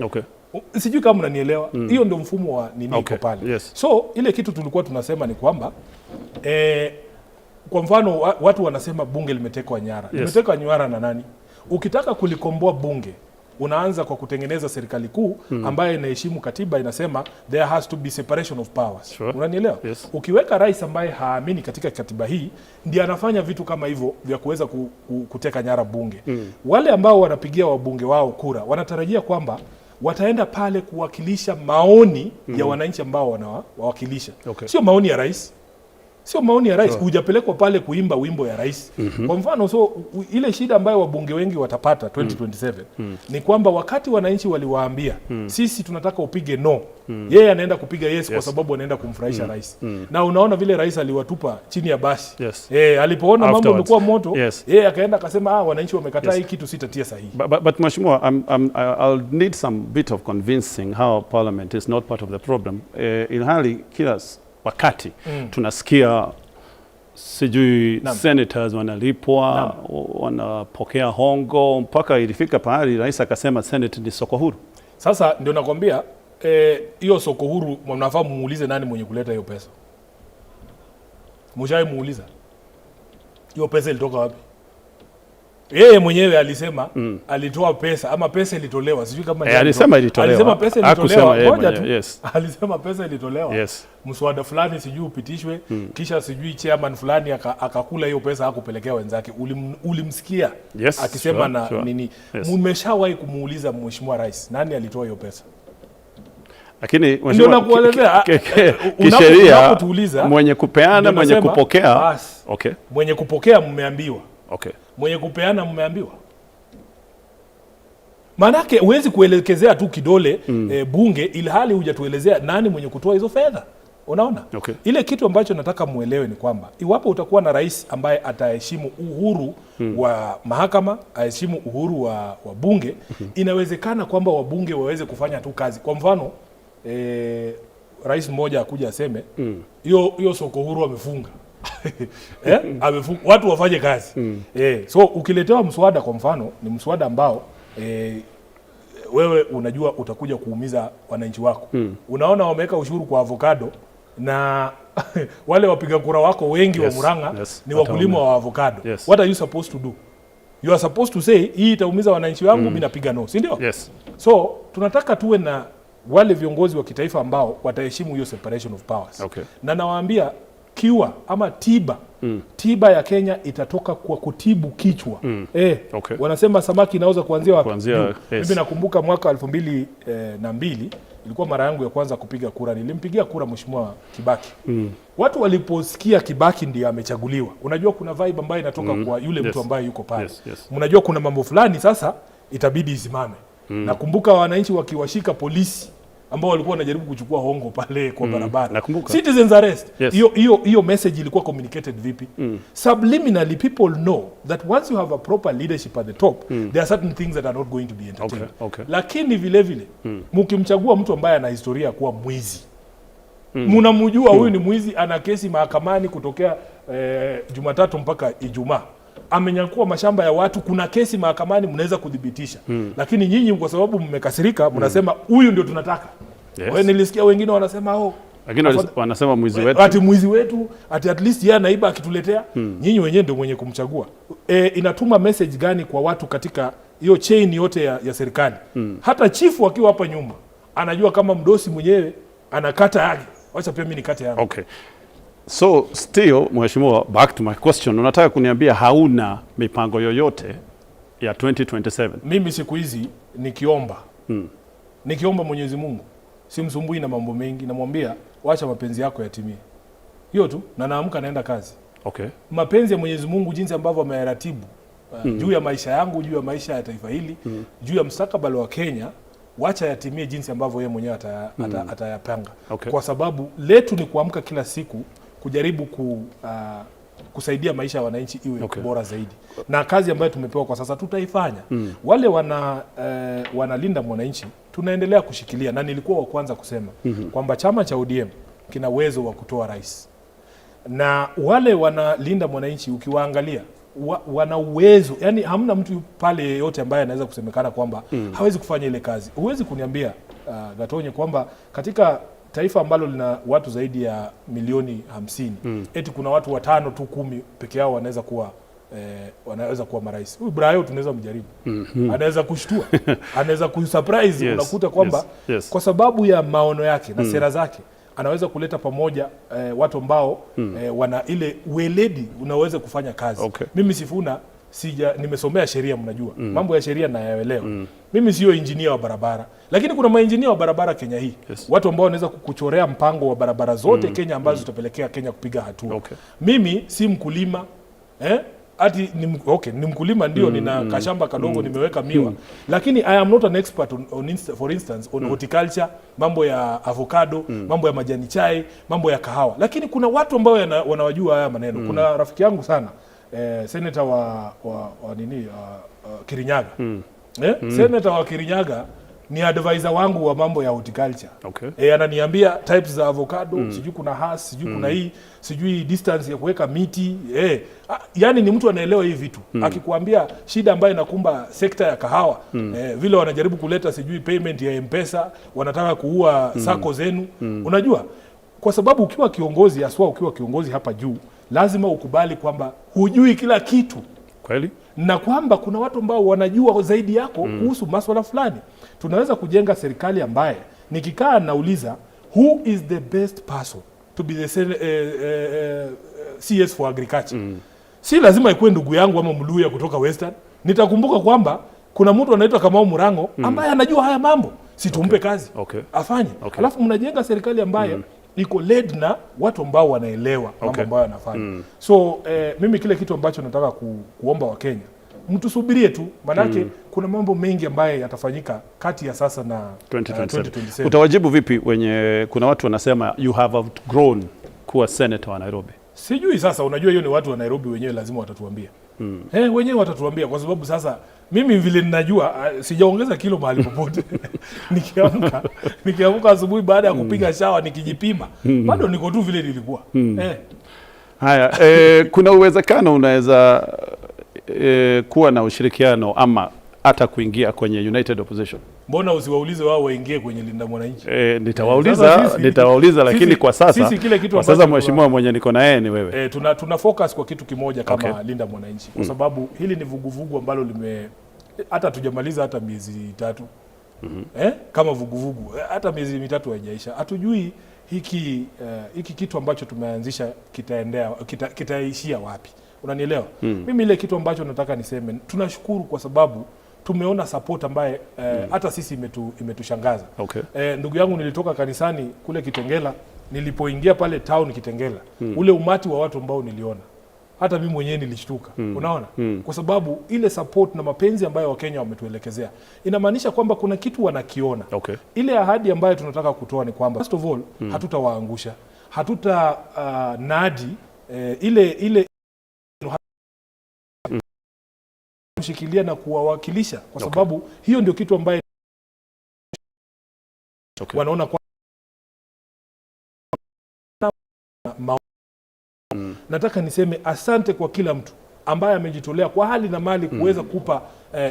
Sijui kama mnanielewa. Hiyo ndio mfumo wa nini iko pale. So ile kitu tulikuwa tunasema ni kwamba Kwa mfano watu wanasema bunge limetekwa nyara. Limetekwa nyara na nani? Ukitaka kulikomboa bunge unaanza kwa kutengeneza serikali kuu ambayo inaheshimu katiba, inasema there has to be separation of powers. Unanielewa? Yes. Ukiweka rais ambaye haamini katika katiba hii, ndiye anafanya vitu kama hivyo vya kuweza kuteka nyara bunge. Wale ambao wanapigia wabunge wao kura wanatarajia kwamba wataenda pale kuwakilisha maoni ya wananchi ambao wanawawakilisha. Sio maoni ya rais, sio maoni ya rais. Hujapelekwa pale kuimba wimbo ya rais. Kwa mfano, so ile shida ambayo wabunge wengi watapata 2027 ni kwamba wakati wananchi waliwaambia, "Sisi tunataka upige no," yeye anaenda kupiga yes, kwa sababu anaenda kumfurahisha rais. Na unaona vile rais aliwatupa chini ya basi. Alipoona mambo Afterwards. yamekuwa moto, yeye akaenda akasema, "Ah, wananchi wamekataa hii kitu, sitatia sahihi." But Mheshimiwa, I'll need some bit of convincing how parliament is not part of the problem. Ilhali kila wakati tunasikia sijui senators wanalipwa, wanapokea hongo, mpaka ilifika pahali rais akasema Senate ni soko huru. Sasa ndio nakwambia, hiyo soko huru mnafaa muulize nani mwenye kuleta hiyo pesa. Mshai muuliza hiyo pesa ilitoka wapi? Yeye mwenyewe alisema alitoa pesa ama pesa ilitolewa, sijui kama Eh, alisema ilitolewa. Alisema pesa Hakusema ilitolewa. yeye Ngoja tu. mwenyewe, yes. Alisema pesa ilitolewa mswada fulani sijui upitishwe, kisha sijui chairman fulani akakula hiyo pesa, hakupelekea wenzake. Ulimsikia akisema na nini? Mmeshawahi kumuuliza mheshimiwa rais nani alitoa hiyo pesa? Lakini Ndio mheshimiwa, nakuelezea. kisheria Unapotuuliza, mwenye kupeana, ndio mwenye nasema, kupokea. basi. Mwenye kupokea mmeambiwa, mwenye kupeana mmeambiwa. Maanake huwezi kuelekezea tu kidole bunge ilhali hujatuelezea nani mwenye kutoa hizo fedha. Unaona? Okay. Ile kitu ambacho nataka muelewe ni kwamba iwapo utakuwa na rais ambaye ataheshimu uhuru wa mahakama, aheshimu uhuru wa bunge, inawezekana kwamba wabunge waweze kufanya tu kazi. Kwa mfano, rais mmoja akuja aseme hiyo hiyo soko huru amefunga, amefunga, watu wafanye kazi. So ukiletewa mswada, kwa mfano, ni mswada ambao wewe unajua utakuja kuumiza wananchi wako. Unaona wameweka ushuru kwa avocado na wale wapiga kura wako wengi wa Murang'a ni wakulima wa avocado. What are you supposed to do? You are supposed to say, "Hii itaumiza wananchi wangu, mimi napiga no," si ndio? Yes. So tunataka tuwe na wale viongozi wa kitaifa ambao wataheshimu hiyo separation of powers. Na nawaambia cure ama tiba ya Kenya itatoka kwa kutibu kichwa. Wanasema samaki inauza kuanzia wapi? Kuanzia, Juu. yes. Mimi nakumbuka mwaka 2002 ilikuwa mara yangu ya kwanza kupiga kura. Nilimpigia kura Mheshimiwa Kibaki. Watu waliposikia Kibaki ndiye amechaguliwa, unajua kuna vibe ambayo inatoka kwa yule mtu ambaye yuko pale. Mnajua kuna mambo fulani sasa itabidi isimame. Nakumbuka wananchi wakiwashika polisi ambao walikuwa wanajaribu kuchukua hongo pale kwa barabara. Nakumbuka. Citizens arrest. Yes. Hiyo hiyo hiyo message ilikuwa communicated vipi? Subliminally, people know that once you have a proper leadership at the top, there are certain things that are not going to be entertained. Lakini vile vile mkimchagua mtu ambaye ana historia ya kuwa mwizi, mnamjua huyu ni mwizi, ana kesi mahakamani kutokea Jumatatu mpaka Ijumaa, amenyakua mashamba ya watu, kuna kesi mahakamani, mnaweza kudhibitisha. Lakini nyinyi kwa sababu mmekasirika, mnasema huyu ndio tunataka. Wewe, nilisikia wengine wanasema, "Oh, Lakini wanasema mwizi wetu. Ati mwizi wetu, ati at least yeye anaiba akituletea." Nyinyi wenyewe ndio mwenye kumchagua. Inatuma message gani kwa watu katika hiyo chain yote ya serikali? Hata chifu akiwa hapa nyuma anajua kama mdosi mwenyewe anakata yake, wacha pia mimi nikate yangu. Okay. So still, Mheshimiwa, back to my question. Unataka kuniambia hauna mipango yoyote ya 2027? Mimi siku hizi nikiomba Mwenyezi Mungu simsumbui na mambo mengi, namwambia, "Wacha mapenzi yako yatimie." Hiyo tu, na naamka naenda kazi. Mapenzi ya Mwenyezi Mungu jinsi ambavyo ameyaratibu juu ya maisha yangu, juu ya maisha ya taifa hili, juu ya mustakabali wa Kenya, wacha yatimie jinsi ambavyo yeye mwenyewe atayapanga. Kwa sababu letu ni kuamka kila siku kujaribu kusaidia maisha ya wananchi iwe bora zaidi, na kazi ambayo tumepewa kwa sasa tutaifanya. Wale wanalinda mwananchi tunaendelea kushikilia, na nilikuwa wa kwanza kusema kwamba chama cha ODM kina uwezo wa kutoa rais, na wale wanalinda mwananchi ukiwaangalia wana uwezo, yani hamna mtu pale yeyote ambaye anaweza kusemekana kwamba hawezi kufanya ile kazi. Huwezi kuniambia, Gatonye, kwamba katika Taifa ambalo lina watu zaidi ya milioni 50, eti kuna watu watano tu, 10 peke yao wanaweza kuwa marais. Huyu Brayo tunaweza mjaribu, anaweza kushtua, anaweza kusurprise. Unakuta kwamba kwa sababu ya maono yake na sera zake anaweza kuleta pamoja watu ambao wana ile ueledi unaweza kufanya kazi. Mimi Sifuna sija nimesomea sheria, mnajua mambo ya sheria nayaelewa. Mimi sio injinia wa barabara, lakini kuna mainjinia wa barabara Kenya hii, watu ambao wanaweza kukuchorea mpango wa barabara zote Kenya ambazo zitapelekea Kenya kupiga hatua. Mimi si mkulima, eh? Ati okay, ni mkulima ndio, nina kashamba kadogo nimeweka miwa, lakini I am not an expert for instance on horticulture, mambo ya avocado, mambo ya majani chai, mambo ya kahawa, lakini kuna watu ambao wanawajua haya maneno. Kuna rafiki yangu sana, senator wa nini, Kirinyaga, eh? Senator wa Kirinyaga ni advisor wangu wa mambo ya horticulture. Ananiambia types za avocado, sijui kuna Hass, sijui kuna hii, sijui distance ya kuweka miti. Yani ni mtu anaelewa hii vitu. Akikuambia shida ambayo inakumba sekta ya kahawa, vile wanajaribu kuleta sijui payment ya M-Pesa, wanataka kuua SACCO zenu. Unajua, kwa sababu ukiwa kiongozi, haswa ukiwa kiongozi hapa juu, lazima ukubali kwamba hujui kila kitu na kwamba kuna watu ambao wanajua zaidi yako kuhusu maswala fulani. Tunaweza kujenga serikali ambaye nikikaa nauliza, who is the best person to be the CS for agriculture? Si lazima ikuwe ndugu yangu ama Mluya kutoka Western. Nitakumbuka kwamba kuna mtu anaitwa Kamau Murango ambaye anajua haya mambo, si tumpe kazi afanye. Alafu mnajenga serikali ambaye iko led na watu ambao wanaelewa mambo ambayo wanafanya. So mimi kile kitu ambacho nataka kuomba Wakenya, mtusubirie tu, manake kuna mambo mengi ambayo yatafanyika kati ya sasa na 2027. 2027. Utawajibu vipi wenye kuna watu wanasema you have outgrown kuwa senator wa Nairobi? Sijui sasa, unajua hiyo ni watu wa Nairobi wenyewe lazima watatuambia. Wenyewe watatuambia kwa sababu sasa mimi vile ninajua, sijaongeza kilo mahali popote. Nikiamka asubuhi baada ya kupiga shawa, nikijipima, bado niko tu vile nilikuwa. Haya, kuna uwezekano unaweza kuwa na ushirikiano ama hata kuingia kwenye United Opposition? Mbona usiwaulize wao waingie kwenye Linda Mwananchi? Nitawauliza, Sasa nitawauliza, lakini kwa sasa sisi kile kitu kwa sasa ambacho mheshimiwa mwenye niko na yeye ni wewe. Tuna focus kwa kitu kimoja kama Linda Mwananchi kwa sababu hili ni vuguvugu ambalo lime hata hatujamaliza hata miezi 3, kama vuguvugu, hata miezi 3 haijaisha. Hatujui hiki kitu ambacho tumeanzisha kitaishia wapi, unanielewa? Mimi ile kitu ambacho nataka niseme, tunashukuru kwa sababu tumeona support ambaye hata sisi imetushangaza. Ndugu yangu, nilitoka kanisani kule Kitengela, nilipoingia pale town Kitengela, ule umati wa watu ambao niliona, hata mimi mwenyewe nilishtuka. Unaona? Kwa sababu ile support na mapenzi ambayo Wakenya wametuelekezea inamaanisha kwamba kuna kitu wanakiona. Ile ahadi ambayo tunataka kutoa ni kwamba first of all, hatutawaangusha, hatuta nadi ile kushikilia na kuwawakilisha kwa sababu hiyo ndio kitu ambaye wanaona kwa Nataka niseme asante kwa kila mtu ambaye amejitolea kwa hali na mali kuweza kupa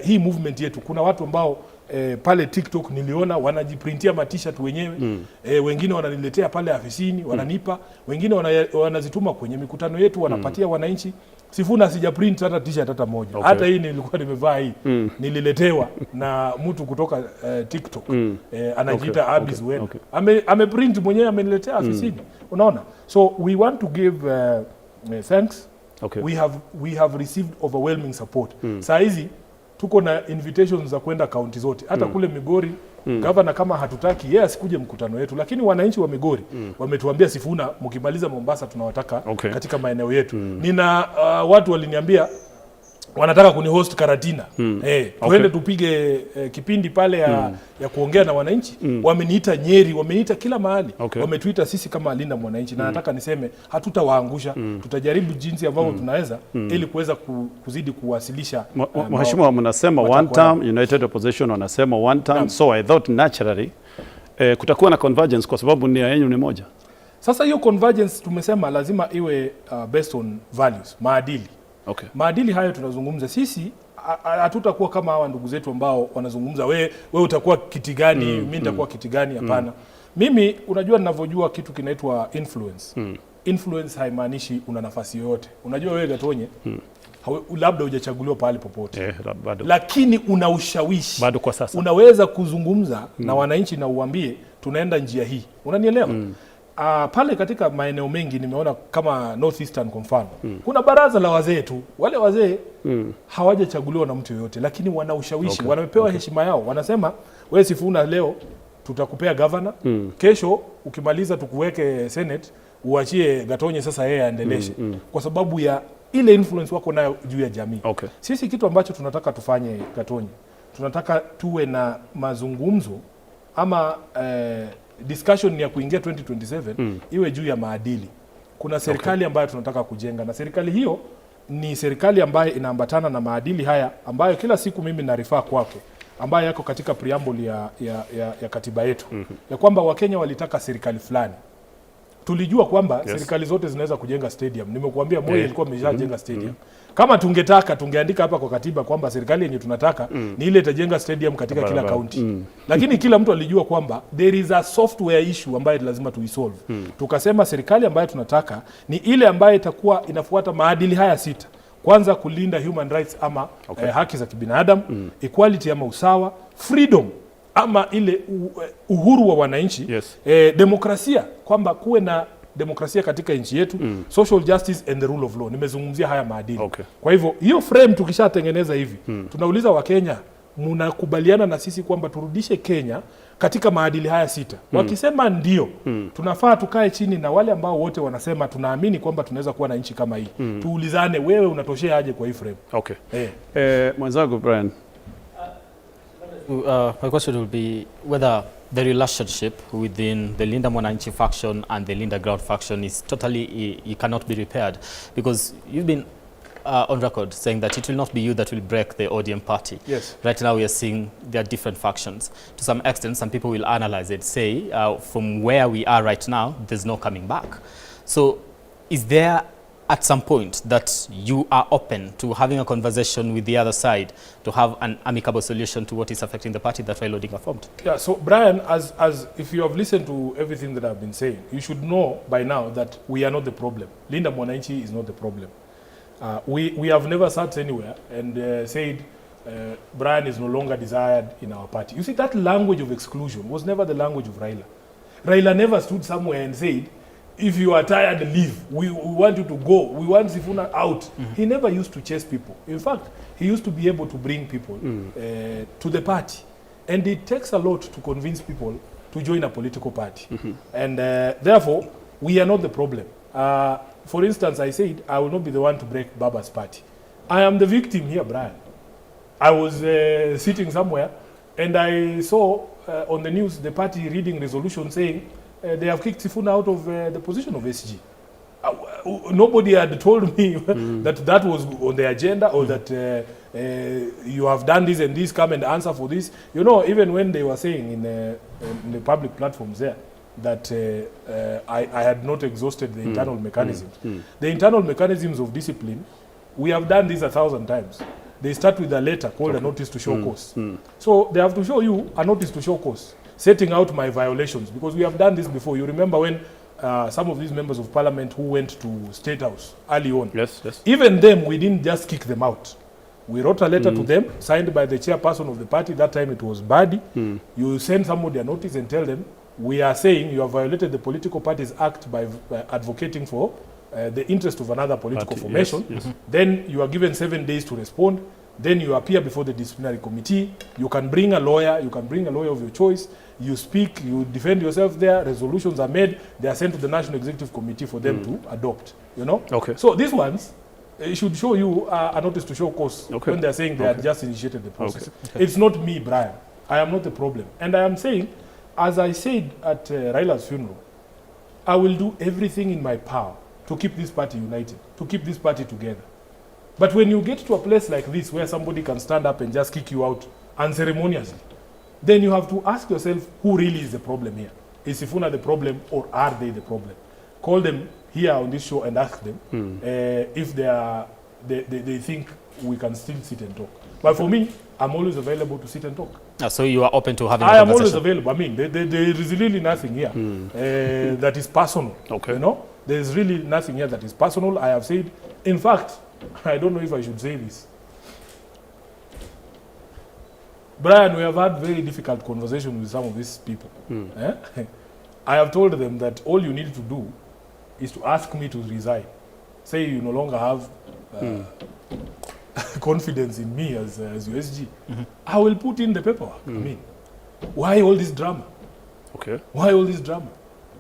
hii movement yetu. Kuna watu ambao pale TikTok niliona wanajiprintia ma-t-shirt wenyewe, wengine wananiletea pale afisini wananipa, wengine wanazituma kwenye mikutano yetu wanapatia wananchi. Sifuna sija print hata t-shirt hata moja. Hata hii nilikuwa nimevaa hii, nililetewa na mtu kutoka TikTok, anajiita Abis Wena. Ameprint mwenyewe, ameniletea afisini. Unaona? So we want to give thanks. We have received overwhelming support. Saa hizi tuko na invitations za kwenda kaunti zote, hata kule Migori. Gavana kama hatutaki yeye asikuje mkutano wetu, lakini wananchi wa Migori wametuambia, "Sifuna, mkimaliza Mombasa tunawataka katika maeneo yetu." Nina watu waliniambia wanataka kunihost Karatina, tuende tupige kipindi pale ya kuongea na wananchi. Wameniita Nyeri, wameniita kila mahali. Wametuita sisi kama Linda Mwananchi, na nataka niseme hatutawaangusha. Tutajaribu jinsi ambavyo tunaweza ili kuweza kuzidi kuwasilisha Mheshimiwa, mnasema one matakwa yao. term, United Opposition wanasema one term, so I thought naturally kutakuwa na convergence kwa sababu nia yenu ni moja. Sasa hiyo convergence tumesema lazima iwe based on values, maadili. Maadili hayo tunazungumza sisi, hatutakuwa kama hawa ndugu zetu ambao wanazungumza we utakuwa kiti gani, mi nitakuwa kiti gani. Hapana. Mimi unajua ninavyojua kitu kinaitwa influence. Influence haimaanishi una nafasi yoyote. Unajua wewe Gatonye, labda hujachaguliwa pahali popote. Eh, bado. Lakini una ushawishi. Bado kwa sasa. Unaweza kuzungumza na wananchi na uambie tunaenda njia hii. Unanielewa? Pale katika maeneo mengi nimeona kama North Eastern kwa mfano, kuna baraza la wazee tu. Wale wazee hawajachaguliwa na mtu yoyote, lakini wana ushawishi, wamepewa heshima yao. Wanasema wewe Sifuna leo tutakupea governor, kesho ukimaliza tukuweke senate, uachie Gatonye sasa yeye aendeleshe, kwa sababu ya ile influence wako nayo juu ya jamii. Sisi kitu ambacho tunataka tufanye, Gatonye, tunataka tuwe na mazungumzo ama discussion ya kuingia 2027 iwe juu ya maadili. Kuna serikali ambayo tunataka kujenga, na serikali hiyo ni serikali ambayo inaambatana na maadili haya ambayo kila siku mimi narefer kwake, ambayo yako katika preamble ya katiba yetu, ya kwamba Wakenya walitaka serikali fulani. Tulijua kwamba serikali zote zinaweza kujenga stadium. Nimekuambia Moi alikuwa ameshajenga stadium. Kama tungetaka tungeandika hapa kwa katiba kwamba serikali yenye tunataka ni ile itajenga stadium katika kila Barabara. kaunti. Lakini kila mtu alijua kwamba there is a software issue ambayo lazima tuisolve. Tukasema serikali ambayo tunataka ni ile ambayo itakuwa inafuata maadili haya sita. Kwanza, kulinda human rights ama haki za kibinadamu, equality ama usawa, freedom ama ile uhuru wa wananchi, demokrasia, kwamba kuwe na demokrasia katika nchi yetu, social justice and the rule of law. Nimezungumzia haya maadili. Kwa hivyo hiyo frame tukishatengeneza hivi, tunauliza Wakenya, mnakubaliana na sisi kwamba turudishe Kenya katika maadili haya sita? Wakisema ndio, tunafaa tukae chini na wale ambao wote wanasema tunaamini kwamba tunaweza kuwa na nchi kama hii, tuulizane, wewe unatoshea aje kwa hii frame? Okay. Mwenzangu Brian. My question will be whether the relationship within the Linda Mwananchi faction and the Linda Ground faction is totally, it cannot be repaired, because you've been on record saying that it will not be you that will break the ODM party. Right now we are seeing there are different factions. To some extent, some people will analyze it, say from where we are right now, there's no coming back. So is there at some point that you are open to having a conversation with the other side to have an amicable solution to what is affecting the party that Raila Odinga formed? Yeah, so Brian, as if you have listened to everything that I've been saying, you should know by now that we are not the problem. Linda Mwananchi is not the problem. We have never sat anywhere and said Brian is no longer desired in our party. You see, that language of exclusion was never the language of Raila. Raila never stood somewhere and said, "If you are tired, leave. We want you to go. We want Sifuna out." He never used to chase people. In fact, he used to be able to bring people to the party. And it takes a lot to convince people to join a political party. And therefore, we are not the problem. For instance, I said I will not be the one to break Baba's party. I am the victim here, Brian. I was sitting somewhere and I saw on the news the party reading resolution saying they have kicked Sifuna out of the position of SG. Nobody had told me that that was on the agenda or that you have done this and this, come and answer for this. Even when they were saying in the public platforms there that I had not exhausted the internal mechanisms. The internal mechanisms of discipline, we have done this 1,000 times. They start with a letter called a notice to show cause. So they have to show you a notice to show cause, setting out my violations, because we have done this before. You remember when some of these members of parliament who went to State House early on, even them, we didn't just kick them out. We wrote a letter to them, signed by the chairperson of the party. That time it was Badi. You send somebody a notice and tell them, we are saying you have violated the Political Parties Act by advocating for the interest of another political Party, formation. Then you are given 7 days to respond. Then you appear before the disciplinary committee. You can bring a lawyer. You can bring a lawyer of your choice. You speak. You defend yourself there. Resolutions are made. They are sent to the National Executive Committee for them to adopt. So these ones should show you a notice to show cause when they are saying they had just initiated the process. It's not me, Brian. I am not the problem. And I am saying, as I said at Raila's funeral, I will do everything in my power to keep this party united, to keep this party together. But when you get to a place like this where somebody can stand up and just kick you out unceremoniously, then you have to ask yourself, who really is the problem here? Is Sifuna the problem or are they the problem? Call them here on this show and ask them if they think we can still sit and talk. But for me, I'm always available to sit and talk. So you are open to having a I am always conversation? available. I mean, there is really nothing here that is personal. Okay. You know, there is really nothing here that is personal. I have said, in fact, I don't know if I should say this. Brian, we have had very difficult conversations with some of these people. Eh? I have told them that all you need to do is to ask me to resign. Say you no longer have confidence in me as your SG. I will put in the paperwork. I mean, why all this drama? Okay. Why all this drama?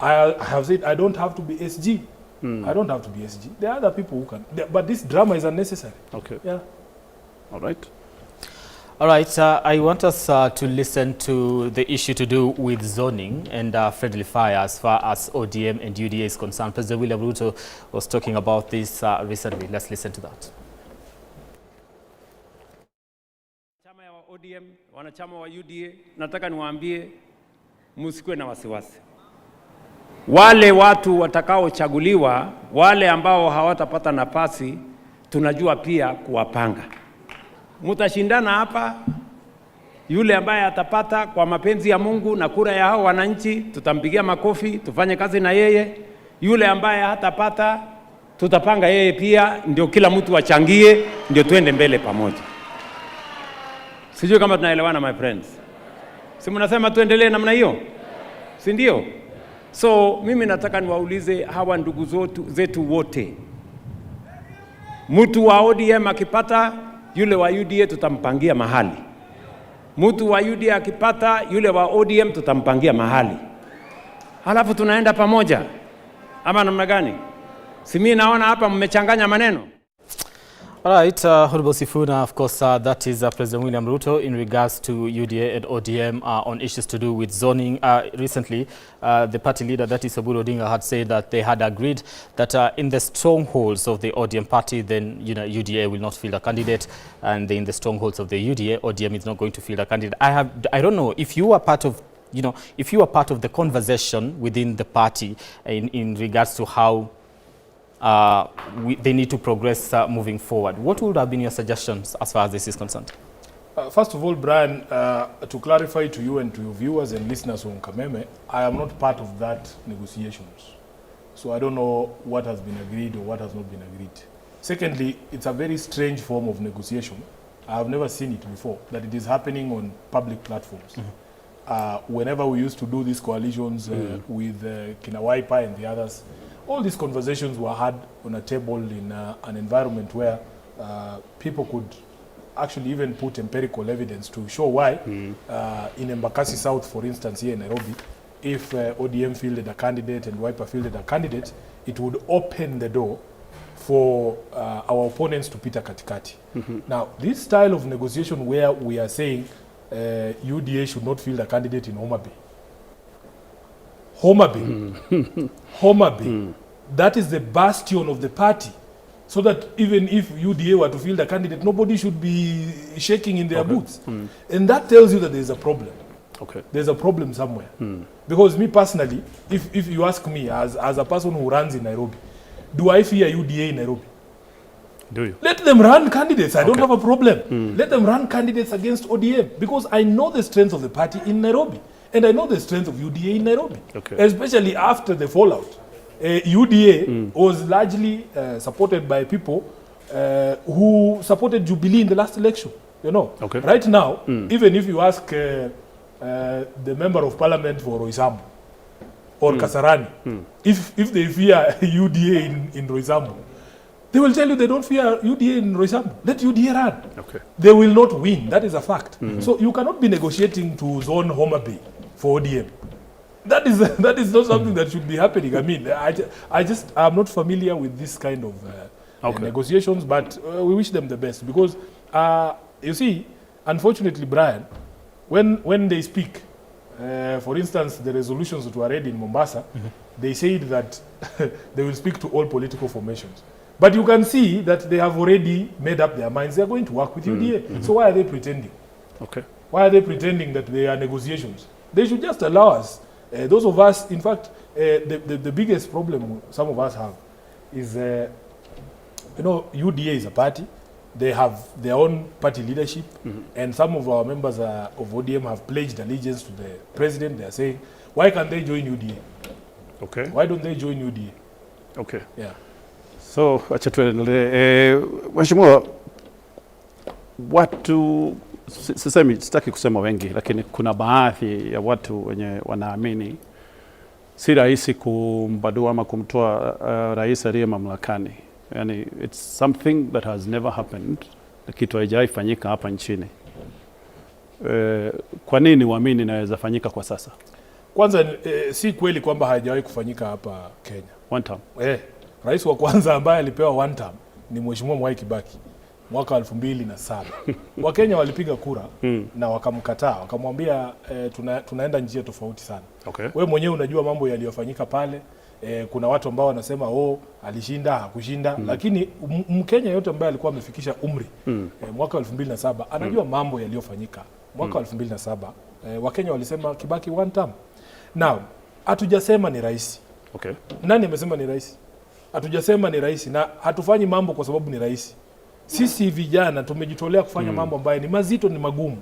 I have said I don't have to be SG. I don't have to be SG. There are other people who can. But this drama is unnecessary. Okay. Yeah. All right. All right, I want us to listen to the issue to do with zoning and friendly fire as far as ODM and UDA is concerned. President William Ruto was talking about this recently. Let's listen to that. Chama ya ODM, wanachama wa UDA, nataka niwaambie msikuwe na wasiwasi. Wale watu watakaochaguliwa, wale ambao hawatapata nafasi, tunajua pia kuwapanga. Mtashindana hapa, yule ambaye atapata kwa mapenzi ya Mungu na kura ya hao wananchi, tutampigia makofi, tufanye kazi na yeye. Yule ambaye hatapata, tutapanga yeye pia, ndio kila mtu achangie, ndio tuende mbele pamoja. Sijui kama tunaelewana, my friends. Si mnasema tuendelee namna hiyo, si ndio? So mimi nataka niwaulize hawa ndugu zetu wote, mtu wa ODM akipata, yule wa UDA tutampangia mahali. Mtu wa UDA akipata, yule wa ODM tutampangia mahali, halafu tunaenda pamoja, ama namna gani? Si mimi naona hapa mmechanganya maneno. All right, Honorable Sifuna, of course, that is President William Ruto in regards to UDA and ODM on issues to do with zoning. Recently, the party leader, that is Oburu Odinga, had said that they had agreed that in the strongholds of the ODM party, then UDA will not field a candidate, and in the strongholds of the UDA, ODM is not going to field a candidate. I don't know if you are part of, if you are part of the conversation within the party in regards to how they need to progress moving forward. What would have been your suggestions as far as this is concerned? First of all, Brian, to clarify to you and to your viewers and listeners on Kameme, I am not part of that negotiations. So I don't know what has been agreed or what has not been agreed. Secondly, it's a very strange form of negotiation. I have never seen it before, that it is happening on public platforms. Whenever we used to do these coalitions with Kina Wiper and the others, all these conversations were had on a table in an environment where people could actually even put empirical evidence to show why in Embakasi South, for instance, here in Nairobi, if ODM fielded a candidate and Wiper fielded a candidate, it would open the door for our opponents to pita katikati. Now, this style of negotiation where we are saying UDA should not field a candidate in Homa Bay. Homa Bay. Homa Bay. That is the bastion of the party. So that even if UDA were to field a candidate, nobody should be shaking in their boots. And that tells you that there's a problem. Okay. There's a problem somewhere. Because me personally, if you ask me as a person who runs in Nairobi, do I fear UDA in Nairobi? Do you? Let them run candidates. I don't have a problem. Let them run candidates against ODM, because I know the strength of the party in Nairobi. And I know the strength of UDA in Nairobi. Okay. Especially after the fallout. UDA was largely supported by people who supported Jubilee in the last election. You know? Okay. Right now, even if you ask the member of parliament for Roysambu or Kasarani, if they fear UDA in Roysambu, they will tell you they don't fear UDA in Roysambu. Let UDA run. Okay. They will not win. That is a fact. So you cannot be negotiating to zone Homa Bay for ODM. That is not something that should be happening. I mean, I'm not familiar with this kind of negotiations, but we wish them the best because, you see, unfortunately, Brian, when they speak, for instance, the resolutions that were read in Mombasa, they said that they will speak to all political formations. But you can see that they have already made up their minds. They are going to work with UDA. So why are they pretending? Okay. Why are they pretending that they are negotiations? They should just allow us. Those of us, in fact, the biggest problem some of us have is, you know, UDA is a party, They have their own party leadership, and some of our members of ODM have pledged allegiance to the president. They are saying, why can't they join UDA? Why don't they join UDA? Yeah. So acha tuendelee. Mheshimiwa, watu sisemi, sitaki kusema wengi, lakini kuna baadhi ya watu wenye wanaamini si rahisi kumbadua ama kumtoa rais aliye mamlakani. Yani, it's something that has never happened, kitu haijawahi fanyika hapa nchini. Kwa nini uamini inaweza fanyika kwa sasa? Kwanza si kweli kwamba haijawahi kufanyika hapa Kenya. One term. Rais wa kwanza ambaye alipewa one term ni Mheshimiwa Mwai Kibaki mwaka 2007. Wakenya walipiga kura na wakamkataa, wakamwambia tunaenda njia tofauti sana. We mwenyewe unajua mambo yaliyofanyika pale. Kuna watu ambao wanasema, oh, alishinda, hakushinda, lakini Mkenya yote ambaye alikuwa amefikisha umri mwaka 2007 anajua mambo yaliyofanyika mwaka 2007. Wakenya walisema Kibaki one term. Now, hatujasema ni rahisi. Nani amesema ni rahisi? Hatujasema ni rahisi na hatufanyi mambo kwa sababu ni rahisi. Sisi vijana tumejitolea kufanya mambo ambayo ni mazito, ni magumu.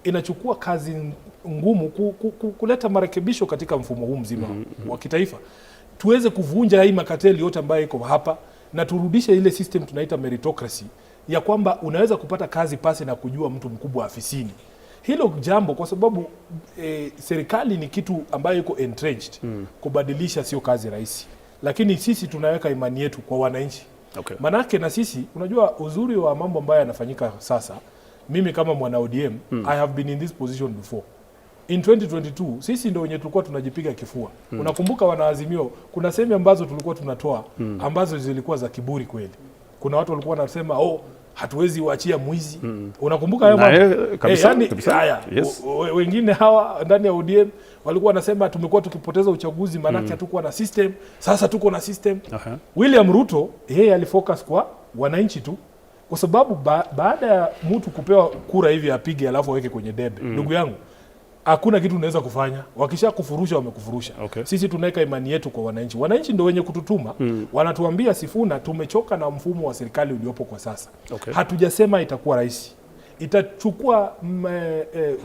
Inachukua kazi ngumu kuleta marekebisho katika mfumo huu mzima wa kitaifa, tuweze kuvunja hii makateli yote ambayo iko hapa na turudishe ile system tunaita meritocracy, ya kwamba unaweza kupata kazi pasi na kujua mtu mkubwa afisini. Hilo jambo kwa sababu serikali ni kitu ambayo iko entrenched, kubadilisha sio kazi rahisi, lakini sisi tunaweka imani yetu kwa wananchi. Manake na sisi, unajua uzuri wa mambo ambayo yanafanyika sasa, mimi kama mwana ODM, I have been in this position before. In 2022 sisi ndio wenye tulikuwa tunajipiga kifua. Unakumbuka wanaazimio, kuna sehemu ambazo tulikuwa tunatoa ambazo zilikuwa za kiburi kweli. Kuna watu walikuwa wanasema, oh, hatuwezi uachia mwizi. Unakumbuka hayo Na, mambo? Kabisa, Yani, kabisa. haya, wengine hawa ndani ya ODM walikuwa wanasema tumekuwa tukipoteza uchaguzi maanake hatukuwa na system, sasa tuko na system. William Ruto yeye alifocus kwa wananchi tu, kwa sababu baada ya mtu kupewa kura hivi apige alafu aweke kwenye debe, ndugu yangu, hakuna kitu unaweza kufanya. Wakisha kufurusha, wamekufurusha. Sisi tunaweka imani yetu kwa wananchi. Wananchi ndio wenye kututuma, wanatuambia, Sifuna, tumechoka na mfumo wa serikali uliopo kwa sasa. Hatujasema itakuwa rahisi, itachukua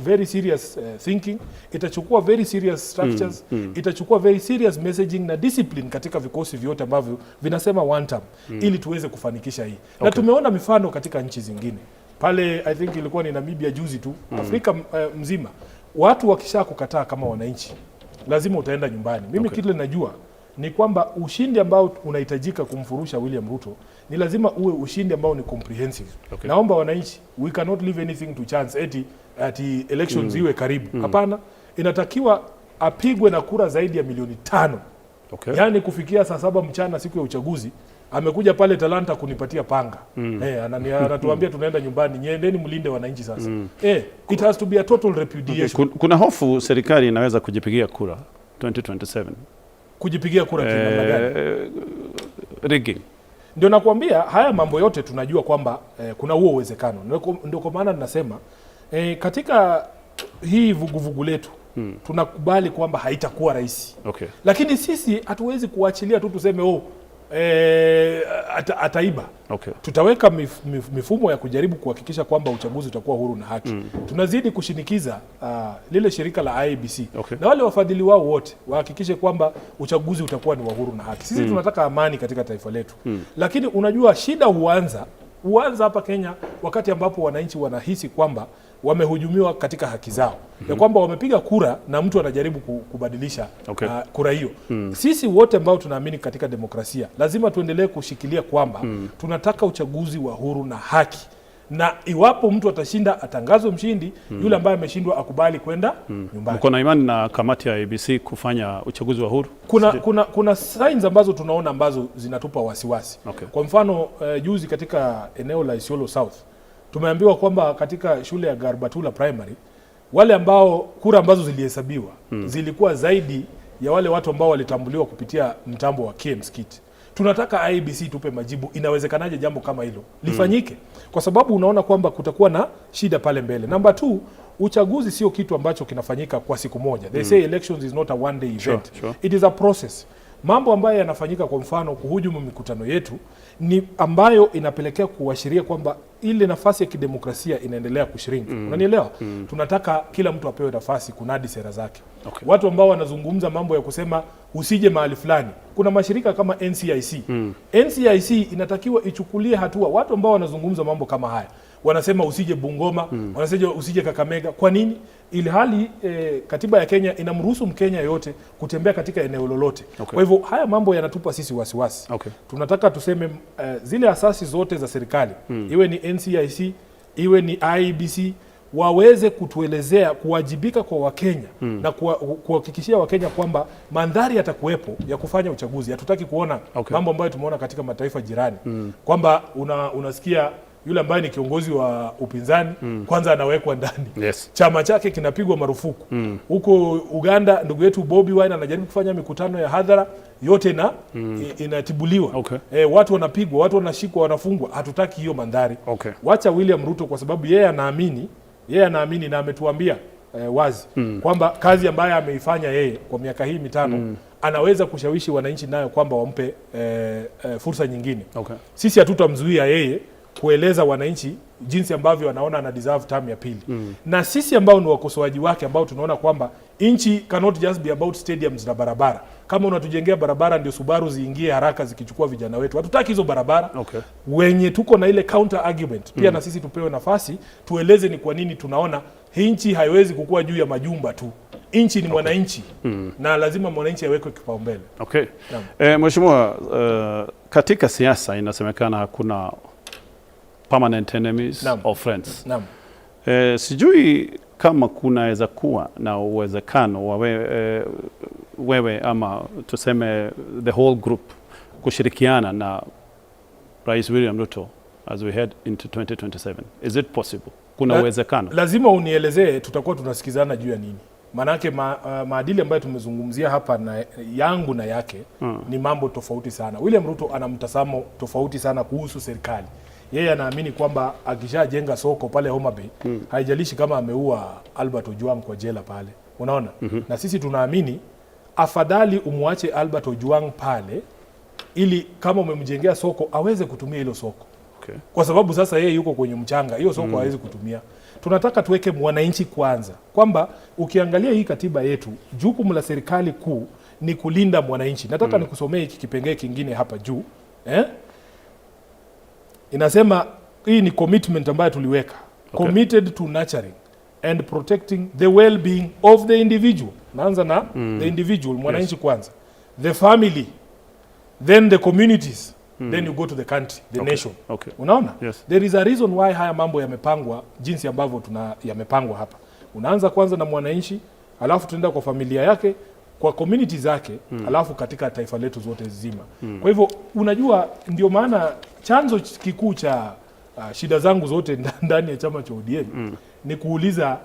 very serious thinking, itachukua very serious structures, itachukua very serious messaging na discipline katika vikosi vyote ambavyo vinasema one term, ili tuweze kufanikisha hii. Na tumeona mifano katika nchi zingine pale, I think ilikuwa ni Namibia juzi tu, Afrika mzima, watu wakisha kukataa kama wananchi, lazima utaenda nyumbani. Mimi kile najua ni kwamba ushindi ambao unahitajika kumfurusha William Ruto ni lazima uwe ushindi ambao ni comprehensive. Naomba wananchi, we cannot leave anything to chance eti ati elections iwe karibu. Hapana, inatakiwa apigwe na kura zaidi ya milioni 5. Yaani kufikia saa 7 mchana siku ya uchaguzi amekuja pale Talanta kunipatia panga. Anatuambia tunaenda nyumbani, nyendeni mlinde wananchi sasa. It has to be a total repudiation. Kuna hofu serikali inaweza kujipigia kura 2027. Kujipigia kura kinamna gani? Rigging. Ndio nakwambia haya mambo yote tunajua kwamba kuna huo uwezekano. Ndio kwa maana ninasema katika hii vuguvugu letu tunakubali kwamba haitakuwa rahisi. Lakini sisi hatuwezi kuachilia tu tuseme, oh, ataiba. Tutaweka mifumo ya kujaribu kuhakikisha kwamba uchaguzi utakuwa huru na haki. Tunazidi kushinikiza lile shirika la IEBC na wale wafadhili wao wote wahakikishe kwamba uchaguzi utakuwa ni wa huru na haki. Sisi tunataka amani katika taifa letu. Lakini unajua shida huanza hapa Kenya wakati ambapo wananchi wanahisi kwamba wamehujumiwa katika haki zao, ya kwamba wamepiga kura na mtu anajaribu kubadilisha kura hiyo. Sisi wote ambao tunaamini katika demokrasia lazima tuendelee kushikilia kwamba tunataka uchaguzi wa huru na haki, na iwapo mtu atashinda atangazwe mshindi, yule ambaye ameshindwa akubali kwenda nyumbani. Mko na imani na kamati ya IEBC kufanya uchaguzi wa huru? Kuna signs ambazo tunaona ambazo zinatupa wasiwasi. Kwa mfano juzi katika eneo la Isiolo South tumeambiwa kwamba katika shule ya Garbatula Primary wale ambao kura ambazo zilihesabiwa zilikuwa zaidi ya wale watu ambao walitambuliwa kupitia mtambo wa KIEMS kit. Tunataka IEBC tupe majibu, inawezekanaje jambo kama hilo lifanyike? Kwa sababu unaona kwamba kutakuwa na shida pale mbele. Namba 2, uchaguzi sio kitu ambacho kinafanyika kwa siku moja. They say elections is not a one day event. It is a process. Mambo ambayo yanafanyika, kwa mfano kuhujumu mikutano yetu, ni ambayo inapelekea kuashiria kwamba ile nafasi ya kidemokrasia inaendelea kushrink. Unanielewa? Tunataka kila mtu apewe nafasi kunadi sera zake. Watu ambao wanazungumza mambo ya kusema usije mahali fulani, kuna mashirika kama NCIC. NCIC inatakiwa ichukulie hatua watu ambao wanazungumza mambo kama haya, wanasema usije Bungoma, wanasema usije Kakamega. Kwa nini? Ili hali katiba ya Kenya inamruhusu Mkenya yoyote kutembea katika eneo lolote. Kwa hivyo haya mambo yanatupa sisi wasiwasi. Tunataka tuseme zile asasi zote za serikali, iwe ni NCIC, iwe ni IEBC, waweze kutuelezea kuwajibika kwa Wakenya na kuhakikishia Wakenya kwamba mandhari yatakuwepo ya kufanya uchaguzi. Hatutaki kuona mambo ambayo tumeona katika mataifa jirani, kwamba unasikia yule ambaye ni kiongozi wa upinzani kwanza anawekwa ndani, chama chake kinapigwa marufuku. Huko Uganda ndugu yetu Bobi Wine anajaribu kufanya mikutano ya hadhara yote na inatibuliwa. Watu wanapigwa, watu wanashikwa, wanafungwa. Hatutaki hiyo mandhari. Wacha William Ruto, kwa sababu yeye anaamini na ametuambia wazi kwamba kazi ambayo ameifanya yeye kwa miaka hii 5 anaweza kushawishi wananchi nayo kwamba wampe fursa nyingine. Sisi hatutamzuia yeye kueleza wananchi jinsi ambavyo anaona ana deserve term ya pili. Na sisi ambao ni wakosoaji wake, ambao tunaona kwamba nchi cannot just be about stadiums na barabara. Kama unatujengea barabara ndio Subaru ziingie haraka zikichukua vijana wetu, hatutaki hizo barabara. Wenye tuko na ile counter argument pia na sisi tupewe nafasi tueleze ni kwa nini tunaona hii nchi haiwezi kukua juu ya majumba tu. Nchi ni mwananchi na lazima mwananchi awekwe kipaumbele. Naam. Mheshimiwa, katika siasa inasemekana hakuna permanent enemies or friends. Sijui kama kunaweza kuwa na uwezekano wa wewe ama tuseme the whole group kushirikiana na Rais William Ruto as we head into 2027. Is it possible? Kuna uwezekano? Lazima unielezee tutakuwa tunasikizana juu ya nini. Maanake maadili ambayo tumezungumzia hapa na yangu na yake ni mambo tofauti sana. William Ruto ana mtazamo tofauti sana kuhusu serikali. Yeye anaamini kwamba akishajenga soko pale Homa Bay, haijalishi kama ameua Albert Ojwang kwa jela pale, unaona? Na sisi tunaamini afadhali umwache Albert Ojwang pale ili kama umemjengea soko aweze kutumia hilo soko, kwa sababu sasa yeye yuko kwenye mchanga, hiyo soko hawezi kutumia. Tunataka tuweke mwananchi kwanza, kwamba ukiangalia hii katiba yetu, jukumu la serikali kuu ni kulinda mwananchi. Nataka nikusomee hiki kipengee kingine hapa juu, eh? Inasema hii ni commitment ambayo tuliweka, committed to nurturing and protecting the well-being of the individual. Naanza na the individual, mwananchi kwanza, the family, then the communities, then you go to the country, the nation. Unaona? Yes. There is a reason why haya mambo yamepangwa jinsi ambavyo tuna yamepangwa hapa. Unaanza kwanza na mwananchi, alafu tunaenda kwa familia yake, kwa community zake, alafu katika taifa letu zote zima. Kwa hivyo unajua, ndio maana chanzo kikuu cha shida zangu zote ndani ya chama cha ODM ni kuuliza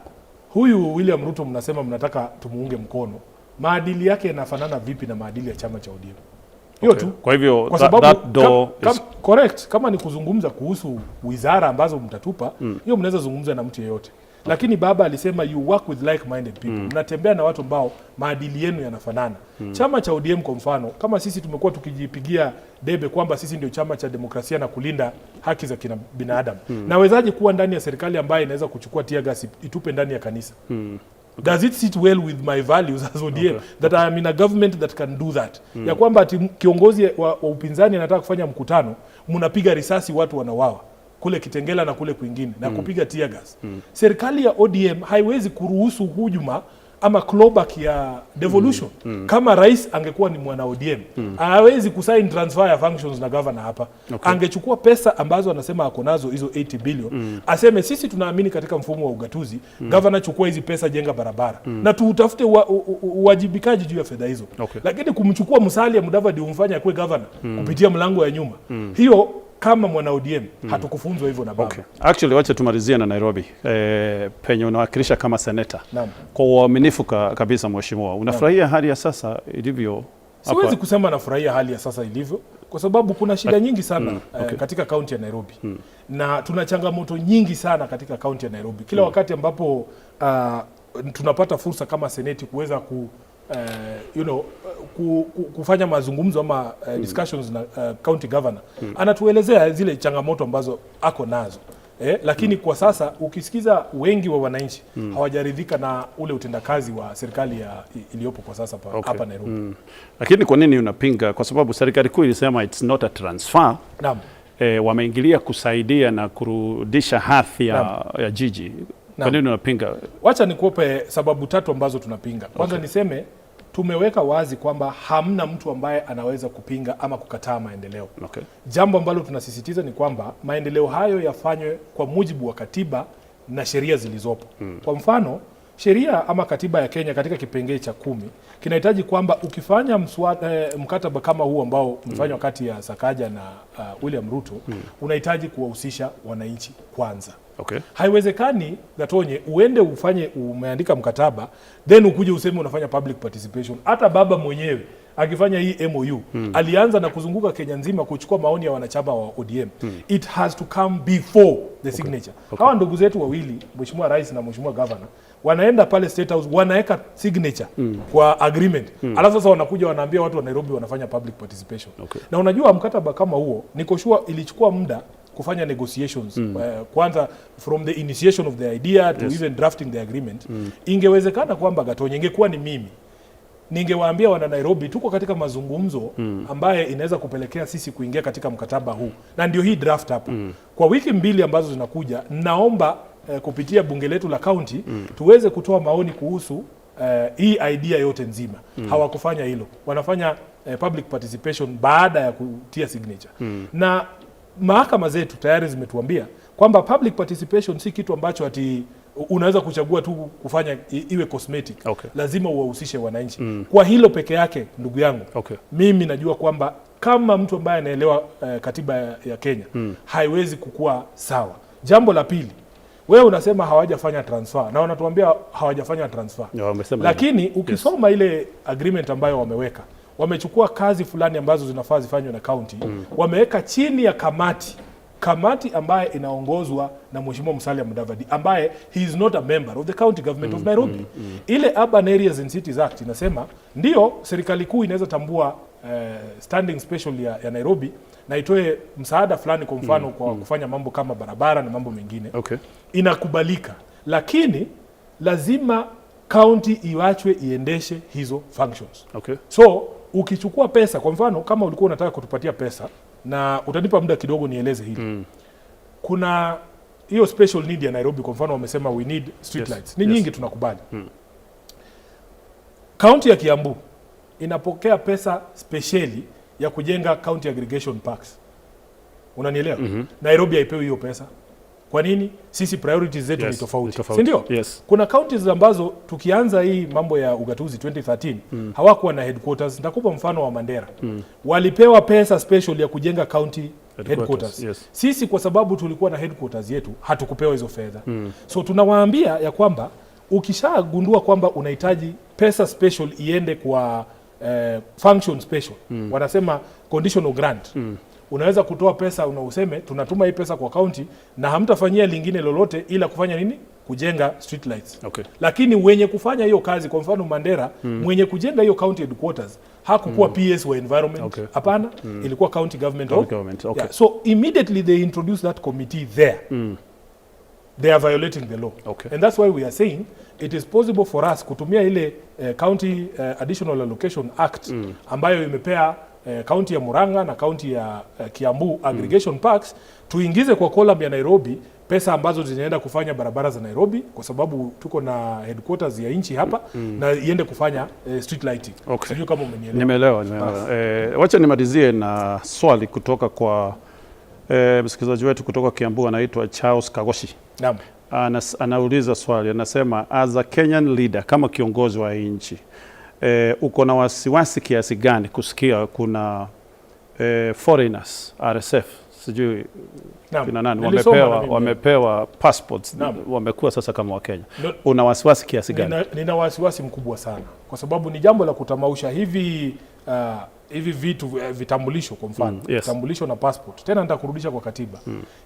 huyu William Ruto, mnasema mnataka tumuunge mkono, maadili yake yanafanana vipi na maadili ya chama cha ODM? Hiyo tu. Kwa hivyo Kwa sababu that door is correct, kama ni kuzungumza kuhusu wizara ambazo mtatupa, hiyo mnaweza zungumza na mtu yeyote, lakini baba alisema you work with like minded people, mnatembea na watu ambao maadili yenu yanafanana. Chama cha ODM kwa mfano, kama sisi tumekuwa tukijipigia debe kwamba sisi ndio chama cha demokrasia na kulinda haki za kina binadamu, nawezaje kuwa ndani ya serikali ambayo inaweza kuchukua tear gas itupe ndani ya kanisa? Does it sit well with my values as ODM that I am in a government that can do that? Ya kwamba ati kiongozi wa upinzani anataka kufanya mkutano, mnapiga risasi, watu wanauawa kule Kitengela na kule kwingine na kupiga tear gas. Serikali ya ODM haiwezi kuruhusu hujuma ama clawback ya devolution. Kama rais angekuwa ni mwana ODM, hawezi kusign transfer ya functions na governor hapa. Angechukua pesa ambazo anasema ako nazo, hizo 80 billion, aseme sisi tunaamini katika mfumo wa ugatuzi, governor chukua hizi pesa, jenga barabara na tuutafute uwajibikaji juu ya fedha hizo. Lakini kumchukua Musalia Mudavadi umfanye akuwe governor kupitia mlango ya nyuma, hiyo kama mwana ODM hatukufunzwa hivyo na baba. Okay. Actually, wacha tumalizie na Nairobi, penye unawakilisha kama seneta. Naam. Kwa uaminifu kabisa mheshimiwa, unafurahia hali ya sasa ilivyo hapa? Siwezi kusema nafurahia hali ya sasa ilivyo kwa sababu kuna shida nyingi sana katika kaunti ya Nairobi na tuna changamoto nyingi sana katika kaunti ya Nairobi. Kila wakati ambapo tunapata fursa kama seneti kuweza kufanya mazungumzo ama discussions na county governor, anatuelezea zile changamoto ambazo ako nazo. Lakini kwa sasa ukisikiza wengi wa wananchi hawajaridhika na ule utendakazi wa serikali iliyopo kwa sasa hapa Nairobi. Lakini kwa nini unapinga? Kwa sababu serikali kuu ilisema it's not a transfer. Naam. Wameingilia kusaidia na kurudisha hadhi ya jiji. Kwa nini unapinga? Wacha nikupe sababu tatu ambazo tunapinga. Kwanza niseme tumeweka wazi kwamba hamna mtu ambaye anaweza kupinga ama kukataa maendeleo. Jambo ambalo tunasisitiza ni kwamba maendeleo hayo yafanywe kwa mujibu wa katiba na sheria zilizopo. Kwa mfano, sheria ama katiba ya Kenya katika kipengee cha 10 kinahitaji kwamba ukifanya mkataba kama huu ambao umefanywa kati ya Sakaja na William Ruto, unahitaji kuwahusisha wananchi kwanza. Haiwezekani, Gatonye, uende ufanye umeandika mkataba then ukuje useme unafanya public participation. Hata baba mwenyewe akifanya hii MOU alianza na kuzunguka Kenya nzima kuchukua maoni ya wanachama wa ODM. It has to come before the signature. Hawa ndugu zetu wawili, Mheshimiwa Rais na Mheshimiwa Governor, wanaenda pale State House wanaweka signature kwa agreement. Alafu sasa wanakuja wanaambia watu wa Nairobi wanafanya public participation. Na unajua mkataba kama huo, niko sure ilichukua muda kufanya negotiations, kwanza from the initiation of the idea to even drafting the agreement. Ingewezekana kwamba, Gatonye, ingekuwa ni mimi, ningewaambia wana Nairobi tuko katika mazungumzo ambaye inaweza kupelekea sisi kuingia katika mkataba huu, na ndio hii draft hapa. Kwa wiki 2 ambazo zinakuja, naomba kupitia bunge letu la county tuweze kutoa maoni kuhusu hii idea yote nzima. Hawakufanya hilo, wanafanya public participation baada ya kutia signature. Na mahakama zetu tayari zimetuambia kwamba public participation si kitu ambacho ati unaweza kuchagua tu kufanya iwe cosmetic. Lazima uwahusishe wananchi. Kwa hilo peke yake, ndugu yangu, mimi najua kwamba kama mtu ambaye anaelewa katiba ya Kenya, haiwezi kukua sawa. Jambo la pili, wewe unasema hawajafanya transfer na wanatuambia hawajafanya transfer. Ya, wamesema. Lakini ukisoma ile agreement ambayo wameweka, wamechukua kazi fulani ambazo zinafaa zifanywe na county, wameweka chini ya kamati ambaye inaongozwa na Mheshimiwa Musalia Mudavadi ambaye he is not a member of the county government of Nairobi. Ile Urban Areas and Cities Act inasema ndio serikali kuu inaweza tambua standing special ya Nairobi na itoe msaada fulani, kwa mfano kwa kufanya mambo kama barabara na mambo mengine, inakubalika, lakini lazima county iwachwe iendeshe hizo functions. So ukichukua pesa, kwa mfano kama ulikuwa unataka kutupatia pesa, na utanipa muda kidogo nieleze hili. Kuna hiyo special need ya Nairobi, kwa mfano wamesema we need street lights ni nyingi, tunakubali. County ya Kiambu inapokea pesa specially ya kujenga county aggregation parks, unanielewa? Nairobi haipewi hiyo pesa. Kwa nini? Sisi priorities zetu ni tofauti, Ni tofauti. si ndio? Yes. Kuna counties ambazo tukianza hii mambo ya ugatuzi 2013 hawakuwa na headquarters. Nitakupa mfano wa Mandera. Walipewa pesa special ya kujenga county headquarters, headquarters. Sisi kwa sababu tulikuwa na headquarters yetu hatukupewa hizo fedha. So tunawaambia ya kwamba ukishagundua kwamba unahitaji pesa special iende kwa function special, wanasema conditional grant, unaweza kutoa pesa una useme tunatuma hii pesa kwa county na hamtafanyia lingine lolote ila kufanya nini? Kujenga street lights. Lakini wenye kufanya hiyo kazi, kwa mfano Mandera, mwenye kujenga hiyo county headquarters hakukuwa PS wa environment. Hapana, ilikuwa county government. County government, okay. Yeah. So immediately they introduced that committee there, they are violating the law. And that's why we are saying it is possible for us kutumia ile County Additional Allocation Act ambayo imepea county ya Murang'a na county ya Kiambu aggregation parks, tuingize kwa column ya Nairobi pesa ambazo zinaenda kufanya barabara za Nairobi kwa sababu tuko na headquarters ya nchi hapa, na iende kufanya street lighting. Sijui kama umenielewa. Nimeelewa, nimeelewa. Wacha nimalizie na swali kutoka kwa msikilizaji wetu kutoka Kiambu anaitwa Charles Kagoshi. Naam. Anauliza swali, anasema, as a Kenyan leader, kama kiongozi wa hii nchi, uko na wasiwasi kiasi gani kusikia kuna foreigners, RSF, sijui kina nani, Nilisoma na wamepewa, mimi. wamepewa passports, wamekuwa sasa kama Wakenya? Una wasiwasi kiasi gani? Nina wasiwasi mkubwa sana kwa sababu ni jambo la kutamausha hivi vitu, vitambulisho kwa mfano, vitambulisho na passport. Tena nitakurudisha kwa katiba.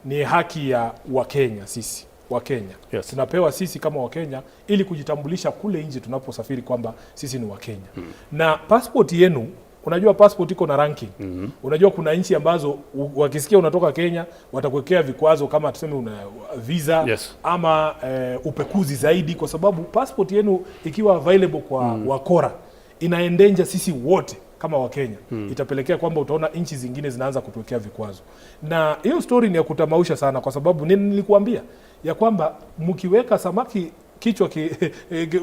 Ni haki ya Wakenya sisi Wakenya. Yes. Tunapewa sisi kama Wakenya ili kujitambulisha kule nje tunaposafiri kwamba sisi ni Wakenya. Na passport yenu, unajua passport iko na ranking. Unajua kuna nchi ambazo wakisikia unatoka Kenya watakuwekea vikwazo kama tuseme una visa ama upekuzi zaidi, kwa sababu passport yenu ikiwa available kwa wakora inaendanger sisi wote kama Wakenya. Itapelekea kwamba utaona nchi zingine zinaanza kutuwekea vikwazo, na hiyo story ni ya kutamausha sana, kwa sababu nilikuambia ya kwamba mkiweka samaki kichwa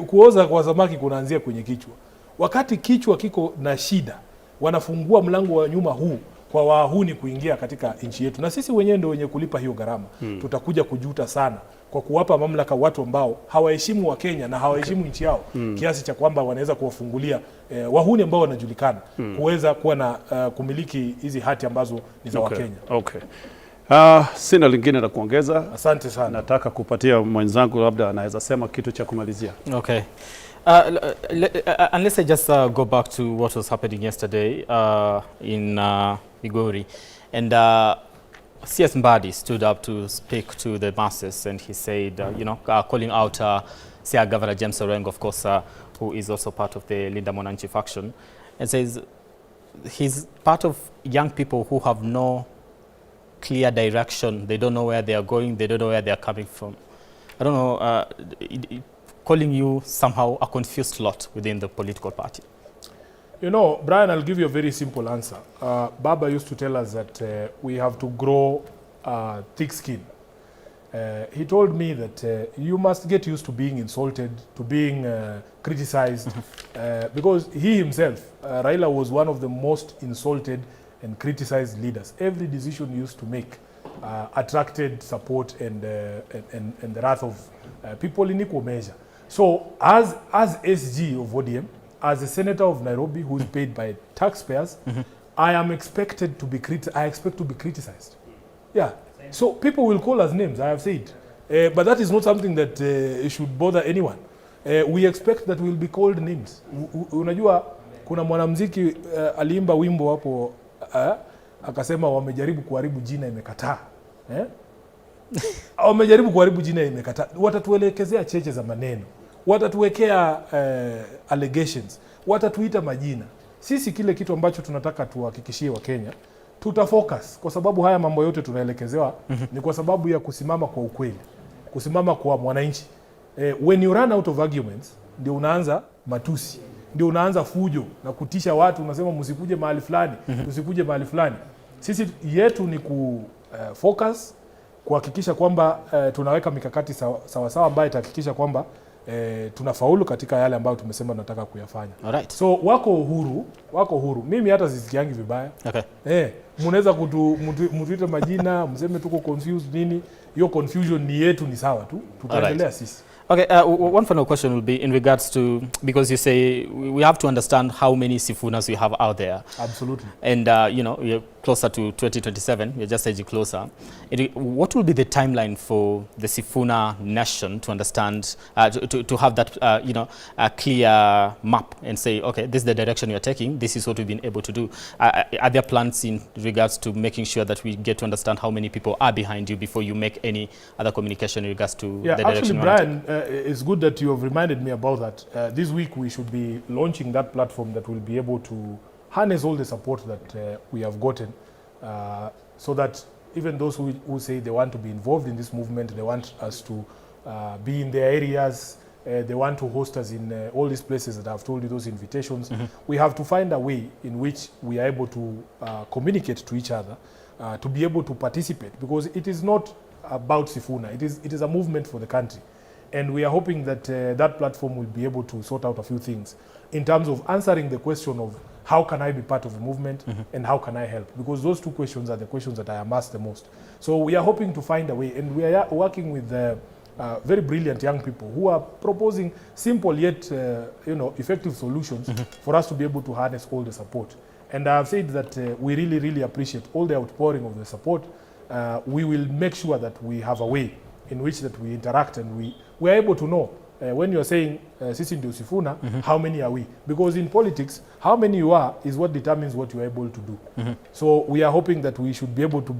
kuoza kwa samaki kunaanzia kwenye kichwa. Wakati kichwa kiko na shida, wanafungua mlango wa nyuma huu kwa wahuni kuingia katika nchi yetu, na sisi wenyewe ndio wenye kulipa hiyo gharama. Tutakuja kujuta sana kwa kuwapa mamlaka watu ambao hawaheshimu Wakenya na hawaheshimu nchi yao kiasi cha kwamba wanaweza kuwafungulia wahuni ambao wanajulikana kuweza kuwa na kumiliki hizi hati ambazo ni za Wakenya. Okay. Sina lingine la kuongeza. Asante sana. Nataka kupatia mwenzangu labda anaweza sema kitu cha kumalizia. Okay. Unless I just go back to what was happening yesterday in Migori. And CS Mbadi stood up to speak to the masses, and he said, calling out Siaya Governor James Orengo, of course, who is also part of the Linda Mwananchi faction, and says he's part of young people who have no clear direction. They don't know where they are going. They don't know where they are coming from. I don't know, calling you somehow a confused lot within the political party. You know, Brian, I'll give you a very simple answer. Baba used to tell us that we have to grow thick skin. He told me that you must get used to being insulted, to being criticized, because he himself, Raila, was one of the most insulted and criticized leaders. Every decision he used to make attracted support and the wrath of people in equal measure. So as SG of ODM, as a senator of Nairobi who is paid by taxpayers, I am expected to be I expect to be criticized. Yeah. So people will call us names, I have said. But that is not something that should bother anyone. We expect that we'll be called names. Unajua kuna mwanamuziki aliimba wimbo hapo akasema wamejaribu kuharibu jina imekataa. Eh? Wamejaribu kuharibu jina imekataa. Watatuelekezea cheche za maneno, watatuwekea allegations, watatuita majina. Sisi kile kitu ambacho tunataka tuhakikishie Wakenya, tutafocus kwa sababu haya mambo yote tunaelekezewa ni kwa sababu ya kusimama kwa ukweli, kusimama kwa mwananchi. When you run out of arguments, ndio unaanza matusi, ndio unaanza fujo na kutisha watu, unasema msikuje mahali fulani, msikuje mahali fulani. Sisi yetu ni ku focus kuhakikisha kwamba tunaweka mikakati sawa sawa sawa ambayo itahakikisha kwamba tunafaulu katika yale ambayo tumesema tunataka kuyafanya. So wako uhuru, wako uhuru. Mimi hata sisikiangi vibaya. Mnaweza mtuite majina, mseme tuko confused nini. Hiyo confusion ni yetu, ni sawa tu. Tutaendelea sisi. Okay, one final question will be in regards to, because you say we have to understand how many Sifunas we have out there. Absolutely. And, we're closer to 2027, we're just edging closer. What will be the timeline for the Sifuna nation to understand, to have that, a clear map and say, okay, this is the direction you're taking, this is what we've been able to do. Are there plans in regards to making sure that we get to understand how many people are behind you before you make any other communication in regards to Yeah, the direction actually, you want to take? Brian, it's good that you have reminded me about that. This week we should be launching that platform that will be able to harness all the support that we have gotten, so that even those who say they want to be involved in this movement, they want us to be in their areas, they want to host us in all these places that I've told you, those invitations. We have to find a way in which we are able to communicate to each other, to be able to participate, because it is not about Sifuna. It is a movement for the country. And we are hoping that that platform will be able to sort out a few things in terms of answering the question of how can I be part of the movement and how can I help? Because those two questions are the questions that I am asked the most. So we are hoping to find a way, and we are working with very brilliant young people who are proposing simple yet effective solutions for us to be able to harness all the support. And I have said that we really, really appreciate all the outpouring of the support. We will make sure that we have a way in which that we interact and we are able to know When you're saying sisi ndio Sifuna, how many are we? Because in politics, how many you are is what determines what you're able to do. So we are hoping that we should be able to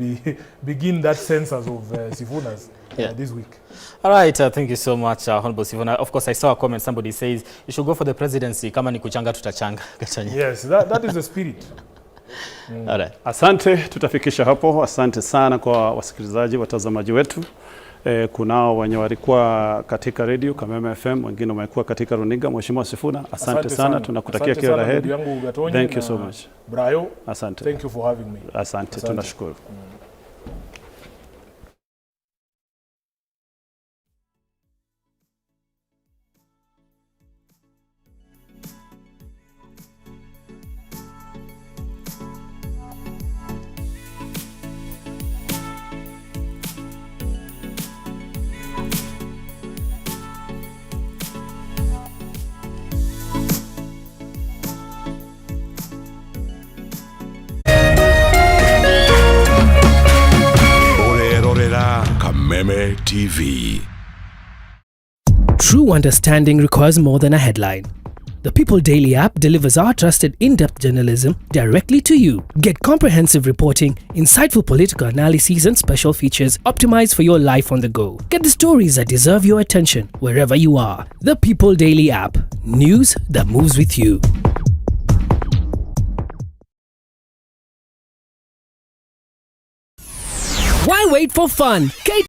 begin that census of Sifunas this week. All right, thank you so much, Honorable Sifuna. Of course, I saw a comment, somebody says, you should go for the presidency, kama ni kuchanga tutachanga. Gachanya. Yes, that is the spirit. All right. Asante, tutafikisha hapo. Asante sana kwa wasikilizaji, watazamaji wetu. Kunao wenye walikuwa katika radio Kameme FM, wengine wamekuwa katika runinga. Mheshimiwa Sifuna, asante sana, tunakutakia Asante kila la sana heri. ndugu yangu Gatonye Thank you na so much. Brayo, Asante. thank you for having me. Asante, Asante. Tunashukuru. Orerorera Kameme TV. True understanding requires more than a headline. The People Daily app delivers our trusted in-depth journalism directly to you. Get comprehensive reporting, insightful political analyses, and special features optimized for your life on the go. Get the stories that deserve your attention wherever you are. The People Daily app. News that moves with you. Why wait for fun? K